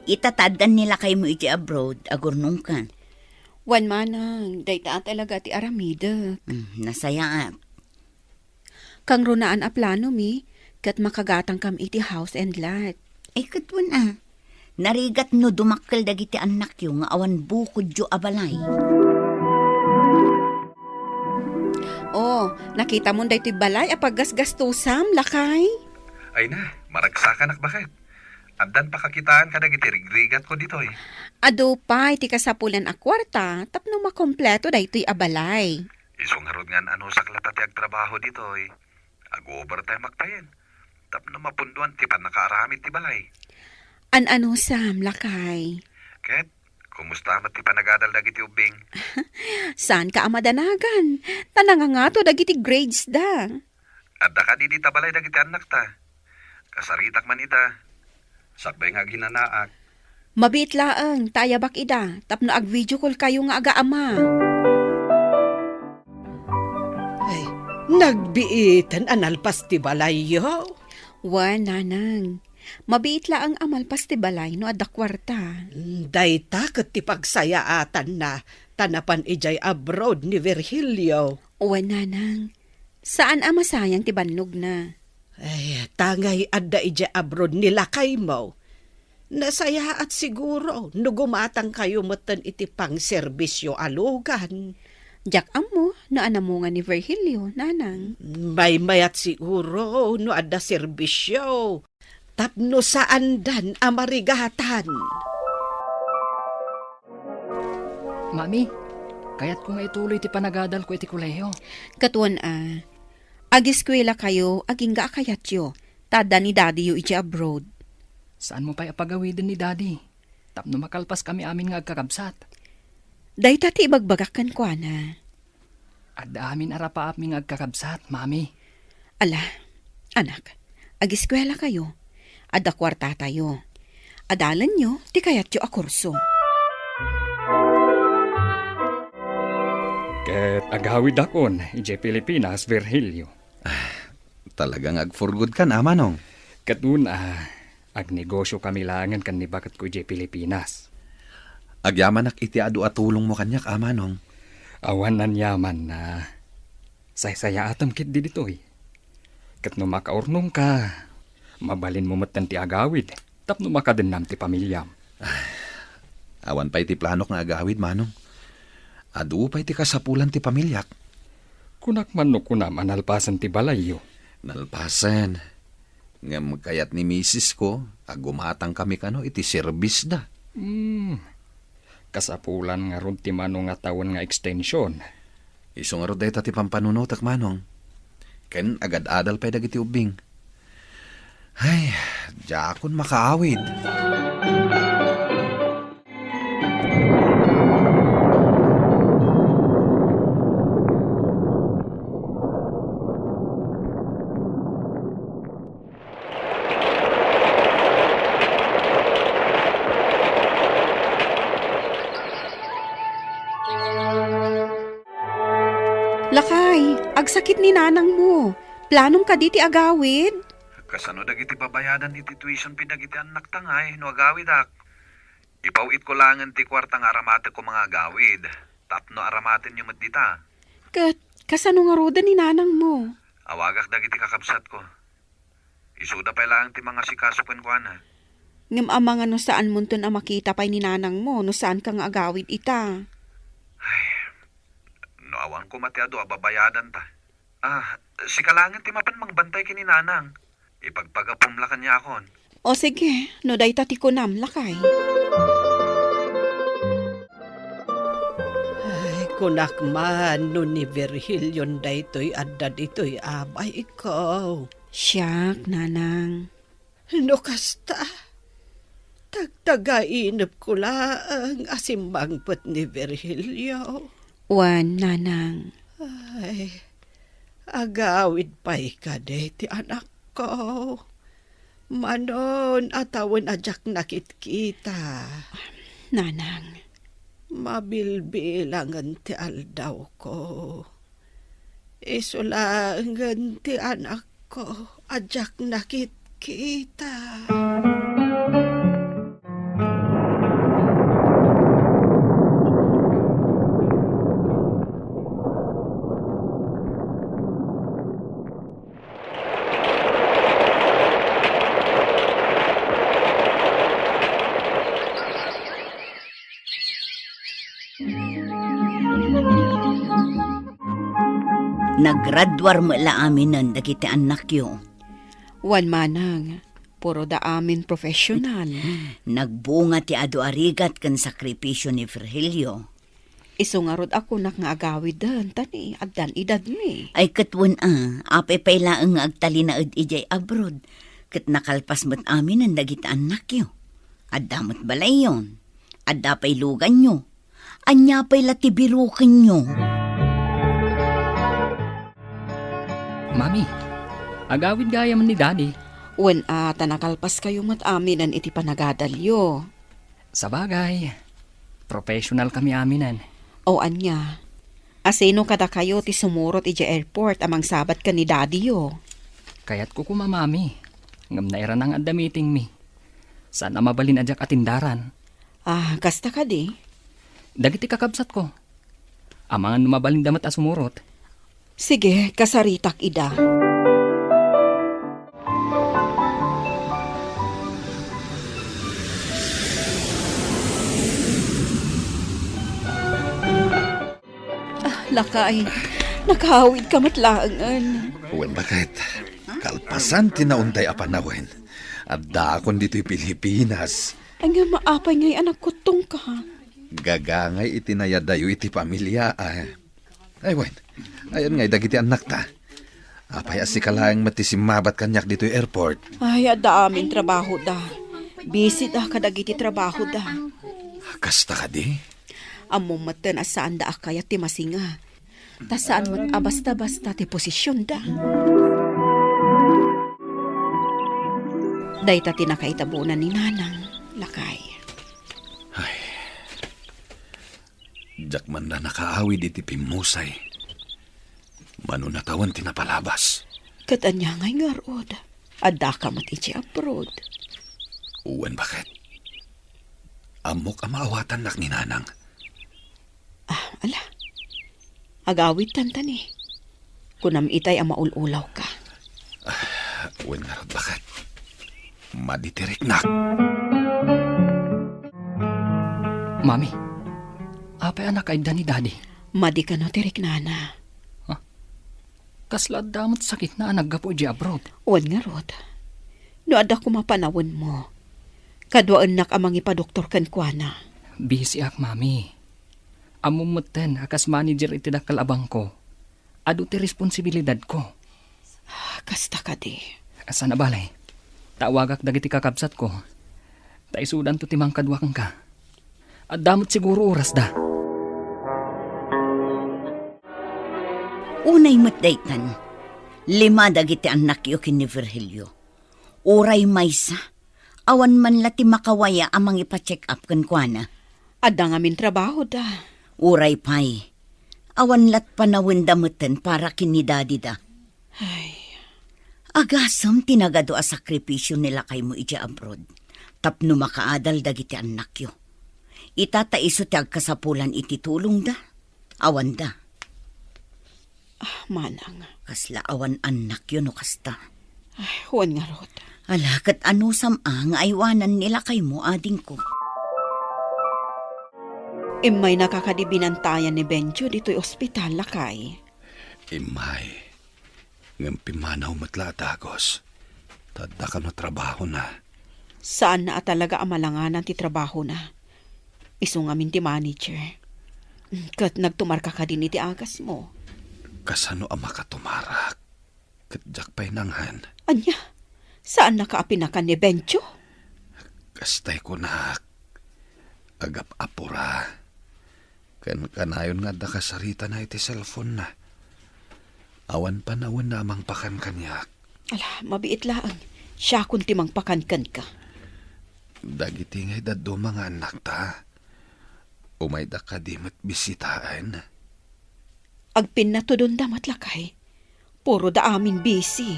Ita ta addan ni lakaymo iti abroad, agurnongkan. Wen manang, dayta a talaga ti aramidek. Mm, nasayaat. Kangrunaan a planomi, ket makagatangkam iti house and lot. Ay, ket wen a. Narigat no dumakkel dagiti annakyo nga awan bukodyo a balay. Oh, nakitamon daytoy balay a paggasgastosam, lakay? Ay na, maragsakanak, baket. Addan pakakitaan kadagiti rigrigatko ditoy. Adu pay ti kasapulan a kuarta tapno makompleto daytoy a balay. Isu ngarud nga an-anusak latta ti agtrabaho ditoy. Ag-overtime-ak tayen. Tapno mapundoan ti pannakaaramid ti balay. An-anusam, lakay? Ket, kumusta met ti panagadal dagiti ubbing? Saanka a madanagan, ta nangangato dagiti grades da. Adda kadi dita balay dagiti annakta? Kasaritak man ida. Sakbay nga aghinanaak. Mabiit laeng ta ayabak ida tapno ag-video call kayo nga agaama. Ay, nagbiiten a nalpas ti balayyo? Wen, nanang. Mabiit laeng a malpas ti balay no adda kuarta. Mm, dayta ket ti pagsayaatanna ta napan idiay abroad ni Virgilio. Wen, nanang. Saan a masayang ti bannogna. Ay, tangay adda idiay abroad ni lakaymo. Nasayaat siguro no gumatangkayo metten iti pangserbisyo a lugan. Diak ammo no anamungan ni Virgilio, nanang. Maymayat siguro no adda serbisyo. Tapno saandan a marigatan. Mami, kayatko nga ituloy ti panagadalko iti kolehiyo. Ket wen a, ageskuelakayo agingga a kayatyo, ta adda ni Daddyyo iti abroad. Saanmo pay a pagawiden ni Daddy, tapno makalpaskami amin nga agkakabsat. Dayta ti ibagbagak kenkuana. Adda amin a rapaapmi nga agkakabsat, Mami. Ala, anak, ageskuelakayo. Adda kuartatayo. Adalanyo ti kayatyo a kurso. Ket agawidakon idiay Pilipinas, Virgilio. Ah, talaga nga agpurpurigkan, a manong. Ket wen a, agnegosyokami laengen ken ni baketko idiay Pilipinas. Agyamanak iti adu a tulongmo kaniak, a manong. Awan aniaman a saysayaatam ketdi ditoy. Ket no makaurnongka, mabalinmo metten ti agawid tapno makadennam ti pamiliam. Awan pay ti planok nga agawid, manong. Adu pay ti kasapulan ti pamiliak. Kunak man no kunam a nalpasen ti balayyo. Nalpasen. Ngem kayat ni misisko a gumatangkami kano iti serbisda. Hmm. Kasapulan ngarud ti manong a tawen nga ekstension. Isu ngarud dayta ti pampanunotek, manong. Ken agad-adal pay dagiti ubbing. Ay, diakon makaawid. Lakay, agsakit ni nanangmo. Planom kadi ti agawid? Kasano dagiti babayadan iti tuition fee dagiti annakta ngay no agawidak? Ipaw-itko laengen ti kuarta nga aramatekko nga agawid, tapno aramatenyo met dita. Ket kasano ngaruden ni nanangmo? Awagak dagiti kakabsatko. Isuda pay laeng ti mangasikaso kenkuana. Ngem amangan no saanmonton a makita pay ni nanangmo no saanka nga agawid ita. Ay, no awan koma ti adu a babayadanta. Ah, sika laengen ti mapan mangbantay ken ni nanang. Ipagpagapom la kaniakon. O sige, no dayta ti kunam, lakay. Ay, kunak man no ni Virgilion daytoy adda ditoy, abay, ikaw. Siak, nanang. No kasta, tagtagainepko laeng a simmangpet ni Virgilio. Wen, nanang. Ay, agawid pay kadi ti anakko. Manon a tawen a diak nakitkita. Nanang. Mabilbilangen ti aldawko. Isu laengen ti anakko a diak nakitkita. Naggraduar met la aminen dagiti annakyo. Wen manang, puro da amin professional. Nagbunga ti adu a rigat ken sakripisio ni Virgilio. Isu ngarud a kunak nga agawiden, ta ni addan edadmi. Ay, ket wen a, apay pay laeng nga agtalinaed idiay abroad, ket nakalpas met aminen dagiti annakyo. Adda met balayyon, adda pay luganyo. Ania pay la ti birukenyo? Mami, agawid gayam ni Daddy. Wen a, ta nakalpaskayo met aminen iti panagadalyo. Sabagay, professional kami aminen. O ania? Asino kadakayo ti sumurot idiay airport a mangsabat ken ni Daddy-yo? Kayatko koma, Mami, ngem nairana nga adda meeting mi. Saan a mabalin a diak atendaran. Ah, kasta kadi? Dagiti kakabsatko. Amangan no mabalinda met a sumurot. Sige, kasaritak ida. Ah, lakay, nakaawidka met laengen. Wen, baket. Kalpasan ti naunday a panawen, addaakon ditoy Pilipinas. Ay, ngem apay ngay a nagkuttongka? Gagangay iti nayadayo iti pamilya, ah. Ay, wen. Ayan ngay dagiti annakta. Apay a sika laeng met ti simmabat kaniak ditoy airport? Ay, adda amin trabahoda. Busy da kadagiti trabahoda. Kasta kadi? Ammom metten a saanda a kayat ti masinga. Ta saan met a basta-basta ti posisionda. Dayta ti nakaitabunan ni Nanang, lakay. Ay. Diak man la nakaawid iti pimmusay. Mano natawen ti napalabas. Ket ania ngay ngarud? Addaka met iti abroad. Wen, baket. Ammok a maawatannak ni Nanang. Ah, ala. Agawidtan ta ni. Kunam itay a maul-ulawka. Ah, wen ngarud, baket. Madi ti riknak. Mami, apay a nakaidda ni Daddy? Madi kano ti riknana. Ha? Kasla adda met sakitna a naggapu idiay abroad? Wen ngarud. No adda koma panawenmo, kaduaennak a mangipadoktor kenkuana. Busy ak, Mami. Ammom metten a kas manager iti dakkel a bangko, adu ti responsibilidadko. Ah, kasta kadi. Saan a bale, tawagak dagiti kakabsatko, ta isudanto ti mangkadua kenka. Adda met siguro orasda. Unay met daytan, lima dagiti annakyo ken ni Virgilio. Uray maysa, awan man la ti makawaya a mangipa-check-up kenkuana. Adda ngamin trabahoda. Uray pay, awan lat panawenda metten para ken ni daddy da. Ay. Agasem ti nagadu a sakripisio ni lakaymo idiay abroad tapno makaadal dagiti annakyo. Ita ta isu ti agkasapulan iti tulongda. Awanda. Ah, manang. Kasla awan annakyo no kasta. Ay, wen ngarud. Ala, ket anusam a nga aywanan ni lakaymo, adingko? Immaynaka kadi binantayan ni Benjo ditoy ospital, lakay? Immay. Ngem pimmanaw met la a dagus. Ta adda kano trabahona. Saanna a talaga a malanganan ti trabahona. Isu ngamin ti manager. Ket nagtumarka kadin iti agasmo. Kasano a makatumarak? Ket diak pay nanghan. Ania? Saannaka a pinakan ni Benjo? Kastay kunak, agap-apura. Ken kanayon nga adda kasaritana iti cellphone-na. Awan panawenna a mangpakan kaniak. Ala, mabiit laeng. Siakon ti mangpakan kenka. Dagiti ngay dadduma nga annakta, umayda kadi met bisitaen? Agpinnatudonda met, lakay. Puro da amin busy.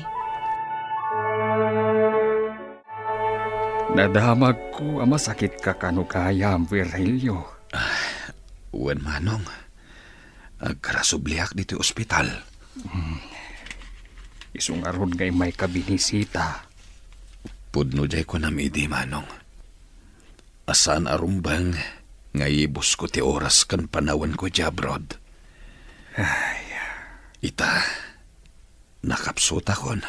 Nadamagko a masakitka kano gayam, Virgilio. Ah, wen, Manong. Agkarasubliak ditoy ospital. Hmm. Isu ngarud nga immayka binisita. Pudno diay kunam idi, Manong. A saan a rumbeng nga iibusko ti oras ken panawenko idiay abroad. Ay. Ita, nakapsutakon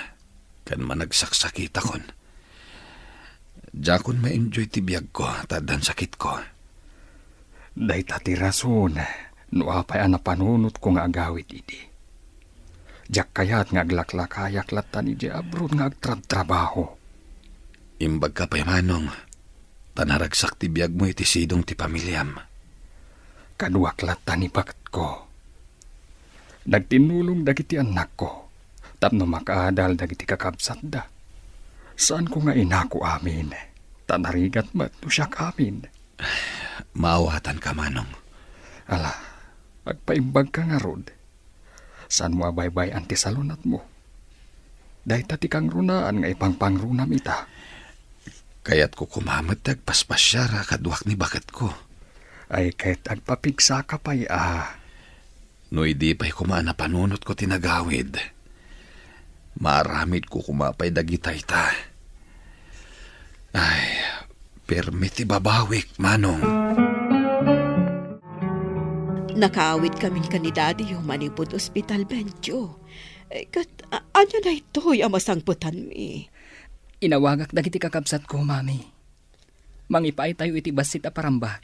ken managsaksakitakon. Diakon ma-enjoy ti biagko ta addan sakitko. Dayta ti rason no apay a napanunotko nga agawid idi. Diak kayat nga aglaklakayak latta idiay abroad nga agtrabtrabaho. Imbagka pay, Manong, ta naragsak ti biagmo iti sidong ti pamiliam. Kaduak latta ni baketko. Nagtinnulong dagiti annakko tapno makaadal dagiti kakabsatda. Saanko nga inako amin, ta narigat met no siak amin. Maawatanka, Manong. Ala, agpaimbagka ngarud. Saanmo a baybay-an ti salunatmo? Dayta ti kangrunaan nga ipangpangrunam ita. Kayatko koma met ti agpaspasiar a kaduak ni baketko. Ay, ket agpapigsaka pay a. No idi pay koma a napanunotko ti nagawid, maaramidko koma pay dagita ita. Ay, permi ti babawik, Manong. Nakaawidkamin ken ni Daddy manipud ospital, Benjo. Eh, ket, a-, ania daytoy a masangpetanmi? Inawagak dagiti kakabsatko, Mami. Mangipaaytayo iti bassit a parambag.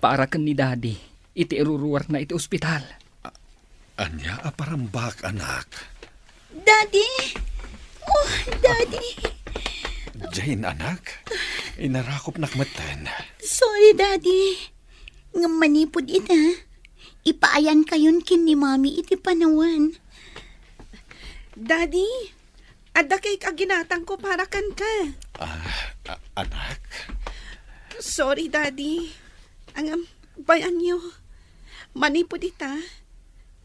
para ken ni Daddy iti iruruarna iti ospital. Ania a parambak, anak? Daddy! Oh, Daddy! Jane, anak, inarakopnak metten. Sorry, Daddy. Ngem manipud ita, ipaayankayon ken ni Mami iti panawen. Daddy, adda kay aginatangko para kenka. Ah, a-, anak? Sorry, Daddy. Ngem, bay-anyo. Manipud ita,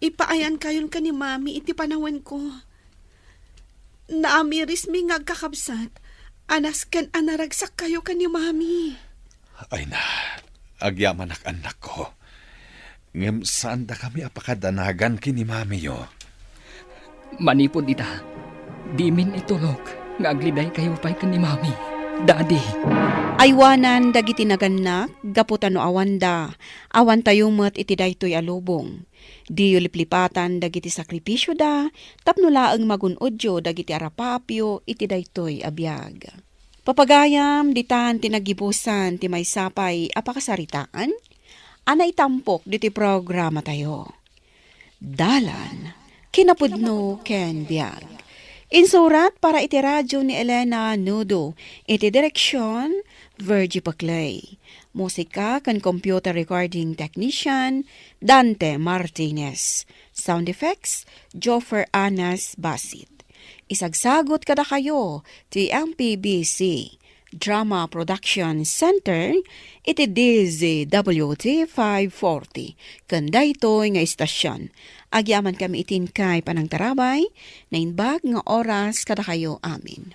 ipaayankayon ken ni Mami iti panawenko. Naamirismi nga agkakabsat a nasken a naragsakkayo ken ni Mami. Ay na, agyamanak, annakko. Ngem saandakami a pakadanagan ken ni Mamiyo. Manipud ita, dimin itulok nga aglidaykayo pay ken ni Mami, Daddy. Aywanan dagiti nagannak gapu ta no awanda, awantayo met iti daytoy a lubong. Diyo liplipatan dagiti sakrifisioda tapno laeng magun-odyo dagiti arapaapyo iti daytoy a biag. Papagayam, ditan ti naggibusan ti maysa pay a pakasaritaan a naitampok ditoy programatayo. Dalan, kinapudno ken biag. Insurat para iti radyo ni Elena Nudo, iti direksion, Virgie Paclay. Musika ken computer recording technician, Dante Martinez. Sound effects, Joffer Anas Basit. Isagsagut kadakayo ti M P B C Drama Production Center iti D Z W T five forty ken daytoy nga istasyon. Agyamankami iti inkay panangtarabay, naimbag nga oras kadakayo amin.